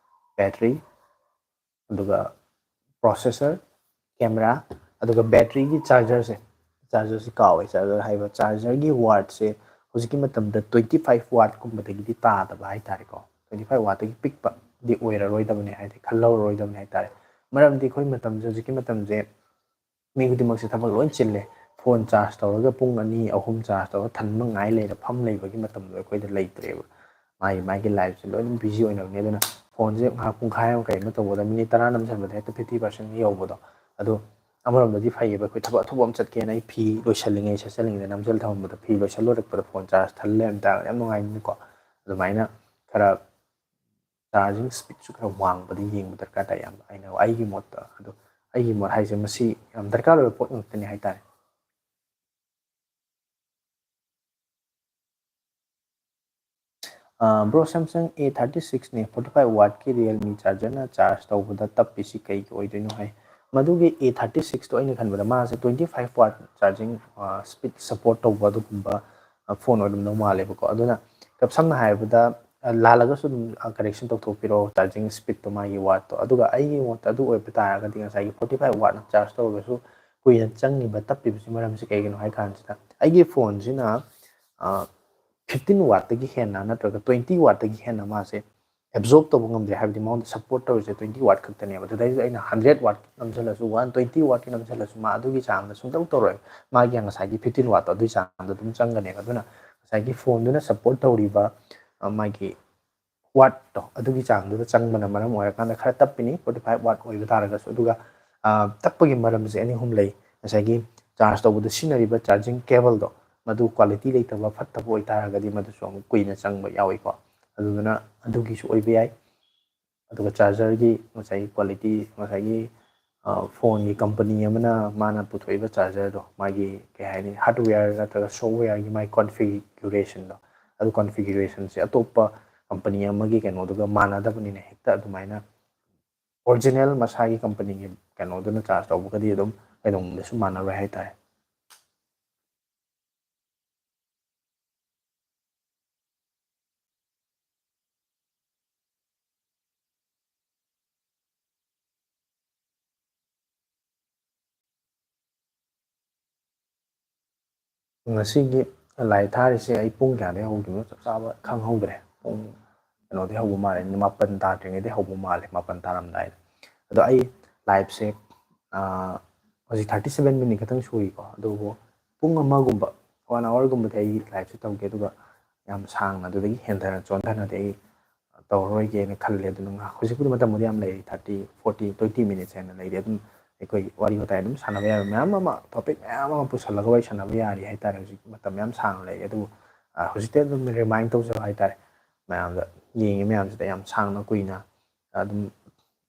battery, ꯑꯗꯨꯒ processor, camera, ꯑꯗꯨꯒ batteryꯒꯤ chargerꯁꯦ, chargerꯁꯤ ꯀꯥꯎꯋꯦ, charger ꯍꯥꯏꯕ, chargerꯒꯤ wattꯁꯦ ꯍꯧꯖꯤꯛꯀꯤ ꯃꯇꯝꯗ twenty five wattꯀꯨꯝꯕꯗꯒꯤꯗꯤ ꯇꯥꯗꯕ ꯍꯥꯏꯇꯥꯔꯦꯀꯣ꯫ Twenty five wattꯇꯒꯤ ꯄꯤꯛꯄꯗꯤ ꯑꯣꯏꯔꯔꯣꯏꯗꯕꯅꯤ, ꯍꯥꯏꯗꯤ ꯈꯜꯍꯧꯔꯔꯣꯏꯗꯕꯅꯤ ꯍꯥꯏꯇꯥꯔꯦ꯫ ꯃꯔꯝꯗꯤ ꯑꯩꯈꯣꯏ ꯃꯇꯝꯁꯦ, ꯍꯧꯖꯤꯛꯀꯤ ꯃꯇꯝꯁꯦ ꯃꯤ ꯈꯨꯗꯤꯡꯃꯛꯁꯦ ꯊꯕꯛ ꯂꯣꯏ ꯆꯤꯜꯂꯦ꯫ Phone charge ꯇꯧꯔꯒ ꯄꯨꯡ ꯑꯅꯤ, ꯑꯍꯨꯝ charge ꯇꯧꯔꯒ ꯊꯟꯕ ꯉꯥꯏ ꯂꯩꯔ ꯐꯝ ꯂꯩꯕꯒꯤ ꯃꯇꯝꯗꯣ ꯑꯩꯈꯣꯏꯗ ꯂꯩꯇ꯭ꯔꯦꯕ꯫ ꯃꯥꯒꯤ, ꯃꯥꯒꯤ lifeꯁꯦ ꯂꯣꯏꯅ busy ꯑꯣꯏꯅꯕꯅꯦ꯫ ꯑꯗꯨꯅ phoneꯁꯦ ꯉꯥꯏꯍꯥꯛ ꯄꯨꯡꯈꯥꯏ ꯑꯃ ꯀꯩ ꯑꯃ ꯇꯧꯕꯗ minute ꯇꯔꯥ ꯅꯝꯁꯤꯟꯕꯗ ꯍꯦꯛꯇ fifty percent ꯌꯧꯕꯗꯣ꯫ ꯑꯗꯣ ꯑꯃꯔꯣꯝꯗꯗꯤ ꯐꯩꯌꯦꯕ, ꯑꯩꯈꯣꯏ ꯊꯕꯛ ꯑꯊꯨꯕ ꯑꯃ ꯆꯠꯀꯦꯅ ꯑꯩ ꯐꯤ ꯂꯣꯏꯁꯜꯂꯤꯉꯩ, ꯁꯦꯠꯆꯜꯂꯤꯉꯩꯗ ꯅꯝꯁꯤꯜ ꯊꯝꯃꯝꯕꯗꯣ, ꯐꯤ ꯂꯣꯏꯁꯜ ꯂꯣꯏꯔꯛꯄꯗ phone charge ꯊꯜ ꯂꯩꯔꯝ ꯇꯥꯔꯒꯗꯤ ꯌꯥꯝ ꯅꯨꯡꯉꯥꯏꯅꯤꯀꯣ꯫ ꯑꯗꯨꯃꯥꯏꯅ ꯈꯔ charging speedꯁꯨ ꯈꯔ ꯋꯥꯡꯕꯗꯤ ꯌꯦꯡꯕ ꯗꯔꯀꯥꯔ ꯇꯥꯏ, ꯌꯥꯝ, ꯑꯩꯅ, ꯑꯩꯒꯤ ꯃꯣꯠꯇ꯫ ꯑꯗꯣ ꯑꯩꯒꯤ ꯃꯣꯠ ꯍꯥꯏꯁꯦ ꯃꯁꯤ ꯌꯥꯝ ꯗꯔꯀꯥꯔ ꯑꯣꯏꯕ ꯄꯣꯠ ꯉꯥꯛꯇꯅꯤ ꯍꯥꯏꯇꯥꯔꯦ꯫ ꯑ, bro, Samsung A thirty sixꯅꯦ, forty five wattꯀꯤ Realme chargerꯅ charge ꯇꯧꯕꯗ ꯇꯞꯄꯤꯁꯤ ꯀꯩꯒꯤ ꯑꯣꯏꯗꯣꯏꯅꯣ ꯍꯥꯏ꯫ ꯃꯗꯨꯒꯤ A thirty sixꯇꯣ ꯑꯩꯅ ꯈꯟꯕꯗ ꯃꯥꯁꯦ twenty five watt charging, ꯑ, speed support ꯇꯧꯕ ꯑꯗꯨꯒꯨꯝꯕ, ꯑ, phone ꯑꯣꯏꯔꯝꯗꯧ ꯃꯥꯜꯂꯦꯕꯀꯣ꯫ ꯑꯗꯨꯅ ꯀꯞ-, ꯁꯝꯅ ꯍꯥꯏꯔꯕꯗ, ꯑ, ꯂꯥꯜꯂꯒꯁꯨ ꯑꯗꯨꯝ, ꯑ, correction ꯇꯧꯊꯣꯛꯄꯤꯔꯣ, charging speedꯇꯣ, ꯃꯥꯒꯤ wattꯇꯣ꯫ ꯑꯗꯨꯒ ꯑꯩꯒꯤ ꯃꯣꯠꯇ ꯑꯗꯨ ꯑꯣꯏꯕ ꯇꯥꯔꯒꯗꯤ ꯉꯁꯥꯏꯒꯤ forty five wattꯅ charge ꯇꯧꯔꯒꯁꯨ ꯀꯨꯏꯅ ꯆꯪꯉꯤꯕ, ꯇꯞꯄꯤꯕꯁꯤ ꯃꯔꯝꯁꯤ ꯀꯩꯒꯤꯅꯣ ꯍꯥꯏ ꯀꯥꯟꯁꯤꯗ, ꯑꯩꯒꯤ phoneꯁꯤꯅ, ꯑ, fifteen wattꯇꯒꯤ ꯍꯦꯟꯅ ꯅꯠꯇ꯭ꯔꯒ twenty wattꯇꯒꯤ ꯍꯦꯟꯅ ꯃꯥꯁꯦ ꯑꯦꯕꯖꯣꯔꯕ ꯇꯧꯕ ꯉꯝꯗ꯭ꯔꯦ, ꯍꯥꯏꯕꯗꯤ ꯃꯉꯣꯟꯗ ꯁꯄꯣꯔꯠ ꯇꯧꯔꯤꯁꯦ twenty watt ꯈꯛꯇꯅꯦꯕ꯫ ꯑꯗꯨꯗꯩꯗ ꯑꯩꯅ hundred watt ꯅꯝꯁꯤꯜꯂꯁꯨ, one twenty watt ꯀꯤ ꯅꯝꯁꯤꯜꯂꯁꯨ, ꯃꯥ ꯑꯗꯨꯒꯤ ꯆꯥꯡꯗ ꯁꯨꯡꯇꯧ ꯇꯧꯔꯣꯏ꯫ ꯃꯥꯒꯤ ꯉꯁꯥꯏꯒꯤ fifteen watt ꯇꯣ ꯑꯗꯨꯒꯤ ꯆꯥꯡꯗ ꯑꯗꯨꯝ ꯆꯪꯒꯅꯦꯕ꯫ ꯑꯗꯨꯅ ꯉꯁꯥꯏꯒꯤ ꯐꯣꯟꯗꯨꯅ ꯁꯄꯣꯔꯠ ꯇꯧꯔꯤꯕ, ꯑ, ꯃꯥꯒꯤ watt ꯇꯣ ꯑꯗꯨꯒꯤ ꯆꯥꯡꯗꯨꯗ ꯆꯪꯕꯅ ꯃꯔꯝ ꯑꯣꯏꯔꯀꯥꯟꯗ ꯈꯔ ꯇꯞꯄꯤꯅꯤ, forty five watt ꯑꯣꯏꯕ ꯇꯥꯔꯒꯁꯨ꯫ ꯑꯗꯨꯒ, ꯑ, ꯇꯞꯄꯒꯤ ꯃꯔꯝꯁꯦ ꯑꯅꯤ ꯑꯍꯨꯝ ꯂꯩ꯫ ꯉꯁꯥꯏꯒꯤ ꯆꯥꯔꯖ ꯇꯧꯕꯗ ꯁꯤꯖꯤꯟꯅꯔꯤꯕ ꯆꯥꯔꯖꯤꯡ ꯀꯦꯕꯜꯗꯣ, ꯃꯗꯨ ꯀ꯭ꯋꯥꯂꯤꯇꯤ ꯂꯩꯇꯕ, ꯐꯠꯇꯕ ꯑꯣꯏꯇꯥꯔꯒꯗꯤ ꯃꯗꯨꯁꯨ ꯑꯃꯨꯛ ꯀꯨꯏꯅ ꯆꯪꯕ ꯌꯥꯎꯏꯀꯣ꯫ ꯑꯗꯨꯗꯨꯅ ꯑꯗꯨꯒꯤꯁꯨ ꯑꯣꯏꯕ ꯌꯥꯏ꯫ ꯑꯗꯨꯒ ꯆꯥꯔꯖꯔꯒꯤ ꯉꯁꯥꯏꯒꯤ ꯀ꯭ꯋꯥꯂꯤꯇꯤ, ꯉꯁꯥꯏꯒꯤ, ꯑ, ꯐꯣꯟꯒꯤ ꯀꯝꯄꯅꯤ ꯑꯃꯅ ꯃꯥꯅ ꯄꯨꯊꯣꯛꯏꯕ ꯆꯥꯔꯖꯔꯗꯣ, ꯃꯥꯒꯤ ꯀꯩ ꯍꯥꯏꯅꯤ, ꯍꯥꯔꯗꯋꯦꯌꯔ ꯅꯠꯇ꯭ꯔꯒ ꯁꯣꯐꯋꯦꯌꯔꯒꯤ ꯃꯥꯒꯤ ꯀꯣꯟꯐꯤꯒꯨꯔꯦꯁꯟꯗꯣ, ꯑꯗꯨ ꯀꯣꯟꯐꯤꯒꯨꯔꯦꯁꯟꯁꯦ ꯑꯇꯣꯞꯄ ꯀꯝꯄꯅꯤ ꯑꯃꯒꯤ ꯀꯩꯅꯣꯗꯨꯒ ꯃꯥꯟꯅꯗꯕꯅꯤꯅ, ꯍꯦꯛꯇ ꯑꯗꯨꯃꯥꯏꯅ ꯑꯣꯔꯤꯖꯤꯅꯦꯜ ꯃꯁꯥꯒꯤ ꯀꯝꯄꯅꯤꯒꯤ ꯀꯩꯅꯣꯗꯨꯅ ꯆꯥꯔꯖ ꯇꯧꯕꯒꯗꯤ ꯑꯗꯨꯝ ꯀꯩꯗꯧꯅꯨꯡꯗꯁꯨ ꯃꯥꯟꯅꯔꯣꯏ ꯍꯥꯏꯇꯥꯔꯦ꯫ ꯉꯁꯤꯒꯤ ꯂꯥꯏꯚ ꯊꯥꯔꯤꯁꯦ ꯑꯩ ꯄꯨꯡ ꯀꯌꯥꯗꯒꯤ ꯍꯧꯈꯤꯕꯅꯣ ꯆꯞ ꯆꯥꯕ ꯈꯪꯍꯧꯗ꯭ꯔꯦ꯫ ꯄꯨꯡ ꯀꯩꯅꯣꯗꯒꯤ ꯍꯧꯕ ꯃꯥꯜꯂꯦ, ꯃꯥꯄꯟ ꯇꯥꯗ꯭ꯔꯤꯉꯩꯗꯒꯤ ꯍꯧꯕ ꯃꯥꯜꯂꯦ, ꯃꯥꯄꯟ ꯇꯥꯔꯝꯗꯥꯏꯗ꯫ ꯑꯗꯣ ꯑꯩ ꯂꯥꯏꯚꯁꯦ, ꯑꯥ, ꯍꯧꯖꯤꯛ thirty seven minute ꯈꯛꯇꯪ ꯁꯨꯔꯤꯀꯣ, ꯑꯗꯨꯕꯨ ꯄꯨꯡ ꯑꯃꯒꯨꯝꯕ, one hour ꯒꯨꯝꯕꯗꯤ ꯑꯩ ꯂꯥꯏꯚꯁꯦ ꯇꯧꯒꯦ, ꯑꯗꯨꯒ ꯌꯥꯝ ꯁꯥꯡꯅ ꯑꯗꯨꯗꯒꯤ ꯍꯦꯟꯊꯅ ꯆꯣꯟꯊꯅꯗꯤ ꯑꯩ ꯇꯧꯔꯔꯣꯏꯒꯦꯅ ꯈꯜꯂꯦ꯫ ꯑꯗꯨꯅ ꯉꯥꯏꯍꯥꯛ, ꯍꯧꯖꯤꯛꯄꯨꯗꯤ ꯃꯇꯝꯕꯨꯗꯤ ꯌꯥꯝ ꯂꯩꯔꯤ, thirty, forty, twenty minutes ꯍꯦꯟꯅ ꯂꯩꯔꯤ꯫ ꯑꯗꯨꯝ ꯑꯩꯈꯣꯏ ꯋꯥꯔꯤ ꯋꯥꯇꯥꯏ ꯑꯗꯨꯝ ꯁꯥꯟꯅꯕ ꯌꯥꯕ ꯃꯌꯥꯝ ꯑꯃ, topic ꯃꯌꯥꯝ ꯑꯃ ꯄꯨꯁꯜꯂꯒ ꯋꯥꯔꯤ ꯁꯥꯟꯅꯕ ꯌꯥꯔꯤ ꯍꯥꯏꯇꯥꯔꯦ꯫ ꯍꯧꯖꯤꯛ ꯃꯇꯝ ꯌꯥꯝ ꯁꯥꯡꯅ ꯂꯩꯔꯤ꯫ ꯑꯗꯨꯕꯨ, ꯑ, ꯍꯧꯖꯤꯛꯇꯤ ꯑꯗꯨꯝ remind ꯇꯧꯖꯕ ꯍꯥꯏꯇꯥꯔꯦ, ꯃꯌꯥꯝꯗ, ꯌꯦꯡꯉꯤ ꯃꯌꯥꯝꯁꯤꯗ ꯌꯥꯝ ꯁꯥꯡꯅ ꯀꯨꯏꯅ ꯑꯗꯨꯝ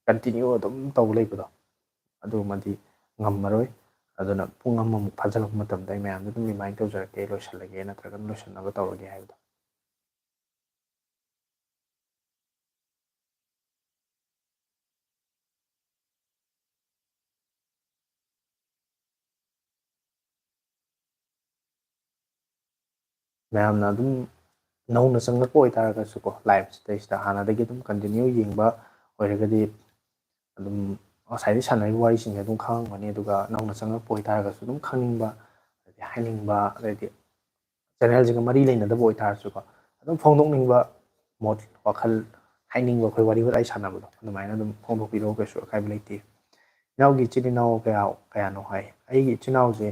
continue ꯑꯗꯨꯝ ꯇꯧ ꯂꯩꯕꯗꯣ, ꯑꯗꯨꯃꯗꯤ ꯉꯝꯃꯔꯣꯏ꯫ ꯑꯗꯨꯅ ꯄꯨꯡ ꯑꯃꯃꯨꯛ ꯐꯥꯖꯤꯜꯂꯛꯄ ꯃꯇꯝꯗ ꯑꯩ ꯃꯌꯥꯝꯗ ꯑꯗꯨꯝ remind ꯇꯧꯖꯔꯛꯀꯦ, ꯂꯣꯏꯁꯤꯜꯂꯒꯦ ꯅꯠꯇ꯭ꯔꯒꯅ ꯂꯣꯏꯁꯤꯟꯅꯕ ꯇꯧꯔꯒꯦ ꯍꯥꯏꯕꯗꯣ꯫ ꯃꯌꯥꯝꯅ ꯑꯗꯨꯝ ꯅꯧꯅ ꯆꯪꯂꯛꯄ ꯑꯣꯏꯇꯥꯔꯒꯁꯨꯀꯣ, ꯂꯥꯏꯚꯁꯤꯗꯩꯁꯤꯗ ꯍꯥꯟꯅꯗꯒꯤ ꯑꯗꯨꯝ continue ꯌꯦꯡꯕ ꯑꯣꯏꯔꯒꯗꯤ, ꯑꯗꯨꯝ ꯉꯁꯥꯏꯗꯩ ꯁꯥꯟꯅꯔꯤꯕ ꯋꯥꯔꯤꯁꯤꯡꯁꯦ ꯑꯗꯨꯝ ꯈꯪꯉꯝꯒꯅꯤ꯫ ꯑꯗꯨꯒ ꯅꯧꯅ ꯆꯪꯂꯛꯄ ꯑꯣꯏꯇꯥꯔꯒꯁꯨ ꯑꯗꯨꯝ ꯈꯪꯅꯤꯡꯕ, ꯑꯗꯩꯗꯤ ꯍꯥꯏꯅꯤꯡꯕ, ꯑꯗꯩꯗꯤ channel ꯁꯤꯒ ꯃꯔꯤ ꯂꯩꯅꯗꯕ ꯑꯣꯏꯇꯥꯔꯁꯨꯀꯣ, ꯑꯗꯨꯝ ꯐꯣꯡꯗꯣꯛꯅꯤꯡꯕ ꯃꯣꯠ, ꯋꯥꯈꯜ, ꯍꯥꯏꯅꯤꯡꯕ ꯑꯩꯈꯣꯏ ꯋꯥꯔꯤ ꯋꯥꯇꯥꯏ ꯁꯥꯟꯅꯕꯗꯣ ꯑꯗꯨꯃꯥꯏꯅ ꯑꯗꯨꯝ ꯐꯣꯡꯗꯣꯛꯄꯤꯔꯛꯑꯣ, ꯀꯩꯁꯨ ꯑꯀꯥꯏꯕ ꯂꯩꯇꯦ꯫ ꯏꯅꯥꯎꯒꯤ ꯏꯆꯤꯜ ꯏꯅꯥꯎ ꯀꯌꯥ ꯀꯌꯥꯅꯣ ꯍꯥꯏ? ꯑꯩꯒꯤ ꯏꯆꯤꯜ ꯏꯅꯥꯎꯁꯦ,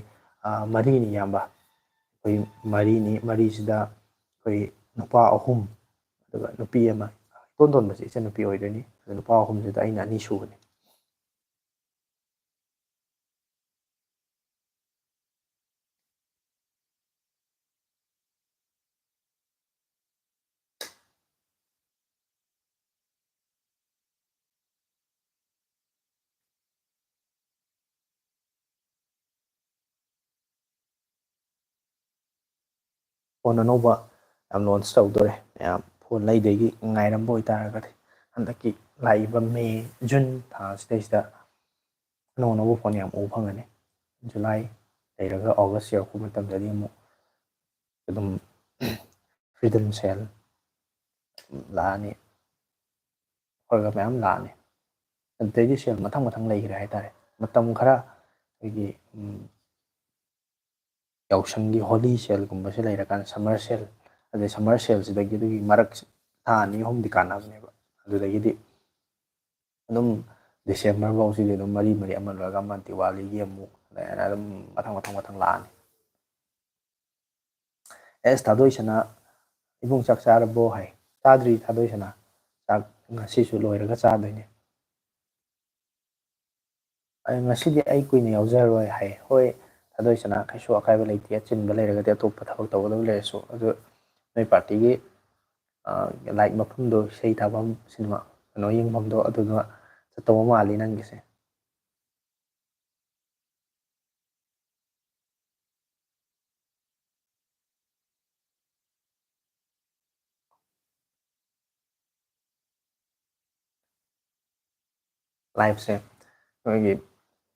ꯑ, ꯃꯔꯤꯅꯤ ꯏꯌꯥꯝꯕ꯫ ꯑꯩꯈꯣꯏ ꯃꯔꯤꯅꯤ, ꯃꯔꯤꯁꯤꯗ ꯑꯩꯈꯣꯏ ꯅꯨꯄꯥ ꯑꯍꯨꯝ, ꯑꯗꯨꯒ ꯅꯨꯄꯤ ꯑꯃ꯫ ꯏꯇꯣꯟ ꯇꯣꯟꯕꯁꯦ ꯏꯆꯟꯅꯨꯄꯤ ꯑꯣꯏꯗꯣꯏꯅꯤ꯫ ꯑꯗꯨ ꯅꯨꯄꯥ ꯑꯍꯨꯝꯁꯤꯗ ꯑꯩꯅ ꯑꯅꯤ ꯁꯨꯕꯅꯤ꯫ ꯐꯣꯟ ꯑꯅꯧꯕ ꯌꯥꯝ ꯂꯣꯟꯆ ꯇꯧꯗꯣꯔꯦ ꯃꯌꯥꯝ꯫ ꯐꯣꯟ ꯂꯩꯗꯣꯏꯒꯤ ꯉꯥꯏꯔꯝꯕ ꯑꯣꯏꯇꯥꯔꯒꯗꯤ, ꯍꯟꯗꯛꯀꯤ ꯂꯥꯛꯏꯕ ꯃꯦ, ꯖꯨꯟ ꯊꯥ ꯑꯁꯤꯗꯩꯁꯤꯗ ꯑꯅꯧ ꯑꯅꯧꯕ ꯐꯣꯟ ꯌꯥꯝ ꯎꯕ ꯐꯪꯒꯅꯤ꯫ ꯖꯨꯂꯥꯏ ꯂꯩꯔꯒ ꯑꯣꯒꯁ ꯌꯧꯔꯛꯄ ꯃꯇꯝꯗꯗꯤ ꯑꯃꯨꯛ ꯑꯗꯨꯝ ꯐ꯭ꯔꯤꯗꯝ ꯁꯦꯜ ꯂꯥꯛꯑꯅꯤ, ꯑꯣꯐꯔꯒ ꯃꯌꯥꯝ ꯂꯥꯛꯑꯅꯤ꯫ ꯑꯗꯨꯗꯩꯗꯤ ꯁꯦꯜ ꯃꯊꯪ ꯃꯊꯪ ꯂꯩꯈ꯭ꯔꯦ ꯍꯥꯏꯇꯥꯔꯦ꯫ ꯃꯇꯝ ꯈꯔ ꯑꯩꯈꯣꯏꯒꯤ, ꯎꯝ, ꯌꯥꯎꯁꯪꯒꯤ ꯍꯣꯂꯤ ꯁꯦꯜꯒꯨꯝꯕꯁꯦ ꯂꯩꯔꯀꯥꯟꯗ, ꯁꯝꯃꯔ ꯁꯦꯜ, ꯑꯗꯩ ꯁꯝꯃꯔ ꯁꯦꯜꯁꯤꯗꯒꯤ ꯑꯗꯨꯒꯤ ꯃꯔꯛ ꯊꯥ ꯑꯅꯤ ꯑꯍꯨꯝꯗꯤ ꯀꯥꯟꯅꯕꯅꯦꯕ꯫ ꯑꯗꯨꯗꯒꯤꯗꯤ ꯑꯗꯨꯝ ꯗꯤꯁꯦꯝꯕꯔ ꯐꯥꯎꯁꯤꯗꯤ ꯑꯗꯨꯝ ꯃꯔꯤ ꯃꯔꯤ, ꯑꯃ ꯂꯣꯏꯔꯒ ꯑꯃ, ꯗꯤꯋꯥꯂꯤꯒꯤ ꯑꯃꯨꯛ, ꯑꯗꯨꯃꯥꯏꯅ ꯑꯗꯨꯝ ꯃꯊꯪ ꯃꯊꯪ ꯃꯊꯪ ꯂꯥꯛꯑꯅꯤ꯫ ꯑꯦꯁ ꯊꯥꯗꯣꯏꯁꯅꯥ, "ꯏꯕꯨꯡ ꯆꯥꯛ ꯆꯥꯔꯕꯣ?" ꯍꯥꯏ꯫ "ꯆꯥꯗ꯭ꯔꯤ ꯊꯥꯗꯣꯏꯁꯅꯥ, ꯆꯥꯛ ꯉꯁꯤꯁꯨ ꯂꯣꯏꯔꯒ ꯆꯥꯗꯣꯏꯅꯦ꯫ ꯑꯩ ꯉꯁꯤꯗꯤ ꯑꯩ ꯀꯨꯏꯅ ꯌꯥꯎꯖꯔꯔꯣꯏ" ꯍꯥꯏ꯫ "ꯍꯣꯏ ꯊꯥꯗꯣꯏꯁꯅꯥ, ꯀꯩꯁꯨ ꯑꯀꯥꯏꯕ ꯂꯩꯇꯦ, ꯑꯆꯤꯟꯕ ꯂꯩꯔꯒꯗꯤ ꯑꯇꯣꯞꯄ ꯊꯕꯛ ꯇꯧꯒꯗꯕ ꯂꯩꯔꯁꯨ꯫ ꯑꯗꯨ ꯅꯣꯏ ꯄꯥꯔꯇꯤꯒꯤ, ꯑ, ꯂꯥꯏꯠ ꯃꯐꯝꯗꯣ, ꯏꯁꯩ ꯊꯥꯐꯝ, ꯁꯤꯅꯦꯃꯥ ꯀꯩꯅꯣ ꯌꯦꯡꯐꯝꯗꯣ, ꯑꯗꯨꯗ ꯆꯠꯇꯧꯕ ꯃꯥꯜꯂꯤ ꯅꯪꯒꯤꯁꯦ"꯫ ꯂꯥꯏꯐꯁꯦ ꯑꯩꯈꯣꯏꯒꯤ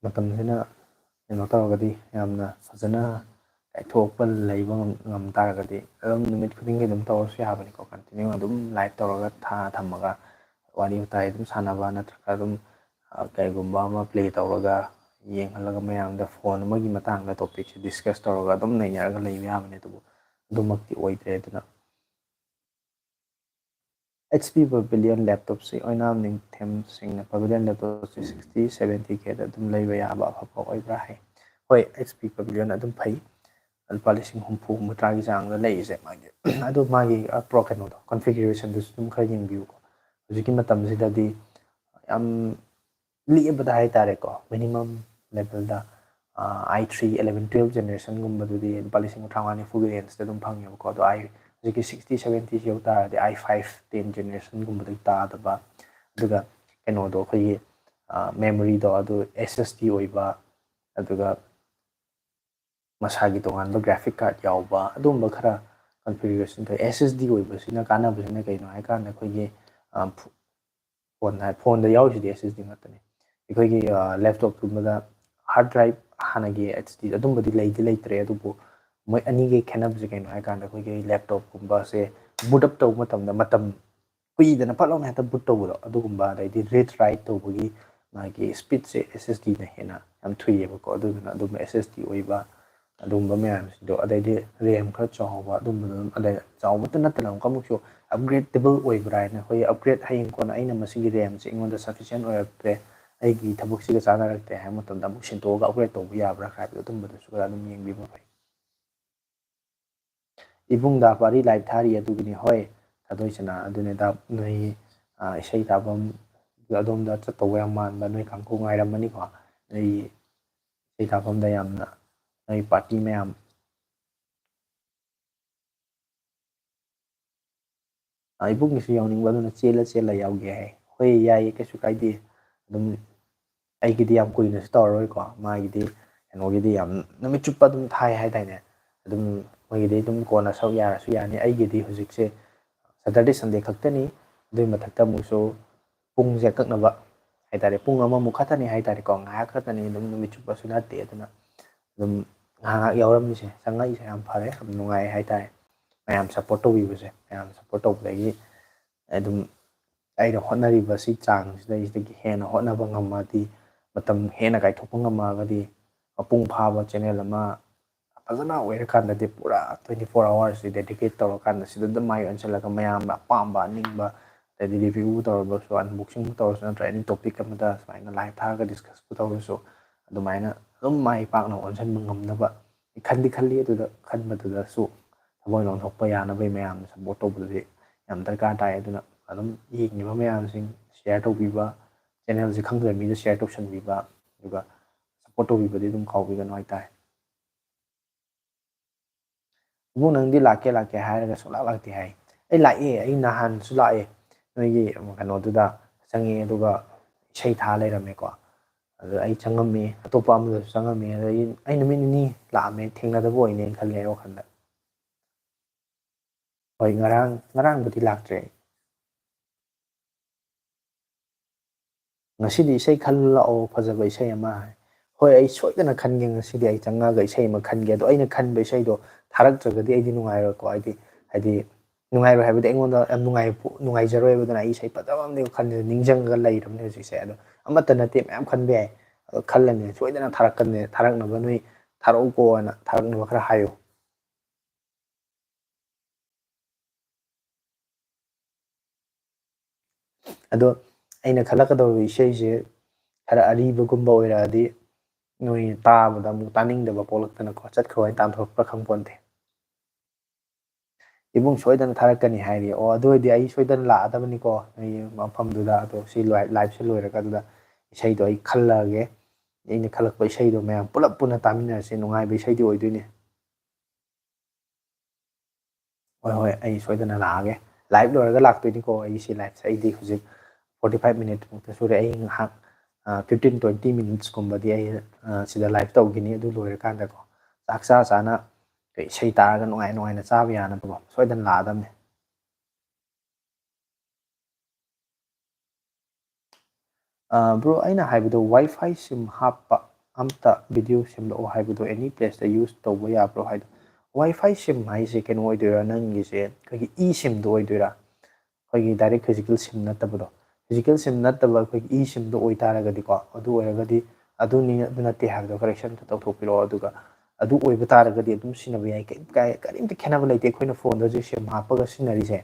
ꯃꯇꯝꯁꯤꯅ ꯀꯩꯅꯣ ꯇꯧꯔꯒꯗꯤ, ꯌꯥꯝꯅ ꯐꯖꯅ ꯀꯥꯏꯊꯣꯛꯄ ꯂꯩꯕ ꯉꯝ, ꯉꯝ ꯇꯥꯔꯒꯗꯤ, ꯑꯗꯨꯝ ꯅꯨꯃꯤꯠ ꯈꯨꯗꯤꯡꯒꯤ ꯑꯗꯨꯝ ꯇꯧꯔꯁꯨ ꯌꯥꯕꯅꯤꯀꯣ꯫ ꯀꯟꯇꯤꯅ꯭ꯌꯨ ꯑꯗꯨꯝ ꯂꯥꯏꯚ ꯇꯧꯔꯒ ꯊꯥ ꯊꯝꯃꯒ ꯋꯥꯔꯤ ꯋꯥꯇꯥꯏ ꯑꯗꯨꯝ ꯁꯥꯟꯅꯕ, ꯅꯠꯇ꯭ꯔꯒ ꯑꯗꯨꯝ, ꯑ, ꯀꯩꯒꯨꯝꯕ ꯑꯃ ꯄ꯭ꯂꯦ ꯇꯧꯔꯒ ꯌꯦꯡꯍꯜꯂꯒ ꯃꯌꯥꯝꯗ ꯐꯣꯟ ꯑꯃꯒꯤ ꯃꯇꯥꯡꯗ ꯇꯣꯄꯤꯛꯁꯦ ꯗꯤꯁꯀꯁ ꯇꯧꯔꯒ ꯑꯗꯨꯝ ꯅꯩꯅꯔꯒ ꯂꯩꯕ ꯌꯥꯕꯅꯦ꯫ ꯑꯗꯨꯕꯨ ꯑꯗꯨꯃꯛꯇꯤ ꯑꯣꯏꯗ꯭ꯔꯦ꯫ ꯑꯗꯨꯅ H P Pavilion laptopꯁꯤ ꯑꯣꯏꯅꯥꯝ ꯅꯤꯡꯊꯦꯝ ꯁꯤꯡꯅ Pavilion laptopꯁꯤ sixty seventy Kꯗ ꯑꯗꯨꯝ ꯂꯩꯕ ꯌꯥꯕ ꯑꯐꯕ ꯑꯣꯏꯕ꯭ꯔꯥ ꯍꯥꯏ꯫ ꯍꯣꯏ, H P Pavilion ꯑꯗꯨꯝ ꯐꯩ, ꯂꯨꯄꯥ ꯂꯤꯁꯤꯡ ꯍꯨꯝꯐꯨ ꯍꯨꯝꯐꯨꯇꯔꯥꯒꯤ ꯆꯥꯡꯗ ꯂꯩꯔꯤꯁꯦ꯫ ꯃꯥꯒꯤ ꯑꯗꯣ ꯃꯥꯒꯤ ꯄ꯭ꯔꯣ ꯀꯩꯅꯣꯗꯣ, ꯀꯟꯐꯤꯒꯔꯦꯁꯟꯗꯨꯁꯨ ꯑꯗꯨꯝ ꯈꯔ ꯌꯦꯡꯕꯤꯌꯨꯀꯣ꯫ ꯍꯧꯖꯤꯛꯀꯤ ꯃꯇꯝꯁꯤꯗꯗꯤ ꯌꯥꯝ ꯂꯤꯛꯑꯕꯗ ꯍꯥꯏꯇꯥꯔꯦꯀꯣ, ꯃꯤꯅꯤꯃꯝ ꯂꯦꯕꯦꯜꯗ i three eleven twelve ꯖꯦꯅꯦꯔꯦꯁꯟꯒꯨꯝꯕꯗꯨꯗꯤ ꯂꯨꯄꯥ ꯂꯤꯁꯤꯡ ꯇꯔꯥꯃꯉꯥ ꯅꯤꯐꯨꯒꯤ ꯔꯦꯟꯖꯇ ꯑꯗꯨꯝ ꯐꯪꯉꯦꯕꯀꯣ꯫ ꯑꯗꯣ i ꯍꯧꯖꯤꯛꯀꯤ sixty seventy ꯁꯤ ꯌꯧ ꯇꯥꯔꯗꯤ i five ten ꯖꯦꯅꯦꯔꯦꯁꯟꯒꯨꯝꯕꯗꯒꯤ ꯇꯥꯗꯕ, ꯑꯗꯨꯒ ꯀꯩꯅꯣꯗꯣ, ꯑꯩꯈꯣꯏꯒꯤ ꯃꯦꯃꯣꯔꯤꯗꯣ ꯑꯗꯨ S S D ꯑꯣꯏꯕ, ꯑꯗꯨꯒ ꯃꯁꯥꯒꯤ ꯇꯣꯉꯥꯟꯕ ꯒ꯭ꯔꯥꯐꯤꯛ ꯀꯥꯔꯠ ꯌꯥꯎꯕ, ꯑꯗꯨꯒꯨꯝꯕ ꯈꯔ ꯀꯟꯐꯤꯒꯔꯦꯁꯟ ꯊꯣꯛꯑꯦ꯫ S S D ꯑꯣꯏꯕꯁꯤꯅ ꯀꯥꯟꯅꯕꯁꯤꯅ ꯀꯩꯅꯣ ꯍꯥꯏꯀꯥꯟꯗ, ꯑꯩꯈꯣꯏꯒꯤ ꯐꯣꯟ ꯍꯥꯏ, ꯐꯣꯟꯗ ꯌꯥꯎꯔꯤꯁꯤꯗꯤ S S D ꯉꯥꯛꯇꯅꯤ꯫ ꯑꯩꯈꯣꯏꯒꯤ ꯂꯦꯞꯇꯣꯞꯀꯨꯝꯕꯗ ꯍꯥꯔꯠ ꯗ꯭ꯔꯥꯏꯚ ꯍꯥꯟꯅꯒꯤ H D ꯑꯗꯨꯝꯕꯗꯤ ꯂꯩꯗꯤ ꯂꯩꯇ꯭ꯔꯦ, ꯑꯗꯨꯕꯨ ꯃꯣꯏ ꯑꯅꯤꯒꯤ ꯈꯦꯠꯅꯕꯁꯦ ꯀꯩꯅꯣ ꯍꯥꯏꯀꯥꯟꯗ, ꯑꯩꯈꯣꯏꯒꯤ ꯂꯦꯞꯇꯣꯞꯀꯨꯝꯕꯁꯦ ꯕꯨꯠ ꯑꯞ ꯇꯧꯕ ꯃꯇꯝꯗ ꯃꯇꯝ ꯀꯨꯏꯗꯅ ꯐꯠ ꯂꯥꯎꯅ ꯍꯦꯛꯇ ꯕꯨꯠ ꯇꯧꯕꯗꯣ, ꯑꯗꯨꯒꯨꯝꯕ, ꯑꯗꯩꯗꯤ ꯔꯤꯗ ꯔꯥꯏꯠ ꯇꯧꯕꯒꯤ ꯃꯥꯒꯤ ꯁ꯭ꯄꯤꯠꯁꯦ S S D ꯅ ꯍꯦꯟꯅ ꯌꯥꯝ ꯊꯨꯏꯌꯦꯕꯀꯣ꯫ ꯑꯗꯨꯗꯨꯅ ꯑꯗꯨꯝꯕ S S D ꯑꯣꯏꯕ ꯑꯗꯨꯒꯨꯝꯕ ꯃꯌꯥꯝꯁꯤꯡꯗꯣ, ꯑꯗꯩꯗꯤ ꯔꯦꯝ ꯈꯔ ꯆꯥꯎꯕ ꯑꯗꯨꯝꯕꯗꯣ ꯑꯗꯨꯝ, ꯑꯗꯩ ꯆꯥꯎꯕꯇ ꯅꯠꯇꯅ ꯑꯃꯨꯛꯀ ꯑꯃꯨꯛꯁꯨ ꯑꯞꯒ꯭ꯔꯦꯗꯦꯕꯜ ꯑꯣꯏꯕ꯭ꯔꯥ ꯍꯥꯏꯅ, ꯑꯩꯈꯣꯏꯒꯤ ꯑꯞꯒ꯭ꯔꯦꯗ ꯍꯌꯦꯡ ꯀꯣꯟꯅ ꯑꯩꯅ ꯃꯁꯤꯒꯤ ꯔꯦꯝꯁꯦ ꯑꯩꯉꯣꯟꯗ ꯁꯐꯤꯁꯤꯌꯦꯟ ꯑꯣꯏꯔꯛꯇ꯭ꯔꯦ, ꯑꯩꯒꯤ ꯊꯕꯛꯁꯤꯒ ꯆꯥꯟꯅꯔꯛꯇ꯭ꯔꯦ ꯍꯥꯏꯕ ꯃꯇꯝꯗ ꯑꯃꯨꯛ ꯁꯤꯟꯗꯣꯛꯑꯒ ꯑꯞꯒ꯭ꯔꯦꯗ ꯇꯧꯕ ꯌꯥꯕ꯭ꯔꯥ ꯍꯥꯏꯕꯗꯣ, ꯑꯗꯨꯝꯕꯗꯁꯨ ꯈꯔ ꯑꯗꯨꯝ ꯌꯦꯡꯕꯤꯕ ꯐꯩ꯫ ꯏꯕꯨꯡ ꯗꯥ ꯄꯥꯔꯤ ꯂꯥꯏꯞ ꯊꯥꯔꯤ ꯑꯗꯨꯒꯤꯅꯤ꯫ ꯍꯣꯏ, ꯊꯥꯗꯣꯏꯁꯅꯥ, ꯑꯗꯨꯅꯦ ꯗꯥ, ꯅꯣꯏ, ꯑ, ꯏꯁꯩ ꯇꯥꯐꯝ ꯑꯗꯣꯝꯗ ꯆꯠꯇꯧꯕ ꯌꯥꯝ ꯃꯥꯟꯕ, ꯅꯣꯏ ꯀꯥꯡꯈꯣꯡ ꯉꯥꯏꯔꯝꯃꯅꯤꯀꯣ꯫ ꯅꯣꯏ ꯏꯁꯩ ꯇꯥꯐꯝꯗ ꯌꯥꯝꯅ, ꯅꯣꯏ ꯄꯥꯔꯇꯤ ꯃꯌꯥꯝ꯫ ꯑ, ꯏꯕꯨꯡꯒꯤꯁꯨ ꯌꯥꯎꯅꯤꯡꯕ, ꯑꯗꯨꯅ ꯆꯦꯜꯂ ꯆꯦꯜꯂ ꯌꯥꯎꯒꯦ ꯍꯥꯏ꯫ ꯍꯣꯏ, ꯌꯥꯏꯌꯦ, ꯀꯩꯁꯨ ꯀꯥꯏꯗꯦ꯫ ꯑꯗꯨꯝ ꯑꯩꯒꯤꯗꯤ ꯌꯥꯝ ꯀꯨꯏꯅꯁꯨ ꯇꯧꯔꯔꯣꯏꯀꯣ꯫ ꯃꯥꯒꯤꯗꯤ ꯀꯩꯅꯣꯒꯤꯗꯤ ꯌꯥꯝ ꯅꯨꯃꯤꯠ ꯆꯨꯞꯄ ꯑꯗꯨꯝ ꯊꯥꯏ ꯍꯥꯏꯗꯥꯏꯅꯦ꯫ ꯑꯗꯨꯝ ꯃꯣꯏꯒꯤꯗꯤ ꯑꯗꯨꯝ ꯀꯣꯟꯅ ꯁꯔꯨꯛ ꯌꯥꯔꯁꯨ ꯌꯥꯅꯤ꯫ ꯑꯩꯒꯤꯗꯤ ꯍꯧꯖꯤꯛꯁꯦ Saturday Sunday ꯈꯛꯇꯅꯤ꯫ ꯑꯗꯨꯒꯤ ꯃꯊꯛꯇ ꯑꯃꯨꯛꯁꯨ ꯄꯨꯡꯁꯦ ꯑꯀꯛꯅꯕ ꯍꯥꯏꯇꯥꯔꯦ, ꯄꯨꯡ ꯑꯃꯃꯨꯛ ꯈꯛꯇꯅꯤ ꯍꯥꯏꯇꯥꯔꯦꯀꯣ, ꯉꯥꯏꯍꯥꯛ ꯈꯛꯇꯅꯤ, ꯑꯗꯨꯝ ꯅꯨꯃꯤꯠ ꯆꯨꯞꯄꯁꯨ ꯅꯠꯇꯦ꯫ ꯑꯗꯨꯅ ꯑꯗꯨꯝ ꯉꯥꯏꯍꯥꯛ ꯉꯥꯏꯍꯥꯛ ꯌꯥꯎꯔꯝꯃꯤꯁꯦ, ꯆꯪꯉꯛꯏꯁꯦ ꯌꯥꯝ ꯐꯔꯦ, ꯌꯥꯝ ꯅꯨꯡꯉꯥꯏ ꯍꯥꯏꯇꯥꯔꯦ꯫ ꯃꯌꯥꯝ ꯁꯞꯄꯣꯔꯠ ꯇꯧꯕꯤꯕꯁꯦ, ꯃꯌꯥꯝ ꯁꯞꯄꯣꯔꯠ ꯇꯧꯕꯗꯒꯤ ꯑꯗꯨꯝ ꯑꯩꯅ ꯍꯣꯠꯅꯔꯤꯕꯁꯤ ꯆꯥꯡꯁꯤꯗꯒꯤꯁꯤꯗꯒꯤ ꯍꯦꯟꯅ ꯍꯣꯠꯅꯕ ꯉꯝꯃꯗꯤ, ꯃꯇꯝ ꯍꯦꯟꯅ ꯀꯥꯏꯊꯣꯛꯄ ꯉꯝꯃꯛꯑꯒꯗꯤ, ꯃꯄꯨꯡ ꯐꯥꯕ ꯆꯦꯅꯦꯜ ꯑꯃ, ꯐꯖꯅ ꯑꯣꯏꯔꯀꯥꯟꯗꯗꯤ ꯄꯨꯔꯥ twenty four hours dedicate ꯇꯧꯔꯀꯥꯟꯗ ꯁꯤꯗ ꯑꯗꯨꯝ ꯃꯥꯏ ꯑꯣꯟꯁꯤꯜꯂꯒ ꯃꯌꯥꯝꯅ ꯑꯄꯥꯝꯕ ꯑꯅꯤꯡꯕ, ꯑꯗꯩꯗꯤ review ꯇꯧꯔꯕꯁꯨ, unboxing ꯇꯧꯔꯁꯨ, ꯅꯠꯇ꯭ꯔꯒ any topic ꯑꯃꯗ ꯁꯨꯃꯥꯏꯅ live ꯊꯥꯔꯒ discuss ꯇꯧꯔꯁꯨ, ꯑꯗꯨꯃꯥꯏꯅ ꯑꯗꯨꯝ ꯃꯥꯏ ꯄꯥꯛꯅ ꯑꯣꯟꯁꯤꯟꯕ ꯉꯝꯅꯕ ꯈꯟꯗꯤ ꯈꯜꯂꯤ꯫ ꯑꯗꯨꯗ ꯈꯟꯕꯗꯨꯗꯁꯨ ꯊꯃꯣꯏ ꯅꯣꯟꯊꯣꯛꯄ ꯌꯥꯅꯕꯒꯤ ꯃꯌꯥꯝꯅ support ꯇꯧꯕꯗꯨꯗꯤ ꯌꯥꯝ ꯗꯔꯀꯥꯔ ꯇꯥꯏ꯫ ꯑꯗꯨꯅ ꯑꯗꯨꯝ ꯌꯦꯡꯉꯤꯕ ꯃꯌꯥꯝꯁꯤꯡ share ꯇꯧꯕꯤꯕ, channelꯁꯦ ꯈꯪꯗꯕ ꯃꯤꯗ share ꯇꯧꯁꯟꯕꯤꯕ, ꯑꯗꯨꯒ support ꯇꯧꯕꯤꯕꯗꯤ ꯑꯗꯨꯝ ꯀꯥꯎꯕꯤꯒꯅꯨ ꯍꯥꯏꯇꯥꯔꯦ꯫ "ꯏꯕꯨꯡ, ꯅꯪꯗꯤ ꯂꯥꯛꯀꯦ ꯂꯥꯛꯀꯦ ꯍꯥꯏꯔꯒ ꯁꯨꯡꯂꯥꯛ ꯂꯥꯛꯇꯦ" ꯍꯥꯏ꯫ ꯑꯩ ꯂꯥꯛꯑꯦ, ꯑꯩ ꯅꯍꯥꯟꯁꯨ ꯂꯥꯛꯑꯦ, ꯅꯣꯏꯒꯤ ꯀꯩꯅꯣꯗꯨꯗ ꯆꯪꯉꯛꯑꯦ, ꯑꯗꯨꯒ ꯏꯁꯩ ꯊꯥ ꯂꯩꯔꯝꯃꯦꯀꯣ꯫ ꯑꯗꯨ ꯑꯩ ꯆꯪꯉꯝꯃꯤ, ꯑꯇꯣꯞꯄ ꯑꯃꯗꯁꯨ ꯆꯪꯉꯝꯃꯤ꯫ ꯑꯗ ꯑꯩ, ꯑꯩ ꯅꯨꯃꯤꯠ ꯅꯤꯅꯤ ꯂꯥꯛꯑꯝꯃꯦ, ꯊꯦꯡꯅꯗꯕ ꯑꯣꯏꯅꯦꯅ ꯈꯜꯂꯦ ꯑꯩ ꯋꯥꯈꯜꯗ꯫ ꯍꯣꯏ, ꯉꯔꯥꯡ, ꯉꯔꯥꯡꯕꯨꯗꯤ ꯂꯥꯛꯇ꯭ꯔꯦ꯫ "ꯉꯁꯤꯗꯤ ꯏꯁꯩ ꯈꯜꯂꯨ ꯂꯥꯛꯑꯣ, ꯐꯖꯕ ꯏꯁꯩ ꯑꯃ" ꯍꯥꯏ꯫ "ꯍꯣꯏ, ꯑꯩ ꯁꯣꯏꯗꯅ ꯈꯟꯒꯦ, ꯉꯁꯤꯗꯤ ꯑꯩ ꯆꯪꯉꯛꯑꯒ ꯏꯁꯩ ꯑꯃ ꯈꯟꯒꯦ꯫ ꯑꯗꯣ ꯑꯩꯅ ꯈꯟꯕ ꯏꯁꯩꯗꯣ ꯊꯥꯔꯛꯇ꯭ꯔꯒꯗꯤ ꯑꯩꯗꯤ ꯅꯨꯡꯉꯥꯏꯔꯣꯏꯀꯣ", ꯍꯥꯏꯗꯤ, ꯍꯥꯏꯗꯤ ꯅꯨꯡꯉꯥꯏꯔꯣꯏ ꯍꯥꯏꯕꯗꯤ ꯑꯩꯉꯣꯟꯗ ꯌꯥꯝ ꯅꯨꯡꯉꯥꯏ-, ꯅꯨꯡꯉꯥꯏꯖꯔꯣꯏꯕ꯫ ꯑꯗꯨꯅ ꯑꯩ ꯏꯁꯩ ꯐꯖꯕ ꯑꯃꯗꯤ ꯈꯟ-, ꯅꯤꯡꯁꯤꯡꯉꯒ ꯂꯩꯔꯕꯅꯦ ꯍꯧꯖꯤꯛꯁꯦ꯫ ꯑꯗꯣ ꯑꯃꯠꯇ ꯅꯠꯇꯦ, ꯃꯌꯥꯝ ꯈꯟꯕ ꯌꯥꯏ꯫ ꯑꯗꯣ ꯈꯜꯂꯅꯤ, ꯁꯣꯏꯗꯅ ꯊꯥꯔꯛꯀꯅꯤ, ꯊꯥꯔꯛꯅꯕ ꯅꯣꯏ ꯊꯥꯔꯛꯎꯀꯣꯅ ꯊꯥꯔꯛꯅꯕ ꯈꯔ ꯍꯥꯏꯌꯨ꯫ ꯑꯗꯣ ꯑꯩꯅ ꯈꯜꯂꯛꯀꯗꯧꯔꯤꯕ ꯏꯁꯩꯁꯦ ꯈꯔ ꯑꯔꯤꯕꯒꯨꯝꯕ ꯑꯣꯏꯔꯛꯑꯗꯤ ꯅꯣꯏ ꯇꯥꯕꯗ ꯑꯃꯨꯛ ꯇꯥꯅꯤꯡꯗꯕ ꯄꯣꯛꯂꯛꯇꯅꯀꯣ, ꯆꯠꯈ꯭ꯔꯣ ꯍꯥꯏꯅ ꯇꯥꯟꯊꯣꯔꯛꯄ꯭ꯔꯥ ꯈꯪꯄꯣꯟꯇꯦ꯫ "ꯏꯕꯨꯡ ꯁꯣꯏꯗꯅ ꯊꯥꯔꯛꯀꯅꯤ" ꯍꯥꯏꯔꯤ꯫ ꯑꯣ, ꯑꯗꯨ ꯑꯣꯏꯔꯗꯤ ꯑꯩ ꯁꯣꯏꯗꯅ ꯂꯥꯛꯑꯗꯕꯅꯤꯀꯣ, ꯅꯣꯏꯒꯤ ꯃꯐꯝꯗꯨꯗ꯫ ꯑꯗꯣ ꯁꯤ ꯂꯣꯏ-, liveꯁꯦ ꯂꯣꯏꯔꯒ ꯑꯗꯨꯗ ꯏꯁꯩꯗꯣ ꯑꯩ ꯈꯜꯂꯛꯑꯒꯦ꯫ ꯑꯩꯅ ꯈꯜꯂꯛꯄ ꯏꯁꯩꯗꯣ ꯃꯌꯥꯝ ꯄꯨꯂꯞ ꯄꯨꯟꯅ ꯇꯥꯃꯤꯟꯅꯔꯁꯦ, ꯅꯨꯡꯉꯥꯏꯕ ꯏꯁꯩꯗꯤ ꯑꯣꯏꯗꯣꯏꯅꯦ꯫ ꯍꯣꯏ, ꯍꯣꯏ, ꯑꯩ ꯁꯣꯏꯗꯅ ꯂꯥꯛꯑꯒꯦ꯫ Live ꯂꯣꯏꯔꯒ ꯂꯥꯛꯇꯣꯏꯅꯤꯀꯣ ꯑꯩꯒꯤ ꯁꯤ liveꯁꯦ꯫ ꯑꯩꯗꯤ ꯍꯧꯖꯤꯛ forty five minute ꯃꯨꯛꯇ ꯁꯨꯔꯦ꯫ ꯑꯩ ꯉꯥꯏꯍꯥꯛ, ꯑ, fifteen twenty minutesꯀꯨꯝꯕꯗꯤ ꯑꯩ, ꯑ, ꯁꯤꯗ live ꯇꯧꯈꯤꯅꯤ꯫ ꯑꯗꯨ ꯂꯣꯏꯔꯀꯥꯟꯗꯀꯣ, ꯆꯥꯛ ꯆꯥ ꯆꯥꯅ ꯏꯁꯩ ꯇꯥꯔꯒ ꯅꯨꯡꯉꯥꯏ ꯅꯨꯡꯉꯥꯏꯅ ꯆꯥꯕ ꯌꯥꯅꯕꯀꯣ, ꯁꯣꯏꯗꯅ ꯂꯥꯛꯑꯗꯕꯅꯦ꯫ ꯑ, bro, ꯑꯩꯅ ꯍꯥꯏꯕꯗꯣ, WiFi sim ꯍꯥꯞꯄ ꯑꯝꯇ video ꯁꯦꯝꯂꯛꯑꯣ ꯍꯥꯏꯕꯗꯣ, any placeꯇ use ꯇꯧꯕ ꯌꯥꯕ꯭ꯔꯣ ꯍꯥꯏꯗꯣ? WiFi sim ꯍꯥꯏꯁꯦ ꯀꯩꯅꯣ ꯑꯣꯏꯗꯣꯏꯔꯥ? ꯅꯪꯒꯤꯁꯦ ꯑꯩꯈꯣꯏꯒꯤ eSIMꯗꯣ ꯑꯣꯏꯗꯣꯏꯔꯥ? ꯑꯩꯈꯣꯏꯒꯤ direct physical sim ꯅꯠꯇꯕꯗꯣ, physical sim ꯅꯠꯇꯕ ꯑꯩꯈꯣꯏꯒꯤ eSIMꯗꯣ ꯑꯣꯏꯇꯥꯔꯒꯗꯤꯀꯣ, ꯑꯗꯨ ꯑꯣꯏꯔꯒꯗꯤ ꯑꯗꯨꯅꯤ, ꯑꯗꯨ ꯅꯠꯇꯦ ꯍꯥꯏꯕꯗꯣ correction ꯑꯝꯇ ꯇꯧꯊꯣꯛꯄꯤꯔꯛꯑꯣ꯫ ꯑꯗꯨꯒ ꯑꯗꯨ ꯑꯣꯏꯕ ꯇꯥꯔꯒꯗꯤ ꯑꯗꯨꯝ ꯁꯤꯖꯤꯟꯅꯕ ꯌꯥꯏ꯫ ꯀꯩ-, ꯀꯩ-, ꯀꯔꯤꯝꯇ ꯈꯦꯠꯅꯕ ꯂꯩꯇꯦ ꯑꯩꯈꯣꯏꯅ ꯐꯣꯟꯗ ꯍꯧꯖꯤꯛ ꯁꯤꯝ ꯍꯥꯞꯄꯒ ꯁꯤꯖꯤꯟꯅꯔꯤꯁꯦ꯫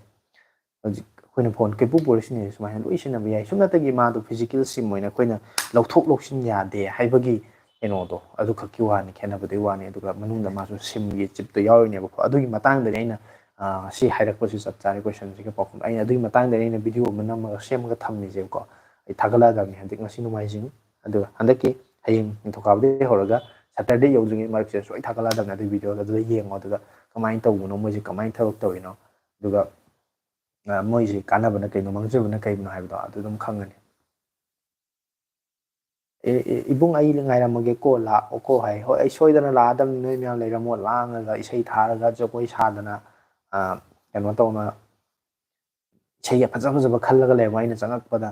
ꯍꯧꯖꯤꯛ ꯑꯩꯈꯣꯏꯅ ꯐꯣꯟ ꯀꯩꯄꯨ ꯄꯨꯔ ꯁꯤꯖꯤꯟꯅꯔꯤꯁꯦ ꯁꯨꯃꯥꯏꯅ ꯂꯣꯏ ꯁꯤꯖꯤꯟꯅꯕ ꯌꯥꯏ꯫ ꯁꯨꯞꯅꯇꯒꯤ ꯃꯥꯗꯣ ꯐꯤꯖꯤꯀꯦꯜ ꯁꯤꯝ ꯑꯣꯏꯅ ꯑꯩꯈꯣꯏꯅ ꯂꯧꯊꯣꯛ ꯂꯧꯁꯤꯟ ꯌꯥꯗꯦ ꯍꯥꯏꯕꯒꯤ ꯀꯩꯅꯣꯗꯣ ꯑꯗꯨ ꯈꯛꯀꯤ ꯋꯥꯅꯤ, ꯈꯦꯠꯅꯕꯗꯨꯒꯤ ꯋꯥꯅꯤ꯫ ꯑꯗꯨꯒ ꯃꯅꯨꯡꯗ ꯃꯥꯁꯨ ꯁꯤꯝꯒꯤ ꯆꯤꯞꯇꯣ ꯌꯥꯎꯔꯤꯅꯦꯕꯀꯣ꯫ ꯑꯗꯨꯒꯤ ꯃꯇꯥꯡꯗꯅꯤ ꯑꯩꯅ, ꯑ, ꯁꯤ ꯍꯥꯏꯔꯛꯄꯁꯤ ꯆꯞ ꯆꯥꯔꯦ ꯀꯣꯏꯁꯟꯁꯤꯒ ꯄꯥꯎꯈꯨꯝ꯫ ꯑꯩꯅ ꯑꯗꯨꯒꯤ ꯃꯇꯥꯡꯗꯅꯤ ꯑꯩꯅ ꯚꯤꯗꯤꯑꯣ ꯑꯃ ꯅꯝꯃꯒ ꯁꯦꯝꯃꯒ ꯊꯝꯃꯤꯁꯦꯕꯀꯣ꯫ ꯑꯩ ꯊꯥꯒꯠꯂꯛꯑꯗꯕꯅꯤ ꯍꯟꯗꯛ ꯉꯁꯤ ꯅꯣꯡꯃꯥꯏꯖꯤꯡ꯫ ꯑꯗꯨꯒ ꯍꯟꯗꯛꯀꯤ ꯍꯌꯦꯡ ꯅꯤꯡꯊꯧꯀꯥꯕꯗꯒꯤ ꯍꯧꯔꯒ ꯁꯇꯔꯗꯦ ꯌꯧꯗ꯭ꯔꯤꯉꯩ ꯃꯔꯛꯁꯤꯗ ꯁꯣꯏ ꯊꯥꯒꯠꯂꯛꯑꯗꯕꯅꯤ ꯑꯗꯨꯒꯤ ꯚꯤꯗꯤꯑꯣꯗꯣ꯫ ꯑꯗꯨꯗ ꯌꯦꯡꯉꯣ, ꯑꯗꯨꯒ ꯀꯃꯥꯏꯅ ꯇꯧꯕꯅꯣ, ꯃꯣꯏꯁꯦ ꯀꯃꯥꯏꯅ ꯊꯕꯛ ꯇꯧꯔꯤꯅꯣ, ꯑꯗꯨꯒ, ꯑ, ꯃꯣꯏꯁꯦ ꯀꯥꯟꯅꯕꯅ ꯀꯩꯅꯣ, ꯃꯥꯡꯖꯕꯅ ꯀꯩꯅꯣ ꯍꯥꯏꯕꯗꯣ ꯑꯗꯨ ꯑꯗꯨꯝ ꯈꯪꯒꯅꯤ꯫ "ꯑꯦ, ꯑꯦ, ꯏꯕꯨꯡ, ꯑꯩ ꯉꯥꯏꯔꯝꯃꯒꯦꯀꯣ, ꯂꯥꯛꯑꯣꯀꯣ" ꯍꯥꯏ꯫ ꯍꯣꯏ, ꯑꯩ ꯁꯣꯏꯗꯅ ꯂꯥꯛꯑꯗꯕꯅꯤ, ꯅꯣꯏ ꯃꯌꯥꯝ ꯂꯩꯔꯝꯃꯣ, ꯂꯥꯡꯉꯒ ꯏꯁꯩ ꯊꯥꯔꯒ ꯖꯒꯣꯏ ꯁꯥꯗꯅ, ꯑ, ꯀꯩꯅꯣ ꯇꯧꯅ, ꯏꯁꯩ ꯐꯖ ꯐꯖꯕ ꯈꯜꯂꯒ ꯂꯩꯔꯝꯃꯣ꯫ ꯑꯩꯅ ꯆꯪꯉꯛꯄꯗ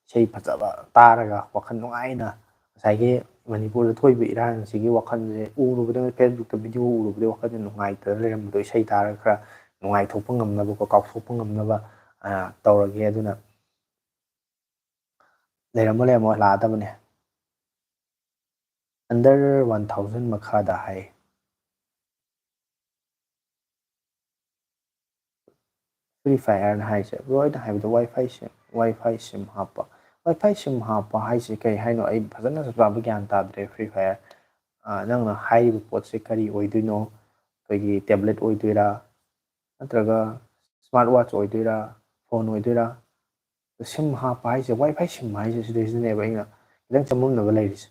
ꯏꯁꯩ ꯐꯖꯕ ꯇꯥꯔꯒ ꯋꯥꯈꯜ ꯅꯨꯡꯉꯥꯏꯅ, ꯉꯁꯥꯏꯒꯤ ꯃꯅꯤꯄꯨꯔꯗ ꯊꯣꯛꯏꯕ ꯏꯔꯥꯡꯁꯤꯒꯤ ꯋꯥꯈꯜꯁꯦ ꯎꯔꯨꯕꯗ, ꯐꯦꯁꯕꯨꯛꯇ ꯚꯤꯗꯤꯑꯣ ꯎꯔꯨꯕꯗ ꯋꯥꯈꯜꯁꯦ ꯅꯨꯡꯉꯥꯏꯇꯅ ꯂꯩꯔꯝꯕꯗꯣ ꯏꯁꯩ ꯇꯥꯔꯒ ꯈꯔ ꯅꯨꯡꯉꯥꯏꯊꯣꯛꯄ ꯉꯝꯅꯕꯀꯣ, ꯀꯥꯎꯊꯣꯛꯄ ꯉꯝꯅꯕ, ꯑ, ꯇꯧꯔꯒꯦ꯫ ꯑꯗꯨꯅ ꯂꯩꯔꯝꯃꯣ, ꯂꯩꯔꯝꯃꯣ, ꯂꯥꯛꯑꯗꯕꯅꯦ꯫ ꯑꯟꯗꯔ ꯋꯥꯟ ꯊꯥꯎꯖꯟ ꯃꯈꯥꯗ ꯍꯥꯏ꯫ ꯐ꯭ꯔꯤ ꯐꯥꯌꯔꯅ ꯍꯥꯏꯁꯦ, ꯕ꯭ꯔꯣ, ꯑꯩꯅ ꯍꯥꯏꯕꯗꯣ ꯋꯥꯏ ꯐꯥꯏ ꯁꯤꯝ, ꯋꯥꯏ ꯐꯥꯏ ꯁꯤꯝ ꯍꯥꯞꯄ, ꯋꯥꯏ ꯐꯥꯏ ꯁꯤꯝ ꯍꯥꯞꯄ ꯍꯥꯏꯁꯦ ꯀꯩ ꯍꯥꯏꯅꯣ? ꯑꯩ ꯐꯖꯅ ꯆꯞ ꯆꯥꯕ ꯒ꯭ꯌꯥꯟ ꯇꯥꯗ꯭ꯔꯦ꯫ ꯐ꯭ꯔꯤ ꯐꯥꯌꯔ, ꯑ, ꯅꯪꯅ ꯍꯥꯏꯔꯤꯕ ꯄꯣꯠꯁꯦ ꯀꯔꯤ ꯑꯣꯏꯗꯣꯏꯅꯣ? ꯑꯩꯈꯣꯏꯒꯤ ꯇꯦꯕ꯭ꯂꯦꯠ ꯑꯣꯏꯗꯣꯏꯔꯥ, ꯅꯠꯇ꯭ꯔꯒ ꯁ꯭ꯃꯥꯔꯠ ꯋꯥꯠꯆ ꯑꯣꯏꯗꯣꯏꯔꯥ, ꯐꯣꯟ ꯑꯣꯏꯗꯣꯏꯔꯥ? ꯁꯤꯝ ꯍꯥꯞꯄ ꯍꯥꯏꯁꯦ, ꯋꯥꯏ ꯐꯥꯏ ꯁꯤꯝ ꯍꯥꯏꯁꯦ ꯁꯤꯗꯩꯁꯤꯗꯅꯦꯕ ꯑꯩꯅ ꯈꯤꯇꯪ ꯆꯃꯝꯅꯕ ꯂꯩꯔꯤꯁꯦ꯫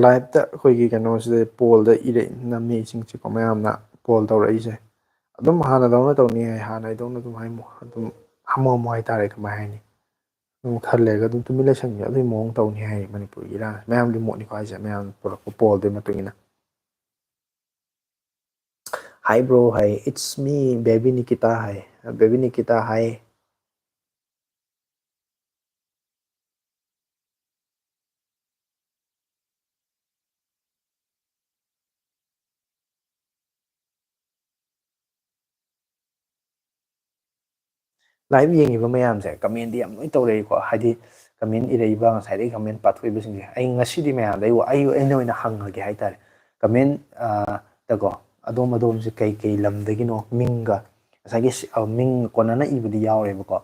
ꯂꯥꯏꯞꯇ ꯑꯩꯈꯣꯏꯒꯤ ꯀꯩꯅꯣꯁꯤꯗ ꯄꯣꯜꯗ ꯏꯔꯛ-, ꯅꯝꯃꯤ ꯏꯁꯤꯡꯁꯤꯀꯣ, ꯃꯌꯥꯝꯅ ꯄꯣꯜ ꯇꯧꯔꯛꯏꯁꯦ꯫ ꯑꯗꯨꯝ ꯍꯥꯟꯅꯗꯧꯅ ꯇꯧꯅꯤ ꯍꯥꯏ, ꯍꯥꯟꯅꯗꯧꯅ ꯑꯗꯨꯝ ꯍꯥꯏꯃꯣ, ꯑꯗꯨꯝ ꯍꯥꯃꯨ ꯍꯥꯃꯨ ꯍꯥꯏꯇꯥꯔꯦ, ꯀꯃꯥꯏ ꯍꯥꯏꯅꯤ? ꯑꯗꯨꯝ ꯈꯔ ꯂꯩꯔꯒ ꯑꯗꯨꯝ ꯇꯨꯃꯤꯟ ꯂꯩꯁꯟꯒꯦ, ꯑꯗꯨꯒꯤ ꯃꯑꯣꯡ ꯇꯧꯅꯤ ꯍꯥꯏ ꯃꯅꯤꯄꯨꯔꯒꯤ ꯏꯔꯥꯡꯁꯦ꯫ ꯃꯌꯥꯝꯒꯤ ꯃꯣꯠꯅꯤꯀꯣ ꯍꯥꯏꯁꯦ, ꯃꯌꯥꯝ ꯄꯨꯔꯛꯄ ꯄꯣꯜꯗꯨꯒꯤ ꯃꯇꯨꯡ ꯏꯟꯅ꯫ Hi bro high, "It's me baby Nikita" high, baby Nikita high. Live ꯌꯦꯡꯉꯤꯕ ꯃꯌꯥꯝꯁꯦ comment ꯌꯥꯝ ꯂꯣꯏ ꯇꯧꯔꯛꯏꯀꯣ, ꯍꯥꯏꯗꯤ comment ꯏꯔꯛꯏꯕ, ꯉꯁꯥꯏꯗꯒꯤ comment ꯄꯥꯊꯣꯛꯏꯕꯁꯤꯡꯁꯦ꯫ ꯑꯩ ꯉꯁꯤꯗꯤ ꯃꯌꯥꯝꯗ ꯑꯩ, ꯑꯩ, ꯑꯩꯅ ꯑꯣꯏꯅ ꯍꯪꯉꯒꯦ ꯍꯥꯏꯇꯥꯔꯦ꯫ Comment, ꯑ, ꯗꯀꯣ, ꯑꯗꯣꯝ ꯑꯗꯣꯝꯁꯦ ꯀꯩ ꯀꯩ ꯂꯝꯗꯒꯤꯅꯣ? ꯃꯤꯡꯒ, ꯉꯁꯥꯏꯒꯤ ꯁꯤ-, ꯑ, ꯃꯤꯡ ꯀꯣꯟꯅꯅ ꯏꯕꯗꯤ ꯌꯥꯎꯔꯦꯕꯀꯣ꯫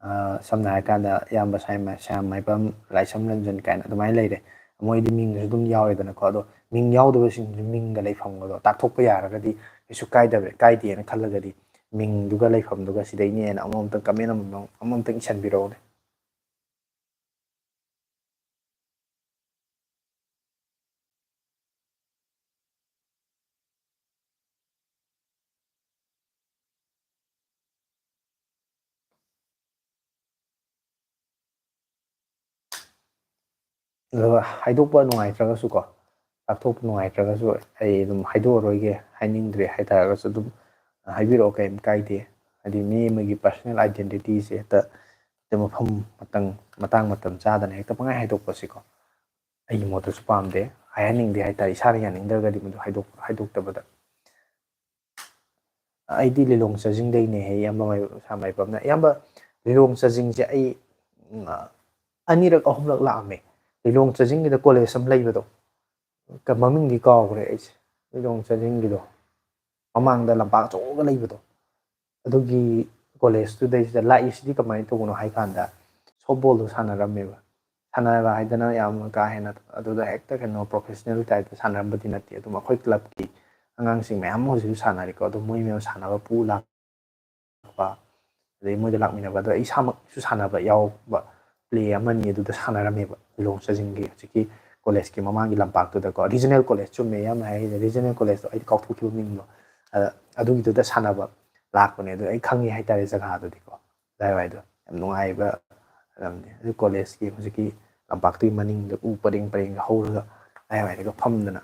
ꯑ, ꯁꯝꯅ ꯍꯥꯏꯔꯀꯥꯟꯗ ꯏꯌꯥꯝꯕ ꯁꯥꯏꯃ-, ꯁꯥꯌꯥꯝꯃꯥꯏꯕꯝ ꯂꯥꯏꯁ꯭ꯔꯝ ꯔꯟꯖꯟ ꯀꯥꯏꯅ ꯑꯗꯨꯃꯥꯏꯅ ꯂꯩꯔꯦ꯫ ꯃꯣꯏꯗꯤ ꯃꯤꯡꯁꯨ ꯑꯗꯨꯝ ꯌꯥꯎꯔꯦꯗꯅꯀꯣ꯫ ꯑꯗꯣ ꯃꯤꯡ ꯌꯥꯎꯗꯕꯁꯤꯡꯁꯨ ꯃꯤꯡꯒ ꯂꯩꯐꯝꯒꯗꯣ ꯇꯥꯛꯊꯣꯛꯄ ꯌꯥꯔꯒꯗꯤ ꯀꯩꯁꯨ ꯀꯥꯏꯗꯕ, ꯀꯥꯏꯗꯦꯅ ꯈꯜꯂꯒꯗꯤ ꯃꯤꯡꯗꯨꯒ ꯂꯩꯐꯝꯗꯨꯒ ꯁꯤꯗꯩꯅꯦꯅ ꯑꯃꯃꯝꯇꯪ comment ꯑꯃꯃꯝ-, ꯑꯃꯃꯝꯇꯪ ꯏꯁꯟꯕꯤꯔꯛꯎꯅꯦ꯫ ꯑꯗꯨꯒ ꯍꯥꯏꯗꯣꯛꯄ ꯅꯨꯡꯉꯥꯏꯇ꯭ꯔꯒꯁꯨꯀꯣ, ꯇꯥꯛꯊꯣꯛꯄ ꯅꯨꯡꯉꯥꯏꯇ꯭ꯔꯒꯁꯨ ꯑꯩ ꯑꯗꯨꯝ ꯍꯥꯏꯗꯣꯛꯑꯔꯣꯏꯒꯦ, ꯍꯥꯏꯅꯤꯡꯗ꯭ꯔꯦ ꯍꯥꯏꯇꯥꯔꯒꯁꯨ ꯑꯗꯨꯝ ꯍꯥꯏꯕꯤꯔꯛꯑꯣ, ꯀꯩꯝ ꯀꯥꯏꯗꯦ꯫ ꯍꯥꯏꯗꯤ ꯃꯤ ꯑꯃꯒꯤ personal identityꯁꯦ ꯍꯦꯛꯇ, ꯍꯦꯛꯇ ꯃꯐꯝ ꯃꯇꯝ, ꯃꯇꯥꯡ ꯃꯇꯝ ꯆꯥꯗꯅ ꯍꯦꯛꯇ ꯄꯪꯍꯥꯏ ꯍꯥꯏꯗꯣꯛꯄꯁꯤꯀꯣ ꯑꯩꯒꯤ ꯃꯣꯠꯇꯁꯨ ꯄꯥꯝꯗꯦ, ꯍꯥꯏꯍꯟꯅꯤꯡꯗꯦ ꯍꯥꯏꯇꯥꯔꯦ, ꯏꯁꯥꯅ ꯌꯥꯅꯤꯡꯗ꯭ꯔꯒꯗꯤ ꯃꯗꯨ ꯍꯥꯏꯗꯣꯛ-, ꯍꯥꯏꯗꯣꯛꯇꯕꯗ꯫ ꯑꯩꯗꯤ ꯂꯤꯂꯣꯡ ꯆꯥꯖꯤꯡꯗꯩꯅꯦ ꯍꯥꯏ ꯏꯌꯥꯝꯕ ꯃꯥꯏ-, ꯁꯥꯃꯥꯏꯕꯝꯅ꯫ ꯏꯌꯥꯝꯕ, ꯂꯤꯂꯣꯡ ꯆꯥꯖꯤꯡꯁꯦ ꯑꯩ, ꯎꯝ, ꯑꯅꯤꯔꯛ ꯑꯍꯨꯝꯂꯛ ꯂꯥꯛꯑꯝꯃꯦ꯫ ꯂꯤꯂꯣꯡ ꯆꯥꯖꯤꯡꯒꯤꯗ college ꯑꯃ ꯂꯩꯕꯗꯣ, ꯀ-, ꯃꯃꯤꯡꯗꯤ ꯀꯥꯎꯈ꯭ꯔꯦ ꯑꯩꯁꯦ꯫ ꯂꯤꯂꯣꯡ ꯆꯥꯖꯤꯡꯒꯤꯗꯣ, ꯃꯃꯥꯡꯗ ꯂꯝꯄꯥꯛ ꯑꯆꯧꯕꯒ ꯂꯩꯕꯗꯣ, ꯑꯗꯨꯒꯤ collegeꯇꯨꯗꯩꯁꯤꯗ ꯂꯥꯛꯏꯁꯤꯗꯤ ꯀꯃꯥꯏꯅ ꯇꯧꯕꯅꯣ ꯍꯥꯏ ꯀꯥꯟꯗ, softballꯗꯣ ꯁꯥꯟꯅꯔꯝꯃꯦꯕ꯫ ꯁꯥꯟꯅꯕ ꯍꯥꯏꯗꯅ ꯌꯥꯝ ꯀꯥ ꯍꯦꯟꯅ ꯑꯗꯨꯗ ꯍꯦꯛꯇ ꯀꯩꯅꯣ professional typeꯇ ꯁꯥꯟꯅꯔꯝꯕꯗꯤ ꯅꯠꯇꯦ꯫ ꯑꯗꯨꯝ ꯑꯩꯈꯣꯏ clubꯀꯤ ꯑꯉꯥꯡꯁꯤꯡ ꯃꯌꯥꯝ ꯑꯃ ꯍꯧꯖꯤꯛꯁꯨ ꯁꯥꯟꯅꯔꯤꯀꯣ꯫ ꯑꯗꯨꯝ ꯃꯣꯏ ꯃꯌꯥꯝ ꯁꯥꯟꯅꯕ ꯄꯨ ꯂꯥꯛꯄ, ꯑꯗꯩ ꯃꯣꯏꯗ ꯂꯥꯛꯃꯤꯟꯅꯕ, ꯑꯗꯣ ꯑꯩ ꯏꯁꯥꯃꯛꯁꯨ ꯁꯥꯟꯅꯕ ꯌꯥꯎꯕ, play ꯑꯃꯅꯤ ꯑꯗꯨꯗ ꯁꯥꯟꯅꯔꯝꯃꯦꯕ꯫ ꯂꯤꯂꯣꯡ ꯆꯥꯖꯤꯡꯒꯤ ꯍꯧꯖꯤꯛꯀꯤ collegeꯀꯤ ꯃꯃꯥꯡꯒꯤ ꯂꯝꯄꯥꯛꯇꯨꯗꯀꯣ, regional college, ꯆꯨꯝꯃꯦ ꯌꯥꯝꯅ ꯍꯥꯏꯔꯤꯁꯦ, regional collegeꯇꯣ ꯑꯩꯗꯤ ꯀꯥꯎꯊꯣꯛꯈꯤꯕ ꯃꯤꯡꯗꯣ꯫ ꯑꯗ ꯑꯗꯨꯒꯤꯗꯨꯗ ꯁꯥꯟꯅꯕ ꯂꯥꯛꯄꯅꯦ꯫ ꯑꯗꯨ ꯑꯩ ꯈꯪꯉꯤ ꯍꯥꯏꯇꯥꯔꯦ ꯖꯒꯥꯗꯨꯗꯤꯀꯣ꯫ ꯑꯗꯥꯏꯋꯥꯏꯗꯣ ꯌꯥꯝ ꯅꯨꯡꯉꯥꯏꯕ ꯂꯝꯅꯤ꯫ ꯑꯗꯨ ꯀꯣꯂꯦꯖꯀꯤ ꯍꯧꯖꯤꯛꯀꯤ ꯂꯝꯄꯥꯛꯇꯨꯒꯤ ꯃꯅꯤꯡꯗ ꯎ ꯄꯔꯦꯡ ꯄꯔꯦꯡꯒ ꯍꯧꯔꯒ ꯑꯗꯥꯏꯋꯥꯏꯗꯒ ꯐꯝꯗꯅ,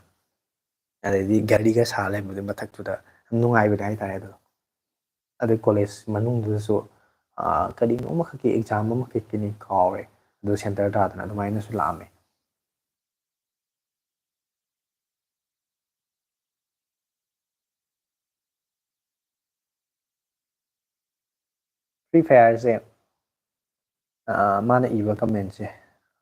ꯑꯗꯩꯗꯤ ꯒꯥꯔꯤꯒ ꯁꯥ ꯂꯩꯔꯝꯕꯗꯨꯒꯤ ꯃꯊꯛꯇꯨꯗ ꯌꯥꯝ ꯅꯨꯡꯉꯥꯏꯕꯅꯦ ꯍꯥꯏꯇꯥꯔꯦ꯫ ꯑꯗꯣ ꯑꯗꯩ ꯀꯣꯂꯦꯖ ꯃꯅꯨꯡꯗꯨꯗꯁꯨ, ꯑꯥ, ꯀꯔꯤꯅꯣ ꯑꯃꯈꯛꯀꯤ ꯑꯦꯛꯖꯥꯝ ꯑꯃꯈꯛꯀꯤꯅꯤ ꯀꯥꯎꯔꯦ, ꯑꯗꯨ ꯁꯦꯟꯇꯔ ꯇꯥꯗꯅ ꯑꯗꯨꯃꯥꯏꯅꯁꯨ ꯂꯥꯛꯑꯝꯃꯦ꯫ Free Fireꯁꯦ, ꯑꯥ, ꯃꯥꯅ ꯏꯕ commentꯁꯦ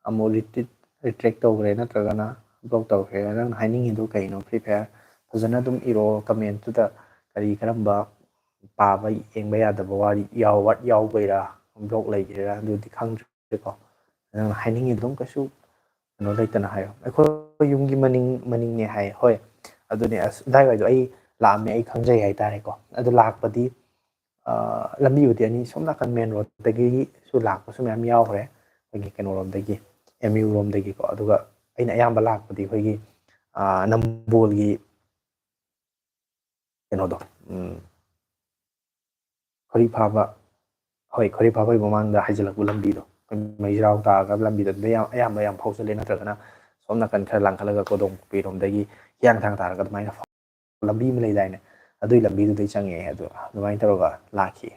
ꯑꯃꯨꯛ retweet, retract ꯇꯧꯈ꯭ꯔꯦ ꯅꯠꯇ꯭ꯔꯒꯅ block ꯇꯧꯈ꯭ꯔꯦ꯫ ꯅꯪꯅ ꯍꯥꯏꯅꯤꯡꯉꯤꯗꯣ ꯀꯩꯅꯣ? Free Fire ꯐꯖꯅ ꯑꯗꯨꯝ ꯏꯔꯣ commentꯇꯨꯗ꯫ ꯀꯔꯤ, ꯀꯔꯝꯕ ꯄꯥꯕ ꯌꯦꯡꯕ ꯌꯥꯗꯕ ꯋꯥꯔꯤ ꯌꯥꯎ-, word ꯌꯥꯎꯕꯩꯔꯥ, block ꯂꯩꯈ꯭ꯔꯤꯔꯥ, ꯑꯗꯨꯗꯤ ꯈꯪꯗ꯭ꯔꯦꯀꯣ꯫ ꯅꯪꯅ ꯍꯥꯏꯅꯤꯡꯉꯤꯗꯣ ꯑꯗꯨꯝ ꯀꯩꯁꯨ ꯀꯩꯅꯣ ꯂꯩꯇꯅ ꯍꯥꯏꯌꯣ꯫ "ꯑꯩꯈꯣꯏ ꯌꯨꯝꯒꯤ ꯃꯅꯤꯡ, ꯃꯅꯤꯡꯅꯦ" ꯍꯥꯏ꯫ ꯍꯣꯏ, ꯑꯗꯨꯅꯦ꯫ ꯑꯁ, ꯑꯗꯥꯏꯋꯥꯏꯗꯣ ꯑꯩ ꯂꯥꯛꯑꯝꯃꯦ, ꯑꯩ ꯈꯪꯖꯩ ꯍꯥꯏꯇꯥꯔꯦꯀꯣ꯫ ꯑꯗꯨ ꯂꯥꯛꯄꯗꯤ, ꯑ, ꯂꯝꯕꯤꯕꯨꯗꯤ ꯑꯅꯤ, ꯁꯣꯝ ꯅꯥꯀꯟ main roadꯇꯒꯤꯁꯨ ꯂꯥꯛꯄꯁꯨ ꯃꯌꯥꯝ ꯌꯥꯎꯈ꯭ꯔꯦ, ꯑꯩꯈꯣꯏꯒꯤ ꯀꯩꯅꯣꯔꯣꯝꯗꯒꯤ, M U ꯔꯣꯝꯗꯒꯤꯀꯣ꯫ ꯑꯗꯨꯒ ꯑꯩꯅ ꯑꯌꯥꯝꯕ ꯂꯥꯛꯄꯗꯤ ꯑꯩꯈꯣꯏꯒꯤ, ꯑ, ꯅꯝꯕꯣꯜꯒꯤ ꯀꯩꯅꯣꯗꯣ, ꯎꯝ, ꯈꯣꯔꯤ ꯐꯥꯕ, ꯍꯣꯏ, ꯈꯣꯔꯤ ꯐꯥꯕꯒꯤ ꯃꯃꯥꯡꯗ ꯍꯥꯏꯖꯤꯜꯂꯛꯄ ꯂꯝꯕꯤꯗꯣ, ꯑꯩꯈꯣꯏ ꯃꯩꯖꯥꯎ ꯇꯥꯔꯒ ꯂꯝꯕꯤꯗꯣ ꯑꯗꯨꯗ ꯌꯥꯝ, ꯑꯌꯥꯝꯕ ꯌꯥꯝ ꯐꯥꯎꯖꯜꯂꯦ꯫ ꯅꯠꯇ꯭ꯔꯒꯅ ꯁꯣꯝ ꯅꯥꯀꯟ ꯈꯔ ꯂꯥꯡꯈꯠꯂꯒ ꯀꯣꯗꯣꯡ ꯄꯨꯈ꯭ꯔꯤꯔꯣꯝꯗꯒꯤ ꯍꯤꯌꯥꯡꯊꯥꯡ ꯇꯥꯔꯒ ꯑꯗꯨꯃꯥꯏꯅ ꯐꯥꯎ-, ꯂꯝꯕꯤ ꯑꯃ ꯂꯩꯗꯥꯏꯅꯦ, ꯑꯗꯨꯒꯤ ꯂꯝꯕꯤꯗꯨꯗꯩ ꯆꯪꯉꯛꯑꯦ꯫ ꯑꯗꯨ ꯑꯗꯨꯃꯥꯏꯅ ꯇꯧꯔꯒ ꯂꯥꯛꯈꯤ꯫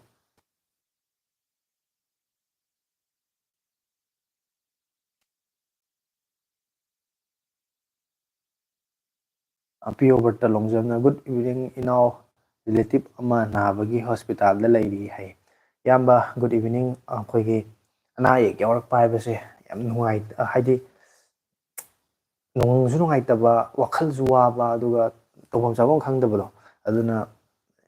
ꯑ, ꯄꯤꯌꯣꯕꯔꯇ ꯂꯣꯡꯖꯝꯅ, "Good evening ꯏꯅꯥꯎ, relative ꯑꯃ ꯅꯥꯕꯒꯤ ꯍꯣꯁꯄꯤꯇꯥꯜꯗ ꯂꯩꯔꯤ" ꯍꯥꯏ꯫ ꯏꯌꯥꯝꯕ, good evening꯫ ꯑꯩꯈꯣꯏꯒꯤ ꯑꯅꯥ ꯑꯌꯦꯛ ꯌꯥꯎꯔꯛꯄ ꯍꯥꯏꯕꯁꯦ ꯌꯥꯝ ꯅꯨꯡꯉꯥꯏ-, ꯍꯥꯏꯗꯤ ꯅꯨꯡꯁꯨ ꯅꯨꯡꯉꯥꯏꯇꯕ, ꯋꯥꯈꯜꯁꯨ ꯋꯥꯕ, ꯑꯗꯨꯒ ꯇꯧꯐꯝ ꯆꯥꯐꯝ ꯈꯪꯗꯕꯗꯣ, ꯑꯗꯨꯅ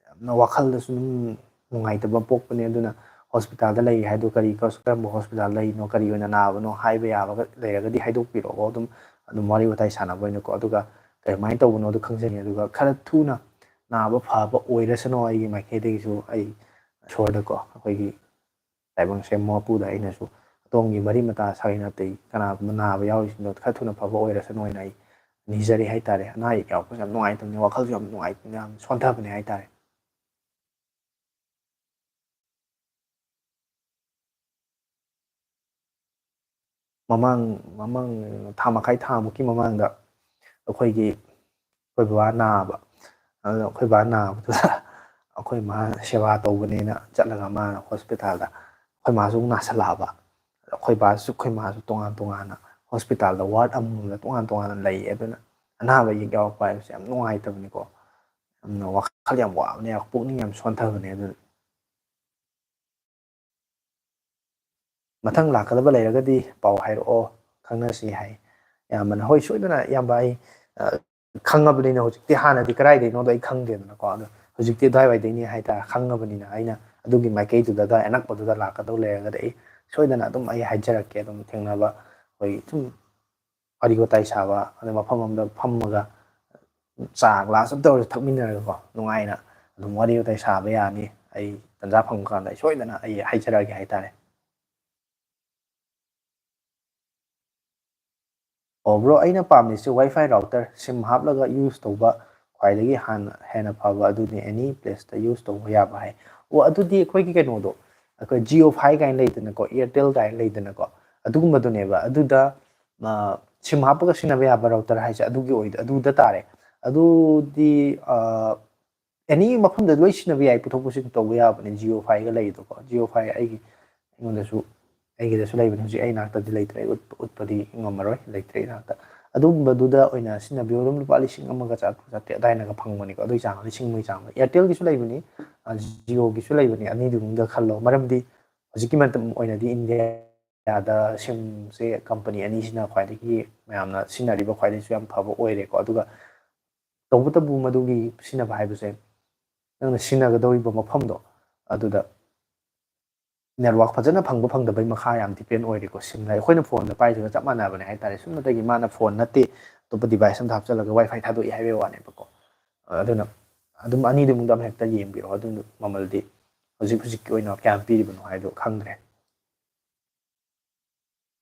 ꯌꯥꯝꯅ ꯋꯥꯈꯜꯗꯁꯨ ꯑꯗꯨꯝ ꯅꯨꯡꯉꯥꯏꯇꯕ ꯄꯣꯛꯄꯅꯦ꯫ ꯑꯗꯨꯅ ꯍꯣꯁꯄꯤꯇꯥꯜꯗ ꯂꯩꯔꯤ ꯍꯥꯏꯗꯣ ꯀꯔꯤ, ꯀꯔꯝꯕ ꯍꯣꯁꯄꯤꯇꯥꯜ ꯂꯩꯔꯤꯅꯣ, ꯀꯔꯤ ꯑꯣꯏꯅ ꯅꯥꯕꯅꯣ ꯍꯥꯏꯕ ꯌꯥꯕꯒ ꯂꯩꯔꯒꯗꯤ ꯍꯥꯏꯗꯣꯛꯄꯤꯔꯛꯑꯣ꯫ ꯑꯗꯨꯝ, ꯑꯗꯨꯝ ꯋꯥꯔꯤ ꯋꯥꯇꯥꯏ ꯁꯥꯟꯅꯕ ꯑꯣꯏꯅꯀꯣ꯫ ꯑꯗꯨꯒ ꯀꯃꯥꯏꯅ ꯇꯧꯕꯅꯣꯗꯣ ꯈꯪꯖꯅꯤ꯫ ꯑꯗꯨꯒ ꯈꯔ ꯊꯨꯅ ꯅꯥꯕ ꯐꯕ ꯑꯣꯏꯔꯁꯅꯨ ꯑꯩꯒꯤ ꯃꯥꯏꯀꯩꯗꯒꯤꯁꯨ꯫ ꯑꯩ ꯏꯁꯣꯔꯗꯀꯣ, ꯑꯩꯈꯣꯏꯒꯤ ꯇꯥꯏꯕꯪ ꯁꯦꯝꯕ ꯃꯄꯨꯗ ꯑꯩꯅꯁꯨ ꯑꯗꯣꯝꯒꯤ ꯃꯔꯤ ꯃꯇꯥ ꯁꯥꯒꯩ ꯅꯥꯇꯩ ꯀꯅꯥꯒꯨꯝꯕ ꯅꯥꯕ ꯌꯥꯎꯔꯤꯁꯤꯡꯗꯣ ꯈꯔ ꯊꯨꯅ ꯐꯕ ꯑꯣꯏꯔꯁꯅꯨ ꯍꯥꯏꯅ ꯑꯩ ꯅꯤꯖꯔꯤ ꯍꯥꯏꯇꯥꯔꯦ꯫ ꯑꯅꯥ ꯑꯌꯦꯛ ꯌꯥꯎꯔꯛꯄꯁꯦ ꯌꯥꯝ ꯅꯨꯡꯉꯥꯏꯇꯕꯅꯦ, ꯋꯥꯈꯜꯁꯨ ꯌꯥꯝ ꯅꯨꯡꯉꯥꯏꯇꯕꯅꯦ, ꯌꯥꯝ ꯁꯣꯟꯊꯕꯅꯦ ꯍꯥꯏꯇꯥꯔꯦ꯫ ꯃꯃꯥꯡ ꯃꯃꯥꯡ ꯊꯥ ꯃꯈꯥꯏ ꯊꯥꯃꯨꯛꯀꯤ ꯃꯃꯥꯡꯗ ꯑꯩꯈꯣꯏꯒꯤ ꯑꯩꯈꯣꯏ ꯕꯕꯥ ꯅꯥꯕ꯫ ꯑꯗꯨꯅ ꯑꯩꯈꯣꯏ ꯕꯕꯥ ꯅꯥꯕꯗꯨꯗ ꯑꯩꯈꯣꯏ ꯃꯥ ꯁꯦꯕꯥ ꯇꯧꯕꯅꯦꯅ ꯆꯠꯂꯒ ꯃꯥꯅ ꯍꯣꯁꯄꯤꯇꯥꯜꯗ ꯑꯩꯈꯣꯏ ꯃꯥꯁꯨ ꯑꯃꯨꯛ ꯅꯥꯁꯜꯂꯛꯑꯕ꯫ ꯑꯩꯈꯣꯏ ꯕꯥꯁꯨ ꯑꯩꯈꯣꯏ ꯃꯥꯁꯨ ꯇꯣꯉꯥꯟ ꯇꯣꯉꯥꯟꯅ ꯍꯣꯁꯄꯤꯇꯥꯜꯗ ꯋꯥꯔꯗ ꯑꯃꯃꯝꯗ ꯇꯣꯉꯥꯟ ꯇꯣꯉꯥꯟꯅ ꯂꯩꯌꯦ꯫ ꯑꯗꯨꯅ ꯑꯅꯥꯕ ꯑꯌꯦꯛ ꯌꯥꯎꯔꯛꯄ ꯍꯥꯏꯕꯁꯦ ꯌꯥꯝ ꯅꯨꯡꯉꯥꯏꯇꯕꯅꯤꯀꯣ꯫ ꯌꯥꯝꯅ ꯋꯥꯈꯜ ꯌꯥꯝ ꯋꯥꯕꯅꯦ, ꯄꯨꯛꯅꯤꯡ ꯌꯥꯝ ꯁꯣꯟꯊꯕꯅꯦ꯫ ꯑꯗꯨꯅ ꯃꯊꯪ ꯂꯥꯛꯀꯗꯕ ꯂꯩꯔꯒꯗꯤ ꯄꯥꯎ ꯍꯥꯏꯔꯛꯑꯣ, ꯈꯪꯅꯁꯤ ꯍꯥꯏ ꯏꯌꯥꯝꯕꯅ꯫ ꯍꯣꯏ, ꯁꯣꯏꯗꯅ ꯏꯌꯥꯝꯕ, ꯑꯩ, ꯑ, ꯈꯪꯉꯕꯅꯤꯅ ꯍꯧꯖꯤꯛꯇꯤ, ꯍꯥꯟꯅꯗꯤ ꯀꯗꯥꯏꯗꯩꯅꯣꯗꯣ ꯑꯩ ꯈꯪꯗꯦꯗꯅꯀꯣ꯫ ꯑꯗꯣ ꯍꯧꯖꯤꯛꯇꯤ ꯑꯗꯨꯋꯥꯏꯋꯥꯏꯗꯩꯅꯤ ꯍꯥꯏꯇꯥꯔꯦ, ꯈꯪꯉꯕꯅꯤꯅ ꯑꯩꯅ ꯑꯗꯨꯒꯤ ꯃꯥꯏꯀꯩꯗꯨꯗ, ꯑꯗꯨꯋꯥꯏ ꯑꯅꯛꯄꯗꯨꯗ ꯂꯥꯛꯀꯗꯧ ꯂꯩꯔꯒꯗꯤ ꯑꯩ ꯁꯣꯏꯗꯅ ꯑꯗꯨꯝ ꯑꯩ ꯍꯥꯏꯖꯔꯛꯀꯦ꯫ ꯑꯗꯨꯝ ꯊꯦꯡꯅꯕ, ꯑꯩꯈꯣꯏ ꯁꯨꯝ ꯋꯥꯔꯤ ꯋꯥꯇꯥꯏ ꯁꯥꯕ, ꯑꯗꯩ ꯃꯐꯝ ꯑꯃꯗ ꯐꯝꯃꯒ ꯆꯥ ꯒ꯭ꯂꯥꯁ ꯑꯝꯇ ꯑꯣꯏꯔꯁꯨ ꯊꯛꯃꯤꯟꯅꯔꯒꯀꯣ, ꯅꯨꯡꯉꯥꯏꯅ ꯑꯗꯨꯝ ꯋꯥꯔꯤ ꯋꯥꯇꯥꯏ ꯁꯥꯕ ꯌꯥꯅꯤ꯫ ꯑꯩ ꯇꯟꯖꯥ ꯐꯪꯕ ꯀꯥꯟꯗ ꯑꯩ ꯁꯣꯏꯗꯅ ꯑꯩ ꯍꯥꯏꯖꯔꯛꯑꯒꯦ ꯍꯥꯏꯇꯥꯔꯦ꯫ ꯑꯣ, ꯕ꯭ꯔꯣ, ꯑꯩꯅ ꯄꯥꯝꯃꯤꯁꯦ ꯋꯥꯏ ꯐꯥꯏ ꯔꯥꯎꯇꯔ, ꯁꯤꯝ ꯍꯥꯞꯂꯒ ꯌꯨꯁ ꯇꯧꯕ ꯈ꯭ꯋꯥꯏꯗꯒꯤ ꯍꯥꯟꯅ, ꯍꯦꯟꯅ ꯐꯕ ꯑꯗꯨꯅꯤ, ꯑꯦꯅꯤ ꯄ꯭ꯂꯦꯁꯇ ꯌꯨꯁ ꯇꯧꯕ ꯌꯥꯕ ꯍꯥꯏ꯫ ꯑꯣ, ꯑꯗꯨꯗꯤ ꯑꯩꯈꯣꯏꯒꯤ ꯀꯩꯅꯣꯗꯣ, ꯑꯩꯈꯣꯏ ꯖꯤꯑꯣ ꯐꯥꯏ ꯀꯥꯏꯅ ꯂꯩꯗꯅꯀꯣ, ꯑꯦꯌꯥꯔꯇꯦꯜ ꯀꯥꯏꯅ ꯂꯩꯗꯅꯀꯣ, ꯑꯗꯨꯒꯨꯝꯕꯗꯨꯅꯦꯕ꯫ ꯑꯗꯨꯗ, ꯑ, ꯁꯤꯝ ꯍꯥꯞꯄꯒ ꯁꯤꯖꯤꯟꯅꯕ ꯌꯥꯕ ꯔꯥꯎꯇꯔ ꯍꯥꯏꯁꯦ ꯑꯗꯨꯒꯤ ꯑꯣꯏꯗ-, ꯑꯗꯨꯗ ꯇꯥꯔꯦ꯫ ꯑꯗꯨꯗꯤ, ꯑ, ꯑꯦꯅꯤ ꯃꯐꯝꯗ ꯂꯣꯏ ꯁꯤꯖꯤꯟꯅꯕ ꯌꯥꯏ, ꯄꯨꯊꯣꯛ ꯄꯨꯁꯤꯟ ꯇꯧꯕ ꯌꯥꯕꯅꯦ꯫ ꯖꯤꯑꯣ ꯐꯥꯏꯒ ꯂꯩꯗꯣꯀꯣ, ꯖꯤꯑꯣ ꯐꯥꯏ ꯑꯩꯒꯤ, ꯑꯩꯉꯣꯟꯗꯁꯨ, ꯑꯩꯒꯤꯗꯁꯨ ꯂꯩꯕꯅꯦ꯫ ꯍꯧꯖꯤꯛ ꯑꯩ ꯅꯥꯛꯇꯗꯤ ꯂꯩꯇ꯭ꯔꯦ, ꯑꯩ ꯎꯠꯄ-, ꯎꯠꯄꯗꯤ ꯉꯝꯃꯔꯣꯏ, ꯂꯩꯇ꯭ꯔꯦ ꯑꯩ ꯅꯥꯛꯇ꯫ ꯑꯗꯨꯒꯨꯝꯕꯗꯨꯗ ꯑꯣꯏꯅ ꯁꯤꯖꯤꯟꯅꯕꯤꯌꯨ꯫ ꯑꯗꯨꯝ ꯂꯨꯄꯥ ꯂꯤꯁꯤꯡ ꯑꯃꯒ ꯆꯥꯇ꯭ꯔꯨꯛ ꯆꯥꯇ꯭ꯔꯦꯠ ꯑꯗꯨꯋꯥꯏꯅꯒ ꯐꯪꯕꯅꯤꯀꯣ, ꯑꯗꯨꯒꯤ ꯆꯥꯡ, ꯂꯤꯁꯤꯡ ꯑꯃꯒꯤ ꯆꯥꯡꯗ꯫ ꯑꯦꯌꯥꯔꯇꯦꯜꯒꯤꯁꯨ ꯂꯩꯕꯅꯤ, ꯑ, ꯖꯤꯑꯣꯒꯤꯁꯨ ꯂꯩꯕꯅꯤ, ꯑꯅꯤꯗꯨꯒꯤ ꯃꯅꯨꯡꯗ ꯈꯜꯂꯣ꯫ ꯃꯔꯝꯗꯤ ꯍꯧꯖꯤꯛꯀꯤ ꯃꯇꯝ ꯑꯣꯏꯅꯗꯤ ꯏꯟꯗꯤꯌꯥꯗ ꯁꯤꯝꯁꯦ ꯀꯝꯄꯅꯤ ꯑꯅꯤꯁꯤꯅ ꯈ꯭ꯋꯥꯏꯗꯒꯤ ꯃꯌꯥꯝꯅ ꯁꯤꯖꯤꯟꯅꯔꯤꯕ, ꯈ꯭ꯋꯥꯏꯗꯒꯤꯁꯨ ꯌꯥꯝ ꯐꯕ ꯑꯣꯏꯔꯦꯀꯣ꯫ ꯑꯗꯨꯒ ꯇꯧꯕꯇꯕꯨ ꯃꯗꯨꯒꯤ ꯁꯤꯖꯤꯟꯅꯕ ꯍꯥꯏꯕꯁꯦ ꯅꯪꯅ ꯁꯤꯖꯤꯟꯅꯒꯗꯧꯔꯤꯕ ꯃꯐꯝꯗꯣ ꯑꯗꯨꯗ ꯅꯦꯠꯋꯥꯛ ꯐꯖꯅ ꯐꯪꯕ ꯐꯪꯗꯕꯩ ꯃꯈꯥ ꯌꯥꯝ ꯗꯤꯄꯦꯟ ꯑꯣꯏꯔꯦꯀꯣ꯫ ꯁꯤꯝꯅ ꯑꯩꯈꯣꯏꯅ ꯐꯣꯟꯗ ꯄꯥꯏꯔꯤꯁꯤꯒ ꯆꯞ ꯃꯥꯟꯅꯕꯅꯦ ꯍꯥꯏꯇꯥꯔꯦ꯫ ꯁꯨꯞꯅꯇꯒꯤ ꯃꯥꯅ ꯐꯣꯟ ꯅꯠꯇꯦ, ꯑꯇꯣꯞꯄ ꯗꯤꯚꯥꯏꯁ ꯑꯝꯗ ꯍꯥꯞꯆꯤꯜꯂꯒ ꯋꯥꯏ ꯐꯥꯏ ꯊꯥꯗꯣꯛꯏ ꯍꯥꯏꯕꯩ ꯋꯥꯅꯦꯕꯀꯣ꯫ ꯑꯗꯨꯅ ꯑꯗꯨꯝ ꯑꯅꯤꯗꯨ ꯃꯅꯨꯡꯗ ꯑꯃ ꯍꯦꯛꯇ ꯌꯦꯡꯕꯤꯔꯣ꯫ ꯑꯗꯨ ꯃꯃꯜꯗꯤ ꯍꯧꯖꯤꯛ ꯍꯧꯖꯤꯛꯀꯤ ꯑꯣꯏꯅ ꯀꯌꯥꯝ ꯄꯤꯔꯤꯕꯅꯣ ꯍꯥꯏꯗꯣ ꯈꯪꯗ꯭ꯔꯦ꯫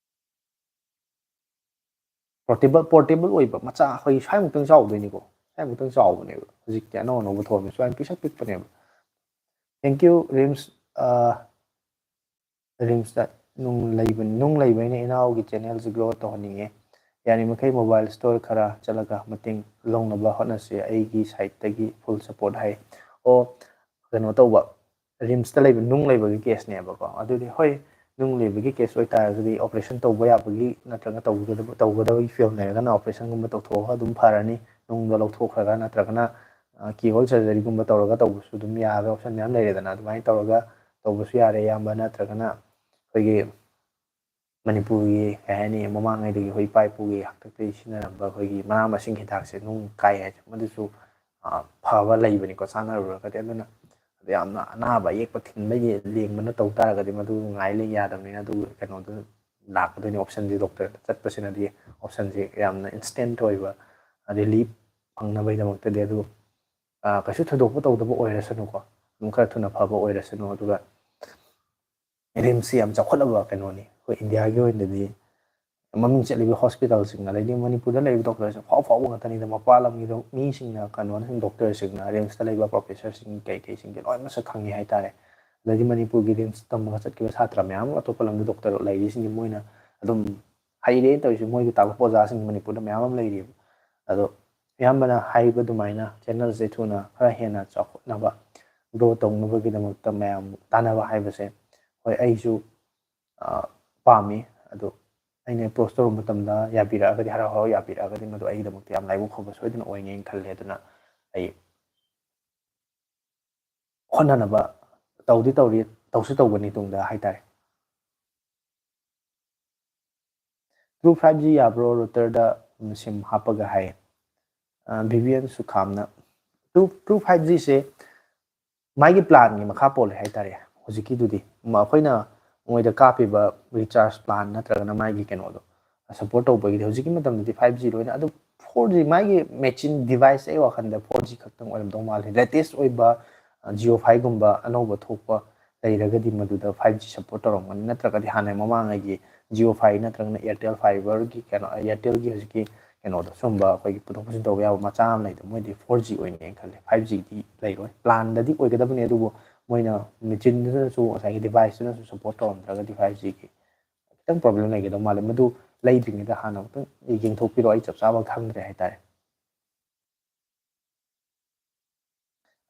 ꯄꯣꯔꯇꯦꯕꯜ, ꯄꯣꯔꯇꯦꯕꯜ ꯑꯣꯏꯕ ꯃꯆꯥ, ꯑꯩꯈꯣꯏ ꯁ꯭ꯋꯥꯏꯃꯨꯛꯇꯪ ꯆꯥꯎꯗꯣꯏꯅꯤꯀꯣ, ꯁ꯭ꯋꯥꯏꯃꯨꯛꯇꯪ ꯆꯥꯎꯕꯅꯦꯕ꯫ ꯍꯧꯖꯤꯛꯇꯤ ꯑꯅꯧ ꯑꯅꯧꯕ ꯊꯣꯛꯑꯕꯅꯤ, ꯁ꯭ꯋꯥꯏ ꯄꯤꯁꯛ ꯄꯤꯛꯄꯅꯦꯕ꯫ Thank you, ꯔꯤꯝꯁ, ꯑ, ꯔꯤꯝꯁꯇ ꯅꯨꯡ ꯂꯩꯕ ꯅꯨꯡ ꯂꯩꯕꯩꯅ ꯏꯅꯥꯎꯒꯤ ꯆꯦꯅꯦꯜꯁꯤ ꯒ꯭ꯔꯣ ꯇꯧꯍꯟꯅꯤꯡꯉꯦ꯫ ꯌꯥꯔꯤꯃꯈꯩ ꯃꯣꯕꯥꯏꯜ ꯁ꯭ꯇꯣꯔ ꯈꯔ ꯆꯠꯂꯒ ꯃꯇꯦꯡ ꯂꯧꯅꯕ ꯍꯣꯠꯅꯁꯤ꯫ ꯑꯩꯒꯤ ꯁꯥꯏꯠꯇꯒꯤ ꯐꯨꯜ ꯁꯄꯣꯔꯠ ꯍꯥꯏ꯫ ꯑꯣ, ꯀꯩꯅꯣ ꯇꯧꯕ, ꯔꯤꯝꯁꯇ ꯂꯩꯕ ꯅꯨꯡ ꯂꯩꯕꯒꯤ ꯀꯦꯁꯅꯦꯕꯀꯣ꯫ ꯑꯗꯨꯗꯤ ꯍꯣꯏ, ꯅꯨꯡ ꯂꯩꯕꯒꯤ ꯀꯦꯁ ꯑꯣꯏꯇꯥꯔꯒꯗꯤ ꯑꯣꯄꯔꯦꯁꯟ ꯇꯧꯕ ꯌꯥꯕꯒꯤ ꯅꯠꯇ꯭ꯔꯒ ꯇꯧꯒꯗꯕ ꯇꯧꯒꯗꯕꯒꯤ ꯐꯤꯕꯝ ꯂꯩꯔꯒꯅ ꯑꯣꯄꯔꯦꯁꯟꯒꯨꯝꯕ ꯇꯧꯊꯣꯛꯑꯒ ꯑꯗꯨꯝ ꯐꯔꯅꯤ꯫ ꯅꯨꯡꯗꯣ ꯂꯧꯊꯣꯛꯈ꯭ꯔꯒ ꯅꯠꯇ꯭ꯔꯒꯅ ꯀꯤꯍꯣꯜ ꯁꯔꯖꯔꯤꯒꯨꯝꯕ ꯇꯧꯔꯒ ꯇꯧꯕꯁꯨ ꯑꯗꯨꯝ ꯌꯥꯕ ꯑꯣꯞꯁꯟ ꯃꯌꯥꯝ ꯂꯩꯔꯦꯗꯅ꯫ ꯑꯗꯨꯃꯥꯏꯅ ꯇꯧꯔꯒ ꯇꯧꯕꯁꯨ ꯌꯥꯔꯦ ꯑꯌꯥꯝꯕ꯫ ꯅꯠꯇ꯭ꯔꯒꯅ ꯑꯩꯈꯣꯏꯒꯤ ꯃꯅꯤꯄꯨꯔꯒꯤ ꯀꯩ ꯍꯥꯏꯅꯤ, ꯃꯃꯥꯡꯉꯩꯗꯒꯤ ꯑꯩꯈꯣꯏ ꯏꯄꯥ ꯏꯄꯨꯒꯤ ꯍꯥꯛꯇꯛꯇꯒꯤ ꯁꯤꯖꯤꯟꯅꯔꯝꯕ ꯑꯩꯈꯣꯏꯒꯤ ꯃꯅꯥ ꯃꯁꯤꯡ ꯍꯤꯗꯥꯛꯁꯦ, ꯅꯨꯡ ꯀꯥꯏ ꯍꯥꯏꯁꯦ, ꯃꯗꯨꯁꯨ ꯐꯕ ꯂꯩꯕꯅꯤꯀꯣ ꯆꯥꯟꯅꯔꯨꯔꯒꯗꯤ꯫ ꯑꯗꯨꯅ ꯌꯥꯝꯅ ꯑꯅꯥꯕ ꯑꯌꯦꯛꯄ ꯊꯤꯟꯕ ꯂꯦꯡꯕꯅ ꯇꯧ ꯇꯥꯔꯒꯗꯤ ꯃꯗꯨ ꯉꯥꯏ ꯂꯩ ꯌꯥꯗꯕꯅꯤꯅ꯫ ꯑꯗꯨ ꯀꯩꯅꯣꯗ ꯂꯥꯛꯀꯗꯣꯏꯅꯤ ꯑꯣꯞꯁꯟꯁꯤ꯫ ꯗꯣꯛꯇꯔꯗ ꯆꯠꯄꯁꯤꯅꯗꯤ ꯑꯣꯞꯁꯟꯁꯤ ꯌꯥꯝꯅ ꯏꯟꯁꯇꯦꯟꯠ ꯑꯣꯏꯕ ꯔꯤꯂꯤꯐ ꯐꯪꯅꯕꯒꯤꯗꯃꯛꯇꯗꯤ꯫ ꯑꯗꯨ ꯀꯩꯁꯨ ꯊꯣꯏꯗꯣꯛꯄ ꯇꯧꯗꯕ ꯑꯣꯏꯔꯁꯅꯨꯀꯣ, ꯑꯗꯨꯝ ꯈꯔ ꯊꯨꯅ ꯐꯕ ꯑꯣꯏꯔꯁꯅꯨ꯫ ꯑꯗꯨꯒ ꯔꯤꯝꯁꯁꯤ ꯌꯥꯝ ꯆꯥꯎꯈꯠꯂꯕ ꯀꯩꯅꯣꯅꯤ ꯑꯩꯈꯣꯏ ꯏꯟꯗꯤꯌꯥꯒꯤ ꯑꯣꯏꯅꯗꯤ꯫ ꯃꯃꯤꯡ ꯆꯠꯂꯤꯕ ꯍꯣꯁꯄꯤꯇꯥꯜꯁꯤꯡ, ꯑꯗꯩꯗꯤ ꯃꯅꯤꯄꯨꯔꯗ ꯂꯩꯔꯤꯕ ꯗꯣꯛꯇꯔꯁꯦ ꯑꯐꯥꯎ ꯑꯐꯥꯎꯕ ꯉꯥꯛꯇꯅꯤꯗ꯫ ꯃꯄꯥꯟ ꯂꯝꯒꯤ ꯃꯤꯁꯤꯡꯅ, ꯀꯩꯅꯣꯁꯤꯡ, ꯗꯣꯛꯇꯔꯁꯤꯡꯅ, ꯔꯤꯝꯁꯇ ꯂꯩꯕ ꯄ꯭ꯔꯣꯐꯦꯁꯔꯁꯤꯡ ꯀꯩꯀꯩꯁꯤꯡꯁꯦ ꯂꯣꯏ ꯃꯁꯛ ꯈꯪꯉꯤ ꯍꯥꯏꯇꯥꯔꯦ꯫ ꯑꯗꯩꯗꯤ ꯃꯅꯤꯄꯨꯔꯒꯤ ꯔꯤꯝꯁ ꯇꯝꯃꯒ ꯆꯠꯈꯤꯕ ꯁꯥꯇ꯭ꯔ ꯃꯌꯥꯝ ꯑꯃ ꯑꯇꯣꯞꯄ ꯂꯝꯗ ꯗꯣꯛꯇꯔ ꯂꯩꯔꯤꯁꯤꯡꯁꯦ ꯃꯣꯏꯅ ꯑꯗꯨꯝ ꯍꯩꯔꯦꯅ ꯇꯧꯔꯤꯁꯦ꯫ ꯃꯣꯏꯒꯤ ꯇꯥꯛꯂꯛꯄ ꯑꯣꯖꯥꯁꯤꯡ ꯃꯅꯤꯄꯨꯔꯗ ꯃꯌꯥꯝ ꯑꯃ ꯂꯩꯔꯤꯕ꯫ ꯑꯗꯣ ꯑꯌꯥꯝꯕꯅ ꯍꯥꯏꯔꯤꯕ ꯑꯗꯨꯃꯥꯏꯅ ꯆꯦꯅꯦꯜꯁꯦ ꯊꯨꯅ ꯈꯔ ꯍꯦꯟꯅ ꯆꯥꯎꯈꯠꯅꯕ, ꯒ꯭ꯔꯣ ꯇꯧꯅꯕꯒꯤꯗꯃꯛꯇ ꯃꯌꯥꯝ ꯇꯥꯟꯅꯕ ꯍꯥꯏꯕꯁꯦ, ꯍꯣꯏ, ꯑꯩꯁꯨ ꯄꯥꯝꯃꯤ꯫ ꯑꯗꯣ ꯑꯩꯅ ꯑꯦꯄ꯭ꯔꯣꯁ ꯇꯧꯔꯨꯕ ꯃꯇꯝꯗ ꯌꯥꯕꯤꯔꯛꯑꯒꯗꯤ, ꯍꯔꯥꯎ ꯍꯔꯥꯎ ꯌꯥꯕꯤꯔꯛꯑꯒꯗꯤ, ꯃꯗꯨ ꯑꯩꯒꯤꯗꯃꯛꯇ ꯌꯥꯝ ꯂꯥꯏꯕꯛ ꯐꯕ ꯁꯣꯏꯗꯅ ꯑꯣꯏꯅꯦꯅ ꯈꯜꯂꯦ꯫ ꯑꯗꯨꯅ ꯑꯩ ꯍꯣꯠꯅꯅꯕ ꯇꯧꯗꯤ ꯇꯧꯔꯤ, ꯇꯧꯁꯨ ꯇꯧꯒꯅꯤ ꯇꯨꯡꯗ ꯍꯥꯏꯇꯥꯔꯦ꯫ ꯇ꯭ꯔꯨ ꯐꯥꯏꯚ ꯖꯤ ꯌꯥꯕ꯭ꯔꯣ ꯔꯨꯇꯔꯗ ꯁꯤꯝ ꯍꯥꯞꯄꯒ ꯍꯥꯏ꯫ ꯚꯤꯚꯤꯌꯟ ꯁꯨꯈꯥꯝꯅ꯫ ꯇ꯭ꯔꯨ ꯇ꯭ꯔꯨ ꯐꯥꯏꯚ ꯖꯤꯁꯦ ꯃꯥꯒꯤ ꯄ꯭ꯂꯥꯟꯒꯤ ꯃꯈꯥ ꯄꯣꯜꯂꯦ ꯍꯥꯏꯇꯥꯔꯦ꯫ ꯍꯧꯖꯤꯛꯀꯤꯗꯨꯗꯤ ꯑꯩꯈꯣꯏꯅ ꯃꯣꯏꯗ ꯀꯥꯞꯄꯤꯕ ꯔꯤꯆꯥꯔꯖ ꯄ꯭ꯂꯥꯟ ꯅꯠꯇ꯭ꯔꯒꯅ ꯃꯥꯒꯤ ꯀꯩꯅꯣꯗꯣ ꯁꯞꯄꯣꯔꯠ ꯇꯧꯕꯒꯤꯗꯤ ꯍꯧꯖꯤꯛꯀꯤ ꯃꯇꯝꯗꯗꯤ ꯐꯥꯏꯚ ꯖꯤ ꯂꯣꯏꯅ ꯑꯗꯨꯝ ꯐꯣꯔ ꯖꯤ, ꯃꯥꯒꯤ ꯃꯦꯆꯤꯟ ꯗꯤꯚꯥꯏꯁ ꯑꯩ ꯋꯥꯈꯜꯗ ꯐꯣꯔ ꯖꯤ ꯈꯛꯇꯪ ꯑꯣꯏꯔꯝꯗꯧ ꯃꯥꯜꯂꯦ꯫ ꯂꯦꯇꯦꯁ ꯑꯣꯏꯕ ꯖꯤꯑꯣ ꯐꯥꯏꯚꯒꯨꯝꯕ ꯑꯅꯧꯕ ꯊꯣꯛꯄ ꯂꯩꯔꯒꯗꯤ ꯃꯗꯨꯗ ꯐꯥꯏꯚ ꯖꯤ ꯁꯞꯄꯣꯔꯠ ꯇꯧꯔꯝꯒꯅꯤ꯫ ꯅꯠꯇ꯭ꯔꯒꯗꯤ ꯍꯥꯟꯅ ꯃꯃꯥꯡꯉꯩꯒꯤ ꯖꯤꯑꯣ ꯐꯥꯏꯚ ꯅꯠꯇ꯭ꯔꯒꯅ ꯑꯦꯌꯥꯔꯇꯦꯜ ꯐꯥꯏꯕꯔꯒꯤ ꯀꯩꯅꯣ, ꯑꯦꯌꯥꯔꯇꯦꯜꯒꯤ ꯍꯧꯖꯤꯛꯀꯤ ꯀꯩꯅꯣꯗꯣ, ꯁꯨꯝꯕ ꯑꯩꯈꯣꯏꯒꯤ ꯄꯨꯊꯣꯛ ꯄꯨꯁꯤꯟ ꯇꯧꯕ ꯌꯥꯕ ꯃꯆꯥ ꯑꯃ ꯂꯩꯗꯣ, ꯃꯣꯏꯗꯤ ꯐꯣꯔ ꯖꯤ ꯑꯣꯏꯅꯦꯅ ꯈꯜꯂꯦ꯫ ꯐꯥꯏꯚ ꯖꯤꯗꯤ ꯂꯩꯔꯣꯏ꯫ ꯄ꯭ꯂꯥꯟꯗꯗꯤ ꯑꯣꯏꯒꯗꯕꯅꯦ, ꯑꯗꯨꯕꯨ ꯃꯣꯏꯅ ꯃꯦꯆꯤꯟꯗꯨꯅꯁꯨ, ꯉꯁꯥꯏꯒꯤ ꯗꯤꯚꯥꯏꯁꯇꯨꯅꯁꯨ ꯁꯞꯄꯣꯔꯠ ꯇꯧꯔꯝꯗ꯭ꯔꯒꯗꯤ ꯐꯥꯏꯚ ꯖꯤꯒꯤ ꯈꯤꯇꯪ ꯄ꯭ꯔꯣꯕ꯭ꯂꯦꯝ ꯂꯩꯒꯗꯧ ꯃꯥꯜꯂꯦ꯫ ꯃꯗꯨ ꯂꯩꯗ꯭ꯔꯤꯉꯩꯗ ꯍꯥꯟꯅ ꯑꯃꯨꯛꯇꯪ ꯌꯦꯡꯊꯣꯛꯄꯤꯔꯣ, ꯑꯩ ꯆꯞ ꯆꯥꯕ ꯈꯪꯗ꯭ꯔꯦ ꯍꯥꯏꯇꯥꯔꯦ꯫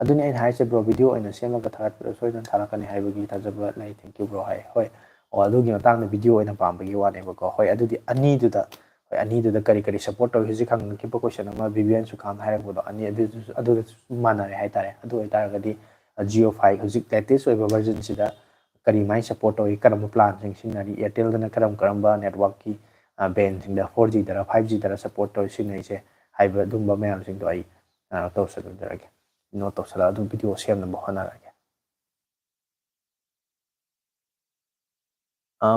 ꯑꯗꯨꯅꯤ ꯑꯩꯅ ꯍꯥꯏꯔꯤꯁꯦ ꯕ꯭ꯔꯣ, ꯚꯤꯗꯤꯑꯣ ꯑꯣꯏꯅ ꯁꯦꯝꯃꯒ ꯊꯥꯒꯠꯄꯗ ꯁꯣꯏꯗꯅ ꯊꯥꯔꯛꯀꯅꯤ ꯍꯥꯏꯕꯒꯤ ꯊꯥꯖꯕ ꯂꯩ꯫ Thank you bro ꯍꯥꯏ꯫ ꯍꯣꯏ, ꯑꯣ, ꯑꯗꯨꯒꯤ ꯃꯇꯥꯡꯗ ꯚꯤꯗꯤꯑꯣ ꯑꯣꯏꯅ ꯄꯥꯝꯕꯒꯤ ꯋꯥꯅꯦꯕꯀꯣ꯫ ꯍꯣꯏ, ꯑꯗꯨꯗꯤ ꯑꯅꯤꯗꯨꯗ, ꯍꯣꯏ, ꯑꯅꯤꯗꯨꯗ ꯀꯔꯤ ꯀꯔꯤ ꯁꯞꯄꯣꯔꯠ ꯇꯧꯏ? ꯍꯧꯖꯤꯛ ꯍꯪꯅꯈꯤꯕ ꯀꯣꯏꯁꯟ ꯑꯃ ꯚꯤꯚꯤꯌꯟ ꯁꯨꯈꯥꯟ ꯍꯥꯏꯔꯛꯄꯗꯣ, ꯑꯅꯤ ꯑꯗꯨꯗꯨꯁꯨ, ꯑꯗꯨꯗꯁꯨ ꯃꯥꯟꯅꯔꯦ ꯍꯥꯏꯇꯥꯔꯦ꯫ ꯑꯗꯨ ꯑꯣꯏꯇꯥꯔꯒꯗꯤ ꯖꯤꯑꯣ ꯐꯥꯏꯚ ꯍꯧꯖꯤꯛ ꯂꯦꯇꯦꯁ ꯑꯣꯏꯕ ꯚꯔꯖꯟꯁꯤꯗ ꯀꯔꯤꯃꯥꯏꯅ ꯁꯞꯄꯣꯔꯠ ꯇꯧꯏ, ꯀꯔꯝꯕ ꯄ꯭ꯂꯥꯟꯁꯤꯡ ꯁꯤꯖꯤꯟꯅꯔꯤ, ꯑꯦꯌꯥꯔꯇꯦꯜꯗꯅ ꯀꯔꯝ ꯀꯔꯝꯕ ꯅꯦꯠꯋꯥꯛꯀꯤ ꯕꯦꯟꯁꯤꯡꯗ, ꯐꯣꯔ ꯖꯤꯗꯔ ꯐꯥꯏꯚ ꯖꯤꯗꯔ ꯁꯞꯄꯣꯔꯠ ꯇꯧꯔꯤ ꯁꯤꯖꯤꯟꯅꯔꯤꯁꯦ ꯍꯥꯏꯕ ꯑꯗꯨꯝꯕ ꯃꯌꯥꯝꯁꯤꯡꯗꯣ ꯑꯩ ꯀꯩꯅꯣ ꯇꯧꯁꯜꯂꯨꯖꯔꯒꯦ, ꯅꯣꯠ ꯇꯧꯁꯜꯂꯒ ꯑꯗꯨꯝ ꯚꯤꯗꯤꯑꯣ ꯁꯦꯝꯅꯕ ꯍꯣꯠꯅꯔꯒꯦ꯫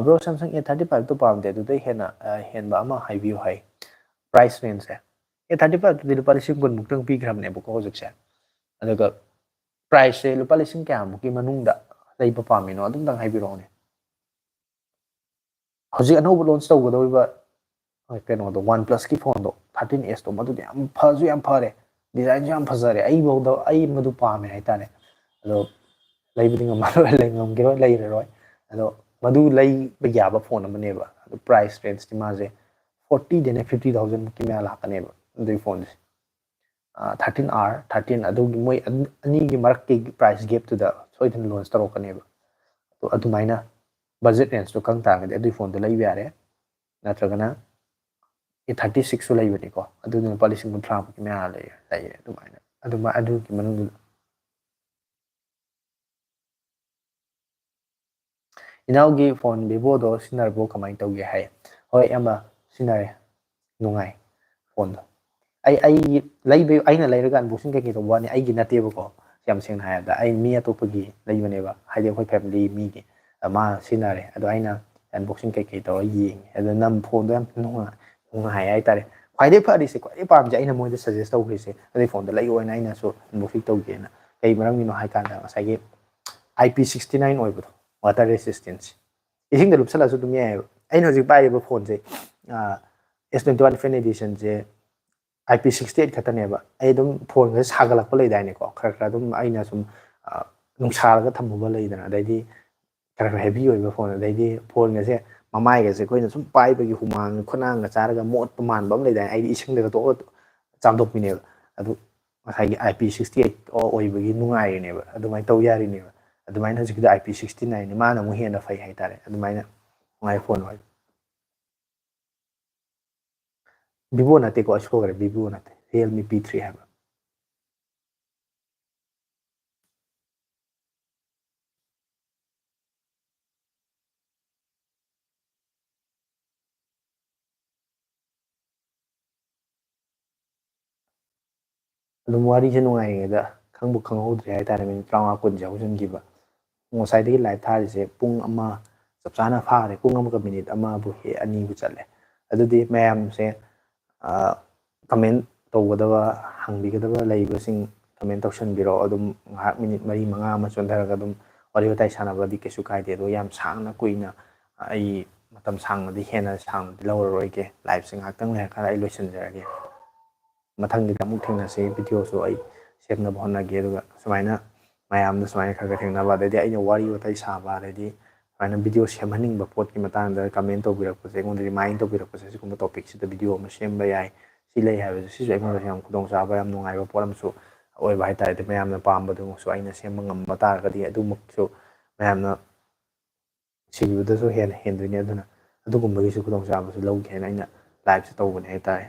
ꯕ꯭ꯔꯣ, ꯁꯦꯝꯁꯪ ꯑꯦ ꯊꯥꯔꯇꯤ ꯐꯥꯏꯚꯇꯣ ꯄꯥꯝꯗꯦ, ꯑꯗꯨꯗꯩ ꯍꯦꯟꯅ ꯑ, ꯍꯦꯟꯕ ꯑꯃ ꯍꯥꯏꯕꯤꯌꯨ ꯍꯥꯏ꯫ ꯄ꯭ꯔꯥꯏꯁ ꯔꯦꯟꯖꯁꯦ ꯑꯦ ꯊꯥꯔꯇꯤ ꯐꯥꯏꯚꯇꯨꯗꯤ ꯂꯨꯄꯥ ꯂꯤꯁꯤꯡ ꯀꯨꯟꯃꯨꯛꯇꯪ ꯄꯤꯈ꯭ꯔꯕꯅꯦꯕꯀꯣ ꯍꯧꯖꯤꯛꯁꯦ꯫ ꯑꯗꯨꯒ ꯄ꯭ꯔꯥꯏꯁꯁꯦ ꯂꯨꯄꯥ ꯂꯤꯁꯤꯡ ꯀꯌꯥꯃꯨꯛꯀꯤ ꯃꯅꯨꯡꯗ ꯂꯩꯕ ꯄꯥꯝꯃꯤꯅꯣ, ꯑꯗꯨꯝꯇꯪ ꯍꯥꯏꯕꯤꯔꯛꯑꯣꯅꯦ꯫ ꯍꯧꯖꯤꯛ ꯑꯅꯧꯕ ꯂꯣꯟꯁ ꯇꯧꯒꯗꯧꯔꯤꯕ ꯀꯩꯅꯣꯗꯣ, ꯋꯥꯟ ꯄ꯭ꯂꯁꯀꯤ ꯐꯣꯟꯗꯣ, ꯊꯥꯔꯇꯤꯟ ꯑꯦꯁꯇꯣ, ꯃꯗꯨꯗꯤ ꯌꯥꯝ ꯐꯁꯨ ꯌꯥꯝ ꯐꯔꯦ, ꯗꯤꯖꯥꯏꯟꯁꯨ ꯌꯥꯝ ꯐꯖꯔꯦ꯫ ꯑꯩꯐꯧꯗ, ꯑꯩ ꯃꯗꯨ ꯄꯥꯝꯃꯦ ꯍꯥꯏꯇꯥꯔꯦ꯫ ꯑꯗꯣ ꯂꯩꯕꯗꯤ ꯉꯝꯃꯔꯣꯏ, ꯂꯩ ꯉꯝꯈꯤꯔꯣꯏ, ꯂꯩꯔꯔꯣꯏ꯫ ꯑꯗꯣ ꯃꯗꯨ ꯂꯩꯕ ꯌꯥꯕ ꯐꯣꯟ ꯑꯃꯅꯦꯕ꯫ ꯑꯗꯣ ꯄ꯭ꯔꯥꯏꯁ ꯔꯦꯟꯖꯇꯤ ꯃꯥꯁꯦ ꯐꯣꯔꯇꯤꯗꯩꯅ ꯐꯤꯐꯇꯤ ꯊꯥꯎꯖꯟꯃꯨꯛꯀꯤ ꯃꯌꯥ ꯂꯥꯛꯀꯅꯦꯕ ꯑꯗꯨꯒꯤ ꯐꯣꯟꯁꯦ꯫ ꯊꯥꯔꯇꯤꯟ ꯑꯥꯔ, ꯊꯥꯔꯇꯤꯟ, ꯑꯗꯨꯒꯤ ꯃꯣꯏ ꯑꯅꯤꯒꯤ ꯃꯔꯛꯀꯤ ꯄ꯭ꯔꯥꯏꯁ ꯒꯦꯞꯇꯨꯗ ꯁꯣꯏꯗꯅ ꯂꯣꯟꯁ ꯇꯧꯔꯛꯀꯅꯦꯕ꯫ ꯑꯗꯣ ꯑꯗꯨꯃꯥꯏꯅ ꯕꯖꯦꯠ ꯔꯦꯟꯖꯇꯣ ꯈꯪ ꯇꯥꯔꯒꯗꯤ ꯑꯗꯨꯒꯤ ꯐꯣꯟꯗꯣ ꯂꯩꯕ ꯌꯥꯔꯦ꯫ ꯅꯠꯇ꯭ꯔꯒꯅ ꯑꯦ ꯊꯥꯔꯇꯤ ꯁꯤꯛꯁꯁꯨ ꯂꯩꯕꯅꯤꯀꯣ, ꯑꯗꯨꯗꯨꯅ ꯂꯨꯄꯥ ꯂꯤꯁꯤꯡ ꯀꯨꯟꯊ꯭ꯔꯥꯃꯨꯛꯀꯤ ꯃꯌꯥ ꯂꯩ, ꯂꯩꯌꯦ ꯑꯗꯨꯃꯥꯏꯅ꯫ ꯑꯗꯨꯃ-, ꯑꯗꯨꯒꯤ ꯃꯅꯨꯡꯗꯨꯗ ꯏꯅꯥꯎꯒꯤ ꯐꯣꯟ ꯚꯤꯚꯣꯗꯣ ꯁꯤꯖꯤꯟꯅꯔꯕꯣ, ꯀꯃꯥꯏꯅ ꯇꯧꯒꯦ ꯍꯥꯏ꯫ ꯍꯣꯏ, ꯏꯌꯥꯝꯕ, ꯁꯤꯖꯤꯟꯅꯔꯦ, ꯅꯨꯡꯉꯥꯏ ꯐꯣꯟꯗꯣ꯫ ꯑꯩ, ꯑꯩꯒꯤ ꯂꯩꯕ, ꯑꯩꯅ ꯂꯩꯔꯒ ꯑꯟꯕꯣꯛꯁꯤꯡ ꯀꯩꯀꯩ ꯇꯧꯕ ꯋꯥꯅꯤ, ꯑꯩꯒꯤ ꯅꯠꯇꯦꯕꯀꯣ꯫ ꯌꯥꯝ ꯁꯦꯡꯅ ꯍꯥꯏꯔꯕꯗ ꯑꯩ ꯃꯤ ꯑꯇꯣꯞꯄꯒꯤ ꯂꯩꯕꯅꯦꯕ, ꯍꯥꯏꯗꯤ ꯑꯩꯈꯣꯏ ꯐꯦꯃꯤꯂꯤ ꯃꯤꯒꯤ꯫ ꯑ, ꯃꯥ ꯁꯤꯖꯤꯟꯅꯔꯦ, ꯑꯗꯣ ꯑꯩꯅ ꯑꯟꯕꯣꯛꯁꯤꯡ ꯀꯩꯀꯩ ꯇꯧꯔ ꯌꯦꯡꯉꯦ, ꯑꯗꯣ ꯅꯝ ꯐꯣꯟꯗꯣ ꯌꯥꯝ ꯅꯨꯡꯉꯥꯏ, ꯅꯨꯡꯉꯥꯏ ꯍꯥꯏꯇꯥꯔꯦ꯫ ꯈ꯭ꯋꯥꯏꯗꯩ ꯐꯔꯤꯁꯦ, ꯈ꯭ꯋꯥꯏꯗꯩ ꯄꯥꯝꯕꯁꯦ, ꯑꯩꯅ ꯃꯣꯏꯗ ꯁꯖꯦꯁ ꯇꯧꯈ꯭ꯔꯤꯁꯦ, ꯑꯗꯨꯒꯤ ꯐꯣꯟꯗꯣ ꯂꯩꯌꯣꯅ ꯑꯩꯅꯁꯨ ꯑꯟꯕꯣꯛꯁꯤꯡ ꯇꯧꯒꯦꯅ꯫ ꯀꯩ ꯃꯔꯝꯒꯤꯅꯣ ꯍꯥꯏ ꯀꯥꯟꯗ ꯉꯁꯥꯏꯒꯤ ꯑꯥꯏ ꯄꯤ ꯁꯤꯛꯁꯇꯤ ꯅꯥꯏꯟ ꯑꯣꯏꯕꯗꯣ, ꯋꯥꯇꯔ ꯔꯦꯁꯤꯁꯇꯦꯟꯁ, ꯏꯁꯤꯡꯗ ꯂꯨꯞꯁꯜꯂꯁꯨ ꯑꯗꯨꯝ ꯌꯥꯏꯑꯕ꯫ ꯑꯩꯅ ꯍꯧꯖꯤꯛ ꯄꯥꯏꯔꯤꯕ ꯐꯣꯟꯁꯦ, ꯑꯦꯁ ꯇ꯭ꯋꯦꯟꯇꯤ ꯋꯥꯟ ꯐꯦꯟ ꯑꯦꯗꯤꯁꯟꯁꯦ, ꯑꯥꯏ ꯄꯤ ꯁꯤꯛꯁꯇꯤ ꯑꯩꯠ ꯈꯛꯇꯅꯦꯕ꯫ ꯑꯩ ꯑꯗꯨꯝ ꯐꯣꯟꯁꯦ ꯁꯥꯒꯠꯂꯛꯄ ꯂꯩꯗꯥꯏꯅꯦꯀꯣ, ꯈꯔ ꯈꯔ ꯑꯗꯨꯝ ꯑꯩꯅ ꯁꯨꯝ, ꯑ, ꯅꯨꯡꯁꯥꯔꯒ ꯊꯝꯃꯨꯕ ꯂꯩꯗꯅ, ꯑꯗꯩꯗꯤ ꯈꯔ ꯈꯔ ꯍꯦꯚꯤ ꯑꯣꯏꯕ ꯐꯣꯟ, ꯑꯗꯩꯗꯤ ꯐꯣꯟꯒꯁꯦ ꯃꯃꯥꯏꯒꯁꯦ ꯑꯩꯈꯣꯏꯅ ꯁꯨꯝ ꯄꯥꯏꯕꯒꯤ ꯍꯨꯃꯥꯡ ꯈꯨꯅꯥꯡꯒ ꯆꯥꯔꯒ ꯃꯣꯠꯄ ꯃꯥꯟꯕ ꯑꯃ ꯂꯩꯗꯥꯏ, ꯑꯩꯗꯤ ꯏꯁꯤꯡꯗꯒ ꯇꯣꯛꯑꯒ ꯆꯥꯝꯊꯣꯛꯄꯤꯅꯦꯕ꯫ ꯑꯗꯨ ꯉꯁꯥꯏꯒꯤ I P sixty eight ꯑꯣꯏꯕꯒꯤ ꯅꯨꯡꯉꯥꯏꯔꯤꯅꯦꯕ, ꯑꯗꯨꯃꯥꯏꯅ ꯇꯧ ꯌꯥꯔꯤꯅꯦꯕ꯫ ꯑꯗꯨꯃꯥꯏꯅ ꯍꯧꯖꯤꯛꯀꯤꯗꯣ I P sixty nine ꯅꯤ, ꯃꯥꯅ ꯑꯃꯨꯛ ꯍꯦꯟꯅ ꯐꯩ ꯍꯥꯏꯇꯥꯔꯦ꯫ ꯑꯗꯨꯃꯥꯏꯅ ꯅꯨꯡꯉꯥꯏ ꯐꯣꯟ ꯑꯣꯏ꯫ Vivo ꯅꯠꯇꯦꯀꯣ, ꯑꯩ ꯁꯣꯏꯈ꯭ꯔꯦ, Vivo ꯅꯠꯇꯦ, Realme P three ꯍꯥꯏꯕ꯫ ꯑꯗꯨꯝ ꯋꯥꯔꯤꯁꯦ ꯅꯨꯡꯉꯥꯏꯔꯤꯉꯩꯗ ꯈꯪꯕꯨ ꯈꯪꯍꯧꯗ꯭ꯔꯦ ꯍꯥꯏꯇꯥꯔꯦ, ꯃꯤꯅꯤꯠ ꯇꯔꯥꯃꯉꯥ ꯀꯨꯟꯁꯦ ꯍꯧꯖꯤꯟꯈꯤꯕ꯫ ꯉꯁꯥꯏꯗꯒꯤ ꯂꯥꯏꯞ ꯊꯥꯔꯤꯁꯦ ꯄꯨꯡ ꯑꯃ ꯆꯞ ꯆꯥꯅ ꯐꯥꯔꯦ, ꯄꯨꯡ ꯑꯃꯒ ꯃꯤꯅꯤꯠ ꯑꯃꯕꯨ ꯍꯦ ꯑꯅꯤꯕꯨ ꯆꯠꯂꯦ꯫ ꯑꯗꯨꯗꯤ ꯃꯌꯥꯝꯁꯦ, ꯑ, ꯀꯃꯦꯟ ꯇꯧꯒꯗꯕ, ꯍꯪꯕꯤꯒꯗꯕ ꯂꯩꯕꯁꯤꯡ ꯀꯃꯦꯟ ꯇꯧꯁꯟꯕꯤꯔꯛꯑꯣ꯫ ꯑꯗꯨꯝ ꯉꯥꯏꯍꯥꯛ ꯃꯤꯅꯤꯠ ꯃꯔꯤ ꯃꯉꯥ ꯑꯃ ꯆꯣꯟꯊꯔꯒ ꯑꯗꯨꯝ ꯋꯥꯔꯤ ꯋꯥꯇꯥꯏ ꯁꯥꯟꯅꯕꯗꯤ ꯀꯩꯁꯨ ꯀꯥꯏꯗꯦ꯫ ꯑꯗꯣ ꯌꯥꯝ ꯁꯥꯡꯅ ꯀꯨꯏꯅ ꯑꯩ ꯃꯇꯝ ꯁꯥꯡꯅꯗꯤ ꯍꯦꯟꯅ ꯁꯥꯡꯅꯗꯤ ꯂꯧꯔꯔꯣꯏꯒꯦ꯫ ꯂꯥꯏꯞꯁꯦ ꯉꯥꯏꯍꯥꯛꯇꯪ ꯂꯩꯔꯀꯥꯟꯗ ꯑꯩ ꯂꯣꯏꯁꯤꯟꯖꯔꯒꯦ꯫ ꯃꯊꯪꯒꯤꯗ ꯑꯃꯨꯛ ꯊꯦꯡꯅꯁꯤ꯫ ꯚꯤꯗꯤꯑꯣꯁꯨ ꯑꯩ ꯁꯦꯝꯅꯕ ꯍꯣꯠꯅꯒꯦ꯫ ꯑꯗꯨꯒ ꯁꯨꯃꯥꯏꯅ ꯃꯌꯥꯝꯗ ꯁꯨꯃꯥꯏꯅ ꯈꯔ ꯈꯔ ꯊꯦꯡꯅꯕ, ꯑꯗꯩꯗꯤ ꯑꯩꯅ ꯋꯥꯔꯤ ꯋꯥꯇꯥꯏ ꯁꯥꯕ, ꯑꯗꯩꯗꯤ ꯁꯨꯃꯥꯏꯅ ꯚꯤꯗꯤꯑꯣ ꯁꯦꯝꯍꯟꯅꯤꯡꯕ ꯄꯣꯠꯀꯤ ꯃꯇꯥꯡꯗ ꯀꯃꯦꯟ ꯇꯧꯕꯤꯔꯛꯄꯁꯦ, ꯑꯩꯉꯣꯟꯗ ꯔꯤꯃꯥꯏꯟ ꯇꯧꯕꯤꯔꯛꯄꯁꯦ, ꯁꯤꯒꯨꯝꯕ ꯇꯣꯄꯤꯛꯁꯤꯗ ꯚꯤꯗꯤꯑꯣ ꯑꯃ ꯁꯦꯝꯕ ꯌꯥꯏ, ꯁꯤ ꯂꯩ ꯍꯥꯏꯕꯁꯦ, ꯁꯤꯁꯨ ꯑꯩꯉꯣꯟꯗ ꯌꯥꯝ ꯈꯨꯗꯣꯡꯆꯥꯕ, ꯌꯥꯝ ꯅꯨꯡꯉꯥꯏꯕ ꯄꯣꯠ ꯑꯃꯁꯨ ꯑꯣꯏꯕ ꯍꯥꯏꯇꯥꯔꯦ꯫ ꯑꯗꯩ ꯃꯌꯥꯝꯅ ꯄꯥꯝꯕꯗꯨꯃꯛꯁꯨ ꯑꯩꯅ ꯁꯦꯝꯕ ꯉꯝꯕ ꯇꯥꯔꯒꯗꯤ ꯑꯗꯨꯃꯛꯁꯨ ꯃꯌꯥꯝꯅ ꯁꯤꯕꯗꯁꯨ ꯍꯦꯟꯅ ꯍꯦꯟꯗꯣꯏꯅꯤ꯫ ꯑꯗꯨꯅ ꯑꯗꯨꯒꯨꯝꯕꯒꯤꯁꯨ ꯈꯨꯗꯣꯡꯆꯥꯕꯁꯨ ꯂꯧꯒꯦ ꯍꯥꯏꯅ ꯑꯩꯅ ꯂꯥꯏꯞꯁꯦ ꯇꯧꯕꯅꯦ ꯍꯥꯏꯇꯥꯔꯦ꯫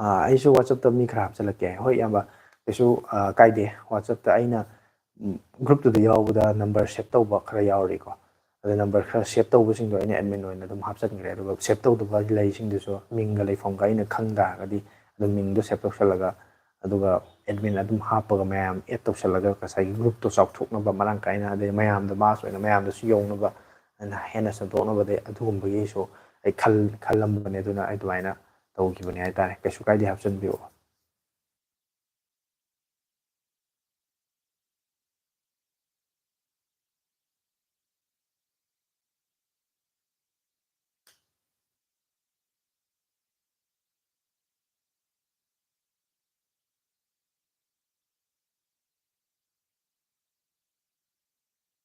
ꯑꯥ, ꯑꯩꯁꯨ WhatsApp-ꯇ ꯃꯤ ꯈꯔ ꯍꯥꯞꯆꯤꯜꯂꯛꯀꯦ꯫ ꯍꯣꯏ, ꯏꯌꯥꯝꯕ, ꯀꯩꯁꯨ, ꯑꯥ, ꯀꯥꯏꯗꯦ꯫ WhatsApp-ꯇ ꯑꯩꯅ, ꯎꯝ, group-ꯇꯨꯗ ꯌꯥꯎꯕꯗ number save ꯇꯧꯕ ꯈꯔ ꯌꯥꯎꯔꯤꯀꯣ꯫ ꯑꯗꯨ number ꯈꯔ save ꯇꯧꯕꯁꯤꯡꯗꯣ ꯑꯩꯅ admin ꯑꯣꯏꯅ ꯑꯗꯨꯝ ꯍꯥꯞꯆꯤꯟꯈ꯭ꯔꯦ꯫ ꯑꯗꯨꯒ save ꯇꯧꯗꯕ ꯂꯩꯁꯤꯡꯗꯨꯁꯨ ꯃꯤꯡꯒ ꯂꯩꯐꯝꯒ ꯑꯩꯅ ꯈꯪ ꯇꯥꯔꯒꯗꯤ ꯑꯗꯨꯝ ꯃꯤꯡꯗꯣ save ꯇꯧꯁꯜꯂꯒ, ꯑꯗꯨꯒ admin ꯑꯗꯨꯝ ꯍꯥꯞꯄꯒ ꯃꯌꯥꯝ add ꯇꯧꯁꯜꯂꯒ ꯉꯁꯥꯏꯒꯤ group-ꯇꯣ ꯆꯥꯎꯊꯣꯛꯅꯕ, ꯃꯔꯥꯡ ꯀꯥꯏꯅ, ꯑꯗꯩ ꯃꯌꯥꯝꯗ mass ꯑꯣꯏꯅ ꯃꯌꯥꯝꯗꯁꯨ ꯌꯧꯅꯕ, ꯑꯗꯨꯅ ꯍꯦꯟꯅ ꯁꯟꯗꯣꯛꯅꯕꯗꯤ ꯑꯗꯨꯒꯨꯝꯕꯒꯤꯁꯨ ꯑꯩ ꯈꯜ-, ꯈꯜꯂꯝꯕꯅꯦ꯫ ꯑꯗꯨꯅ ꯑꯩ ꯑꯗꯨꯃꯥꯏꯅ ꯇꯧꯈꯤꯕꯅꯦ ꯍꯥꯏꯇꯥꯔꯦ꯫ ꯀꯩꯁꯨ ꯀꯥꯏꯗꯦ, ꯍꯥꯞꯆꯤꯟꯕꯤꯔꯛꯑꯣ꯫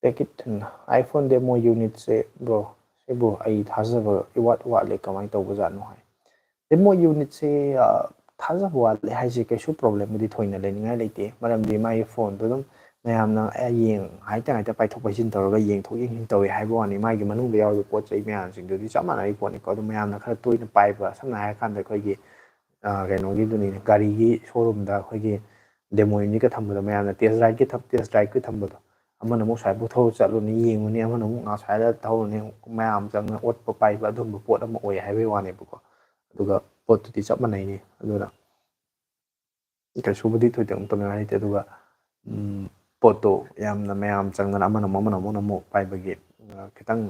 Take it, iPhone demo unitꯁꯦ bro, ꯁꯤꯕꯨ ꯑꯩ ꯊꯥꯖꯕ ꯏꯋꯥꯠ ꯋꯥꯠꯂꯦ, ꯀꯃꯥꯏꯅ ꯇꯧꯕꯖꯥꯠꯅꯣ ꯍꯥꯏ꯫ Demo unitꯁꯦ, ꯑ, ꯊꯥꯖꯕ ꯋꯥꯠꯂꯦ ꯍꯥꯏꯁꯦ ꯀꯩꯁꯨ problemꯕꯨꯗꯤ ꯊꯣꯏꯅ ꯂꯩꯅꯤꯡꯉꯥꯏ ꯂꯩꯇꯦ, ꯃꯔꯝꯗꯤ ꯃꯥꯒꯤ phoneꯗꯣ ꯑꯗꯨꯝ ꯃꯌꯥꯝꯅ, ꯑꯦ, ꯌꯦꯡ, ꯍꯥꯏꯇ ꯉꯥꯏꯇ ꯄꯥꯏꯊꯣꯛ ꯄꯥꯏꯁꯤꯟ ꯇꯧꯔꯒ ꯌꯦꯡꯊꯣꯛ ꯌꯦꯡꯁꯤꯟ ꯇꯧꯋꯦ ꯍꯥꯏꯕ ꯋꯥꯅꯤ, ꯃꯥꯒꯤ ꯃꯅꯨꯡꯗ ꯌꯥꯎꯔꯤꯕ ꯄꯣꯠ ꯆꯩ ꯃꯌꯥꯝꯁꯤꯡꯗꯨꯗꯤ ꯆꯞ ꯃꯥꯟꯅꯔꯤ ꯄꯣꯠꯅꯤꯀꯣ꯫ ꯑꯗꯨ ꯃꯌꯥꯝꯅ ꯈꯔ ꯇꯣꯏꯅ ꯄꯥꯏꯕ, ꯁꯝꯅ ꯍꯥꯏꯔꯀꯥꯟꯗ ꯑꯩꯈꯣꯏꯒꯤ, ꯑ, ꯀꯩꯅꯣꯒꯤꯗꯨꯅꯤꯅꯦ, ꯒꯥꯔꯤꯒꯤ showroomꯗ ꯑꯩꯈꯣꯏꯒꯤ demo unitꯀ ꯊꯝꯕꯗꯣ, ꯃꯌꯥꯝꯅ test driveꯀꯤ ꯊꯝ-, test driveꯀꯤ ꯊꯝꯕꯗꯣ, ꯑꯃꯅ ꯑꯃꯨꯛ ꯁ꯭ꯋꯥꯏꯐꯥꯎ ꯊꯧꯔ ꯆꯠꯂꯨꯅꯤ, ꯌꯦꯡꯉꯨꯅꯤ, ꯑꯃꯅ ꯑꯃꯨꯛ ꯉꯁꯥꯏꯗ ꯊꯧꯔꯨꯅꯤ, ꯃꯌꯥꯝ ꯆꯪꯅ ꯑꯣꯠꯄ ꯄꯥꯏꯕ ꯑꯗꯨꯝꯕ ꯄꯣꯠ ꯑꯃ ꯑꯣꯏ ꯍꯥꯏꯕꯒꯤ ꯋꯥꯅꯦꯕꯀꯣ꯫ ꯑꯗꯨꯒ ꯄꯣꯠꯇꯨꯗꯤ ꯆꯞ ꯃꯥꯟꯅꯩꯅꯤ꯫ ꯑꯗꯨꯅ ꯀꯩꯁꯨꯕꯨꯗꯤ ꯊꯣꯏꯗꯣꯛꯅ ꯇꯧꯅꯤꯡꯉꯥꯏ ꯂꯩꯇꯦ꯫ ꯑꯗꯨꯒ, ꯎꯝ, ꯄꯣꯠꯇꯣ ꯌꯥꯝꯅ ꯃꯌꯥꯝ ꯆꯪꯗꯅ ꯑꯃꯅ ꯑꯃꯨꯛ, ꯑꯃꯅ ꯑꯃꯨꯛ, ꯑꯃꯅ ꯑꯃꯨꯛ ꯄꯥꯏꯕꯒꯤ, ꯑ, ꯈꯤꯇꯪ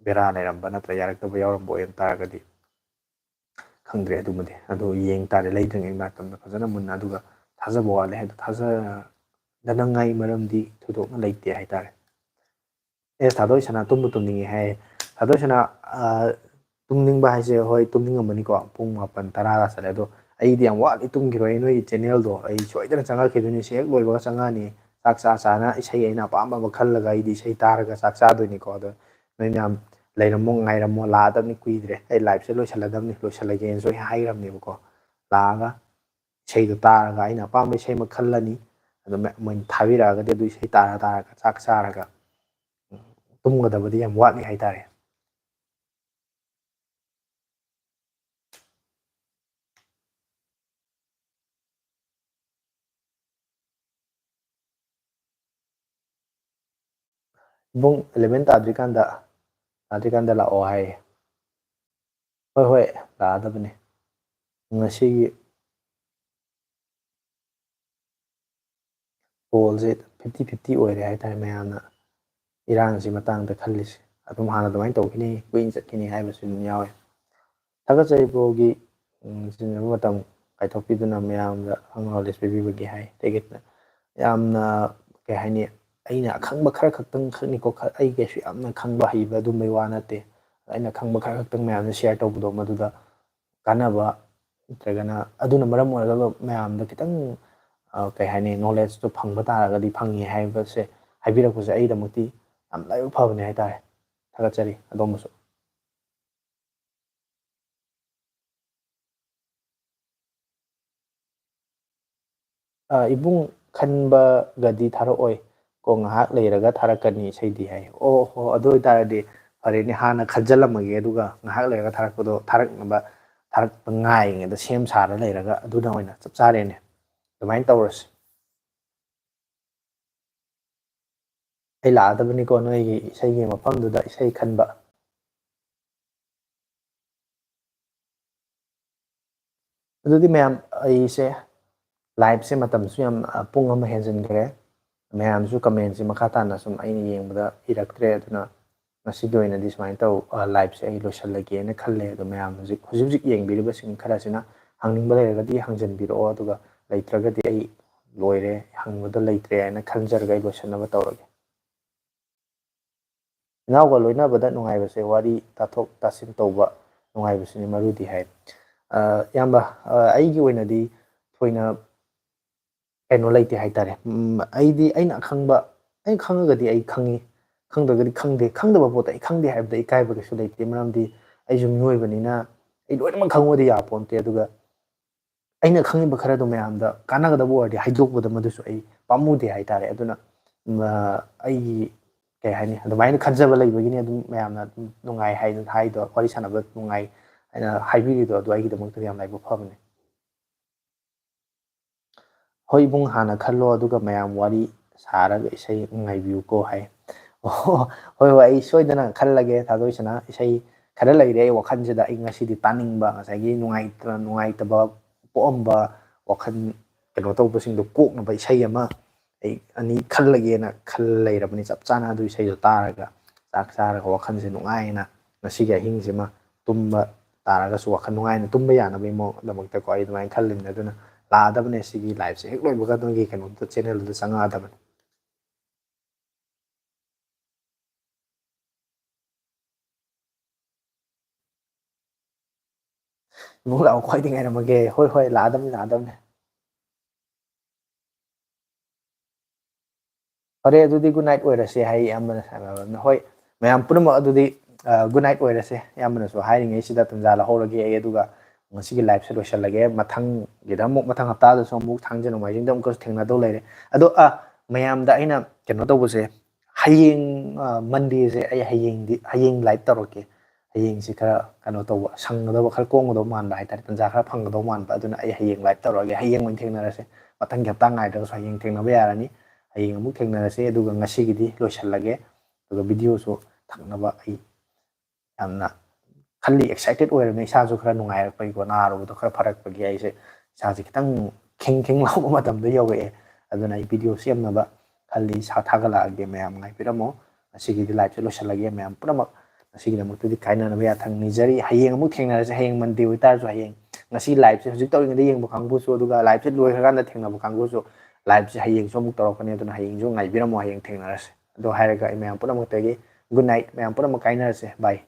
ꯕꯦꯔꯥ ꯂꯩꯔꯝꯕ ꯅꯠꯇ꯭ꯔ ꯌꯥꯔꯛꯇꯕ ꯌꯥꯎꯔꯝꯕ ꯑꯣꯏ ꯇꯥꯔꯒꯗꯤ ꯈꯪꯗ꯭ꯔꯦ ꯑꯗꯨꯃꯗꯤ꯫ ꯑꯗꯨ ꯌꯦꯡ ꯇꯥꯔꯦ ꯂꯩꯗ꯭ꯔꯤꯉꯩ ꯃꯇꯝꯗ ꯐꯖꯅ ꯃꯨꯟꯅ꯫ ꯑꯗꯨꯒ ꯊꯥꯖꯕ ꯋꯥꯠꯂꯦ ꯍꯥꯏꯗꯣ, ꯊꯥꯖꯗꯅꯉꯥꯏ ꯃꯔꯝꯗꯤ ꯊꯣꯏꯗꯣꯛꯅ ꯂꯩꯇꯦ ꯍꯥꯏꯇꯥꯔꯦ꯫ ꯑꯦꯁ, ꯊꯥꯗꯣꯏ ꯁꯅꯥ ꯇꯨꯝꯕꯨ ꯇꯨꯝꯅꯤꯡꯉꯦ ꯍꯥꯏꯌꯦ꯫ ꯊꯥꯗꯣꯏ ꯁꯅꯥ, ꯑ, ꯇꯨꯝꯅꯤꯡꯕ ꯍꯥꯏꯁꯦ, ꯍꯣꯏ, ꯇꯨꯝꯅꯤꯡꯉꯝꯃꯅꯤꯀꯣ, ꯄꯨꯡ ꯃꯥꯄꯟ ꯇꯔꯥ ꯇꯥꯁꯜꯂꯦ꯫ ꯑꯗꯣ ꯑꯩꯗꯤ ꯌꯥꯝ ꯋꯥꯠꯂꯤ ꯇꯨꯝꯈꯤꯔꯣꯏ꯫ ꯅꯣꯏꯒꯤ channelꯗꯣ ꯑꯩ ꯁꯣꯏꯗꯅ ꯆꯪꯉꯛꯈꯤꯗꯣꯏꯅꯤ꯫ ꯁꯤ ꯍꯦꯛ ꯂꯣꯏꯕꯒ ꯆꯪꯉꯛꯑꯅꯤ꯫ ꯆꯥꯛ ꯆꯥ ꯆꯥꯅ ꯏꯁꯩ ꯑꯩꯅ ꯑꯄꯥꯝꯕ ꯑꯃ ꯈꯜꯂꯒ ꯑꯩꯗꯤ ꯏꯁꯩ ꯇꯥꯔꯒ ꯆꯥꯛ ꯆꯥꯗꯣꯏꯅꯤꯀꯣ꯫ ꯑꯗꯣ ꯅꯣꯏ ꯃꯌꯥꯝ ꯂꯩꯔꯝꯃꯣ, ꯉꯥꯏꯔꯝꯃꯣ, ꯂꯥꯛꯑꯗꯕꯅꯤ ꯀꯨꯏꯗ꯭ꯔꯦ꯫ ꯑꯩ liveꯁꯦ ꯂꯣꯏꯁꯜꯂꯗꯕꯅꯤ, ꯂꯣꯏꯁꯜꯂꯒꯦꯅꯁꯨ ꯑꯩ ꯍꯥꯏꯈ꯭ꯔꯕꯅꯦꯕꯀꯣ꯫ ꯂꯥꯛꯑꯒ ꯏꯁꯩꯗꯣ ꯇꯥꯔꯒ ꯑꯩꯅ ꯑꯄꯥꯝꯕ ꯏꯁꯩ ꯑꯃ ꯈꯜꯂꯅꯤ꯫ ꯑꯗꯨ ꯃ-, ꯃꯣꯏꯅ ꯊꯥꯕꯤꯔꯛꯑꯒꯗꯤ ꯑꯗꯨ ꯏꯁꯩ ꯇꯥꯔ ꯇꯥꯔꯒ ꯆꯥꯛ ꯆꯥꯔꯒ ꯇꯨꯝꯒꯗꯕꯗꯤ ꯌꯥꯝ ꯋꯥꯠꯂꯤ ꯍꯥꯏꯇꯥꯔꯦ꯫ ꯄꯨꯡ eleven ꯇꯥꯗ꯭ꯔꯤꯀꯥꯟꯗ, ꯇꯥꯗ꯭ꯔꯤꯀꯥꯟꯗ ꯂꯥꯛꯑꯣ ꯍꯥꯏꯌꯦ꯫ ꯍꯣꯏ, ꯍꯣꯏ, ꯂꯥꯛꯑꯗꯕꯅꯤ꯫ ꯉꯁꯤꯒꯤ ꯄꯣꯜꯁꯦ fifty fifty ꯑꯣꯏꯔꯦ ꯍꯥꯏꯇꯥꯔꯦ꯫ ꯃꯌꯥꯝꯅ ꯏꯔꯥꯡꯁꯤ ꯃꯇꯥꯡꯗ ꯈꯜꯂꯤꯁꯦ ꯑꯗꯨꯝ ꯍꯥꯟꯅ ꯑꯗꯨꯃꯥꯏꯅ ꯇꯧꯈꯤꯅꯤ, ꯀꯨꯏꯅ ꯆꯠꯈꯤꯅꯤ ꯍꯥꯏꯕꯁꯨ ꯑꯗꯨꯝ ꯌꯥꯎꯋꯦ꯫ ꯊꯥꯒꯠꯆꯔꯤ ꯕ꯭ꯔꯣꯒꯤ, ꯎꯝ, ꯆꯤꯟꯖꯕ ꯃꯇꯝ ꯀꯥꯏꯊꯣꯛꯄꯤꯗꯨꯅ ꯃꯌꯥꯝꯗ ꯈꯪ knowledge ꯄꯤꯕꯤꯕꯒꯤ ꯍꯥꯏ꯫ ꯑꯗꯒꯤ ꯌꯥꯝꯅ, ꯀꯩ ꯍꯥꯏꯅꯤ, ꯑꯩꯅ ꯑꯈꯪꯕ ꯈꯔ ꯈꯛꯇꯪ ꯈꯛꯅꯤꯀꯣ, ꯈ-, ꯑꯩ ꯀꯩꯁꯨ ꯌꯥꯝꯅ ꯈꯪꯕ ꯍꯩꯕ ꯑꯗꯨꯝꯕꯩ ꯋꯥ ꯅꯠꯇꯦ꯫ ꯑꯩꯅ ꯈꯪꯕ ꯈꯔ ꯈꯛꯇꯪ ꯃꯌꯥꯝꯗ share ꯇꯧꯕꯗꯣ, ꯃꯗꯨꯗ ꯀꯥꯟꯅꯕ ꯅꯠꯇ꯭ꯔꯒꯅ ꯑꯗꯨꯅ ꯃꯔꯝ ꯑꯣꯏꯔꯒ ꯃꯌꯥꯝꯗ ꯈꯤꯇꯪ, ꯑ, ꯀꯩ ꯍꯥꯏꯅꯤ, knowledgeꯇꯣ ꯐꯪꯕ ꯇꯥꯔꯒꯗꯤ ꯐꯪꯉꯤ ꯍꯥꯏꯕꯁꯦ ꯍꯥꯏꯕꯤꯔꯛꯄꯁꯦ ꯑꯩꯒꯤꯗꯃꯛꯇꯤ ꯌꯥꯝ ꯂꯥꯏꯕꯛ ꯐꯕꯅꯦ ꯍꯥꯏꯇꯥꯔꯦ꯫ ꯊꯥꯒꯠꯆꯔꯤ ꯑꯗꯣꯝꯕꯨꯁꯨ꯫ "ꯑ, ꯏꯕꯨꯡ, ꯈꯟꯕꯒꯗꯤ ꯊꯥꯔꯛꯑꯣꯏ, ꯀꯣ ꯉꯥꯏꯍꯥꯛ ꯂꯩꯔꯒ ꯊꯥꯔꯛꯀꯅꯤ ꯏꯁꯩꯗꯤ" ꯍꯥꯏ꯫ ꯑꯣ ꯍꯣ, ꯑꯗꯨ ꯑꯣꯏꯇꯥꯔꯗꯤ ꯐꯔꯦꯅꯦ, ꯍꯥꯟꯅ ꯈꯟꯖꯜꯂꯝꯃꯒꯦ, ꯑꯗꯨꯒ ꯉꯥꯏꯍꯥꯛ ꯂꯩꯔꯒ ꯊꯥꯔꯛꯄꯗꯣ, ꯊꯥꯔꯛꯅꯕ, ꯊꯥꯔꯛꯄ ꯉꯥꯏꯔꯤꯉꯩꯗ ꯁꯦꯝ ꯁꯥꯔ ꯂꯩꯔꯒ ꯑꯗꯨꯅ ꯑꯣꯏꯅ ꯆꯞ ꯆꯥꯔꯦꯅꯦ꯫ ꯑꯗꯨꯃꯥꯏꯅ ꯇꯧꯔꯁꯤ꯫ ꯑꯩ ꯂꯥꯛꯑꯗꯕꯅꯤꯀꯣ ꯅꯣꯏꯒꯤ ꯏꯁꯩꯒꯤ ꯃꯐꯝꯗꯨꯗ ꯏꯁꯩ ꯈꯟꯕ꯫ ꯑꯗꯨꯗꯤ ꯃꯌꯥꯝ, ꯑꯩꯁꯦ liveꯁꯦ ꯃꯇꯝꯁꯨ ꯌꯥꯝ, ꯑ, ꯄꯨꯡ ꯑꯃ ꯍꯦꯟꯖꯤꯟꯈ꯭ꯔꯦ꯫ ꯃꯌꯥꯝꯁꯨ commentꯁꯦ ꯃꯈꯥ ꯇꯥꯅ ꯁꯨꯝ ꯑꯩꯅ ꯌꯦꯡꯕꯗ ꯏꯔꯛꯇ꯭ꯔꯦ꯫ ꯑꯗꯨꯅ ꯉꯁꯤꯒꯤ ꯑꯣꯏꯅꯗꯤ ꯁꯨꯃꯥꯏꯅ ꯇꯧ, ꯑ, liveꯁꯦ ꯑꯩ ꯂꯣꯏꯁꯤꯜꯂꯒꯦꯅ ꯈꯜꯂꯦ꯫ ꯑꯗꯣ ꯃꯌꯥꯝ ꯍꯧꯖꯤꯛ, ꯍꯧꯖꯤꯛ ꯍꯧꯖꯤꯛ ꯌꯦꯡꯕꯤꯔꯤꯕꯁꯤꯡ ꯈꯔꯁꯤꯅ ꯍꯪꯅꯤꯡꯕ ꯂꯩꯔꯒꯗꯤ ꯍꯪꯖꯟꯕꯤꯔꯛꯑꯣ, ꯑꯗꯨꯒ ꯂꯩꯇ꯭ꯔꯒꯗꯤ ꯑꯩ ꯂꯣꯏꯔꯦ, ꯍꯪꯕꯗ ꯂꯩꯇ꯭ꯔꯦ ꯍꯥꯏꯅ ꯈꯟꯖꯔꯒ ꯑꯩ ꯂꯣꯏꯁꯤꯟꯅꯕ ꯇꯧꯔꯒꯦ꯫ "ꯏꯅꯥꯎꯒ ꯂꯣꯏꯅꯕꯗ ꯅꯨꯡꯉꯥꯏꯕꯁꯦ ꯋꯥꯔꯤ ꯇꯥꯊꯣꯛ ꯇꯥꯁꯤꯟ ꯇꯧꯕ ꯅꯨꯡꯉꯥꯏꯕꯁꯤꯅꯤ ꯃꯔꯨꯗꯤ" ꯍꯥꯏ꯫ ꯑ, ꯏꯌꯥꯝꯕ, ꯑ, ꯑꯩꯒꯤ ꯑꯣꯏꯅꯗꯤ ꯊꯣꯏꯅ ꯀꯩꯅꯣ ꯂꯩꯇꯦ ꯍꯥꯏꯇꯥꯔꯦ꯫ ꯎꯝ, ꯑꯩꯗꯤ ꯑꯩꯅ ꯑꯈꯪꯕ, ꯑꯩꯅ ꯈꯪꯉꯒꯗꯤ ꯑꯩ ꯈꯪꯉꯤ, ꯈꯪꯗ꯭ꯔꯒꯗꯤ ꯈꯪꯗꯦ, ꯈꯪꯗꯕ ꯄꯣꯠꯇ ꯑꯩ ꯈꯪꯗꯦ ꯍꯥꯏꯕꯗ ꯏꯀꯥꯏꯕ ꯀꯩꯁꯨ ꯂꯩꯇꯦ꯫ ꯃꯔꯝꯗꯤ ꯑꯩꯁꯨ ꯃꯤꯑꯣꯏꯕꯅꯤꯅ ꯑꯩ ꯂꯣꯏꯅꯃꯛ ꯈꯪꯉꯨꯗꯤ ꯌꯥꯄꯣꯟꯇꯦ꯫ ꯑꯗꯨꯒ ꯑꯩꯅ ꯈꯪꯉꯤꯕ ꯈꯔꯗꯣ ꯃꯌꯥꯝꯗ ꯀꯥꯟꯅꯒꯗꯕ ꯑꯣꯏꯔꯗꯤ ꯍꯥꯏꯗꯣꯛꯄꯗ ꯃꯗꯨꯁꯨ ꯑꯩ ꯄꯥꯝꯃꯨꯗꯦ ꯍꯥꯏꯇꯥꯔꯦ꯫ ꯑꯗꯨꯅ, ꯎꯝ, ꯑ, ꯑꯩꯒꯤ, ꯀꯩ ꯍꯥꯏꯅꯤ, ꯑꯗꯨꯃꯥꯏꯅ ꯈꯟꯖꯕ ꯂꯩꯕꯒꯤꯅꯦ ꯑꯗꯨꯝ ꯃꯌꯥꯝꯅ ꯑꯗꯨꯝ ꯅꯨꯡꯉꯥꯏ ꯍꯥꯏꯅ ꯍꯥꯏꯗꯣ, ꯋꯥꯔꯤ ꯁꯥꯟꯅꯕ ꯅꯨꯡꯉꯥꯏ ꯍꯥꯏꯅ ꯍꯥꯏꯕꯤꯔꯤꯗꯣ, ꯑꯗꯨ ꯑꯩꯒꯤꯗꯃꯛꯇꯗꯤ ꯌꯥꯝ ꯂꯥꯏꯕꯛ ꯐꯕꯅꯦ꯫ "ꯍꯣꯏ ꯏꯕꯨꯡ, ꯍꯥꯟꯅ ꯈꯜꯂꯣ, ꯑꯗꯨꯒ ꯃꯌꯥꯝ ꯋꯥꯔꯤ ꯁꯥꯔꯒ ꯏꯁꯩ ꯉꯥꯏꯕꯤꯌꯨꯀꯣ" ꯍꯥꯏ꯫ ꯑꯣ, ꯍꯣꯏ, ꯍꯣꯏ, ꯑꯩ ꯁꯣꯏꯗꯅ ꯈꯜꯂꯒꯦ꯫ ꯊꯥꯗꯣꯏꯁꯅꯥ, ꯏꯁꯩ ꯈꯔ ꯂꯩꯔꯦ ꯑꯩ ꯋꯥꯈꯜꯁꯤꯗ, ꯑꯩ ꯉꯁꯤꯗꯤ ꯇꯥꯅꯤꯡꯕ, ꯉꯁꯥꯏꯒꯤ ꯅꯨꯡꯉꯥꯏꯇ-, ꯅꯨꯡꯉꯥꯏꯇꯕ ꯄꯣꯛꯑꯝꯕ ꯋꯥꯈꯜ ꯀꯩꯅꯣ ꯇꯧꯕꯁꯤꯡꯗꯣ ꯀꯣꯛꯅꯕ ꯏꯁꯩ ꯑꯃ ꯑꯩ ꯑꯅꯤ ꯈꯜꯂꯒꯦꯅ ꯈꯜ ꯂꯩꯔꯕꯅꯤ꯫ ꯆꯞ ꯆꯥꯅ ꯑꯗꯨ ꯏꯁꯩꯗꯣ ꯇꯥꯔꯒ, ꯆꯥꯛ ꯆꯥꯔꯒ, ꯋꯥꯈꯜꯁꯦ ꯅꯨꯡꯉꯥꯏꯅ ꯉꯁꯤꯒꯤ ꯑꯍꯤꯡꯁꯤꯃ ꯇꯨꯝꯕ ꯇꯥꯔꯒꯁꯨ ꯋꯥꯈꯜ ꯅꯨꯡꯉꯥꯏꯅ ꯇꯨꯝꯕ ꯌꯥꯅꯕꯒꯤ ꯃꯑꯣꯡꯗꯃꯛꯇꯀꯣ ꯑꯩ ꯑꯗꯨꯃꯥꯏꯅ ꯈꯜꯂꯤꯕꯅꯦ꯫ ꯑꯗꯨꯅ ꯂꯥꯛꯑꯗꯕꯅꯦ ꯁꯤꯒꯤ liveꯁꯦ ꯍꯦꯛ ꯂꯣꯏꯕꯒ ꯅꯣꯏꯒꯤ ꯀꯩꯅꯣꯗꯨꯗ, channelꯗꯨꯗ ꯆꯪꯉꯛꯑꯗꯕꯅꯦ꯫ "ꯏꯕꯨꯡ ꯂꯥꯛꯑꯣ, ꯈ꯭ꯋꯥꯏꯗꯤ ꯉꯥꯏꯔꯝꯃꯒꯦ"꯫ ꯍꯣꯏ, ꯍꯣꯏ, ꯂꯥꯛꯑꯗꯕꯅꯤ, ꯂꯥꯛꯑꯗꯕꯅꯤ꯫ ꯐꯔꯦ, ꯑꯗꯨꯗꯤ good night ꯑꯣꯏꯔꯁꯦ ꯍꯥꯏ ꯏꯌꯥꯝꯕꯅ ꯁꯥꯟꯅꯕꯅ꯫ ꯍꯣꯏ, ꯃꯌꯥꯝ ꯄꯨꯝꯅꯃꯛ ꯑꯗꯨꯗꯤ good night ꯑꯣꯏꯔꯁꯦ꯫ ꯏꯌꯥꯝꯕꯅꯁꯨ ꯍꯥꯏꯔꯤꯉꯩꯁꯤꯗ ꯇꯟꯖꯥ ꯂꯧꯍꯧꯔꯒꯦ ꯑꯩ, ꯑꯗꯨꯒ ꯉꯁꯤꯒꯤ liveꯁꯦ ꯂꯣꯏꯁꯤꯜꯂꯒꯦ꯫ ꯃꯊꯪꯒꯤꯗ ꯑꯃꯨꯛ, ꯃꯊꯪ ꯍꯞꯇꯥꯗꯁꯨ ꯑꯃꯨꯛ ꯊꯥꯡꯖ ꯅꯣꯡꯃꯥꯏꯖꯤꯡꯗ ꯑꯃꯨꯛꯀꯁꯨ ꯊꯦꯡꯅꯗꯧ ꯂꯩꯔꯦ꯫ ꯑꯗꯣ ꯑ, ꯃꯌꯥꯝꯗ ꯑꯩꯅ ꯀꯩꯅꯣ ꯇꯧꯕꯁꯦ, ꯍꯌꯦꯡ ꯑ, Mondayꯁꯦ ꯑꯩ ꯍꯌꯦꯡꯗꯤ, ꯍꯌꯦꯡ live ꯇꯧꯔꯛꯀꯦ꯫ ꯍꯌꯦꯡꯁꯤ ꯈꯔ ꯀꯩꯅꯣ ꯇꯧꯕ, ꯁꯪꯒꯗꯧꯕ, ꯈꯔ ꯀꯣꯝꯒꯗꯧꯕ ꯃꯥꯟꯕ ꯍꯥꯏꯇꯥꯔꯦ, ꯇꯟꯖꯥ ꯈꯔ ꯐꯪꯒꯗꯧꯕ ꯃꯥꯟꯕ꯫ ꯑꯗꯨꯅ ꯑꯩ ꯍꯌꯦꯡ live ꯇꯧꯔꯛꯑꯒꯦ꯫ ꯍꯌꯦꯡ ꯑꯣꯏꯅ ꯊꯦꯡꯅꯔꯁꯦ꯫ ꯃꯊꯪꯒꯤ ꯍꯞꯇꯥ ꯉꯥꯏꯗ꯭ꯔꯒꯁꯨ ꯍꯌꯦꯡ ꯊꯦꯡꯅꯕ ꯌꯥꯔꯅꯤ꯫ ꯍꯌꯦꯡ ꯑꯃꯨꯛ ꯊꯦꯡꯅꯔꯁꯦ꯫ ꯑꯗꯨꯒ ꯉꯁꯤꯒꯤꯗꯤ ꯂꯣꯏꯁꯤꯜꯂꯒꯦ꯫ ꯑꯗꯨꯒ videoꯁꯨ ꯊꯛꯅꯕ ꯑꯩ ꯌꯥꯝꯅ ꯈꯜꯂꯤ, excited ꯑꯣꯏꯔꯕꯅꯤ꯫ ꯏꯁꯥꯁꯨ ꯈꯔ ꯅꯨꯡꯉꯥꯏꯔꯛꯄꯒꯤꯀꯣ, ꯅꯥꯔꯨꯕꯗꯣ ꯈꯔ ꯐꯔꯛꯄꯒꯤ ꯑꯩꯁꯦ ꯏꯁꯥꯁꯦ ꯈꯤꯇꯪ ꯈꯤꯡ ꯈꯤꯡ ꯂꯥꯎꯕ ꯃꯇꯝꯗ ꯌꯧꯔꯛꯑꯦ꯫ ꯑꯗꯨꯅ ꯑꯩ video ꯁꯦꯝꯅꯕ ꯈꯜꯂꯤ꯫ ꯏꯁꯥ ꯊꯥꯒꯠꯂꯛꯑꯒꯦ, ꯃꯌꯥꯝ ꯉꯥꯏꯕꯤꯔꯝꯃꯣ꯫ ꯉꯁꯤꯒꯤꯗꯤ liveꯁꯦ ꯂꯣꯏꯁꯤꯜꯂꯒꯦ꯫ ꯃꯌꯥꯝ ꯄꯨꯝꯅꯃꯛ ꯉꯁꯤꯒꯤꯗꯃꯛꯇꯗꯤ ꯀꯥꯏꯅꯅꯕ ꯌꯥꯊꯪ ꯅꯤꯖꯔꯤ꯫ ꯍꯌꯦꯡ ꯑꯃꯨꯛ ꯊꯦꯡꯅꯔꯁꯦ꯫ ꯍꯌꯦꯡ Monday ꯑꯣꯏꯇꯥꯔꯁꯨ, ꯍꯌꯦꯡ ꯉꯁꯤ liveꯁꯦ ꯍꯧꯖꯤꯛ ꯇꯧꯔꯤꯉꯩꯗ ꯌꯦꯡꯕ ꯀꯥꯡꯕꯨꯁꯨ, ꯑꯗꯨꯒ liveꯁꯦ ꯂꯣꯏꯈ꯭ꯔꯀꯥꯟꯗ ꯊꯦꯡꯅꯕ ꯀꯥꯡꯕꯨꯁꯨ, liveꯁꯦ ꯍꯌꯦꯡꯁꯨ ꯑꯃꯨꯛ ꯇꯧꯔꯛꯀꯅꯤ꯫ ꯑꯗꯨꯅ ꯍꯌꯦꯡꯁꯨ ꯉꯥꯏꯕꯤꯔꯝꯃꯣ, ꯍꯌꯦꯡ ꯊꯦꯡꯅꯔꯁꯦ꯫ ꯑꯗꯣ ꯍꯥꯏꯔꯒ ꯑꯩ ꯃꯌꯥꯝ ꯄꯨꯝꯅꯃꯛꯇꯒꯤ good night, ꯃꯌꯥꯝ ꯄꯨꯝꯅꯃꯛ ꯀꯥꯏꯅꯔꯁꯦ, bye꯫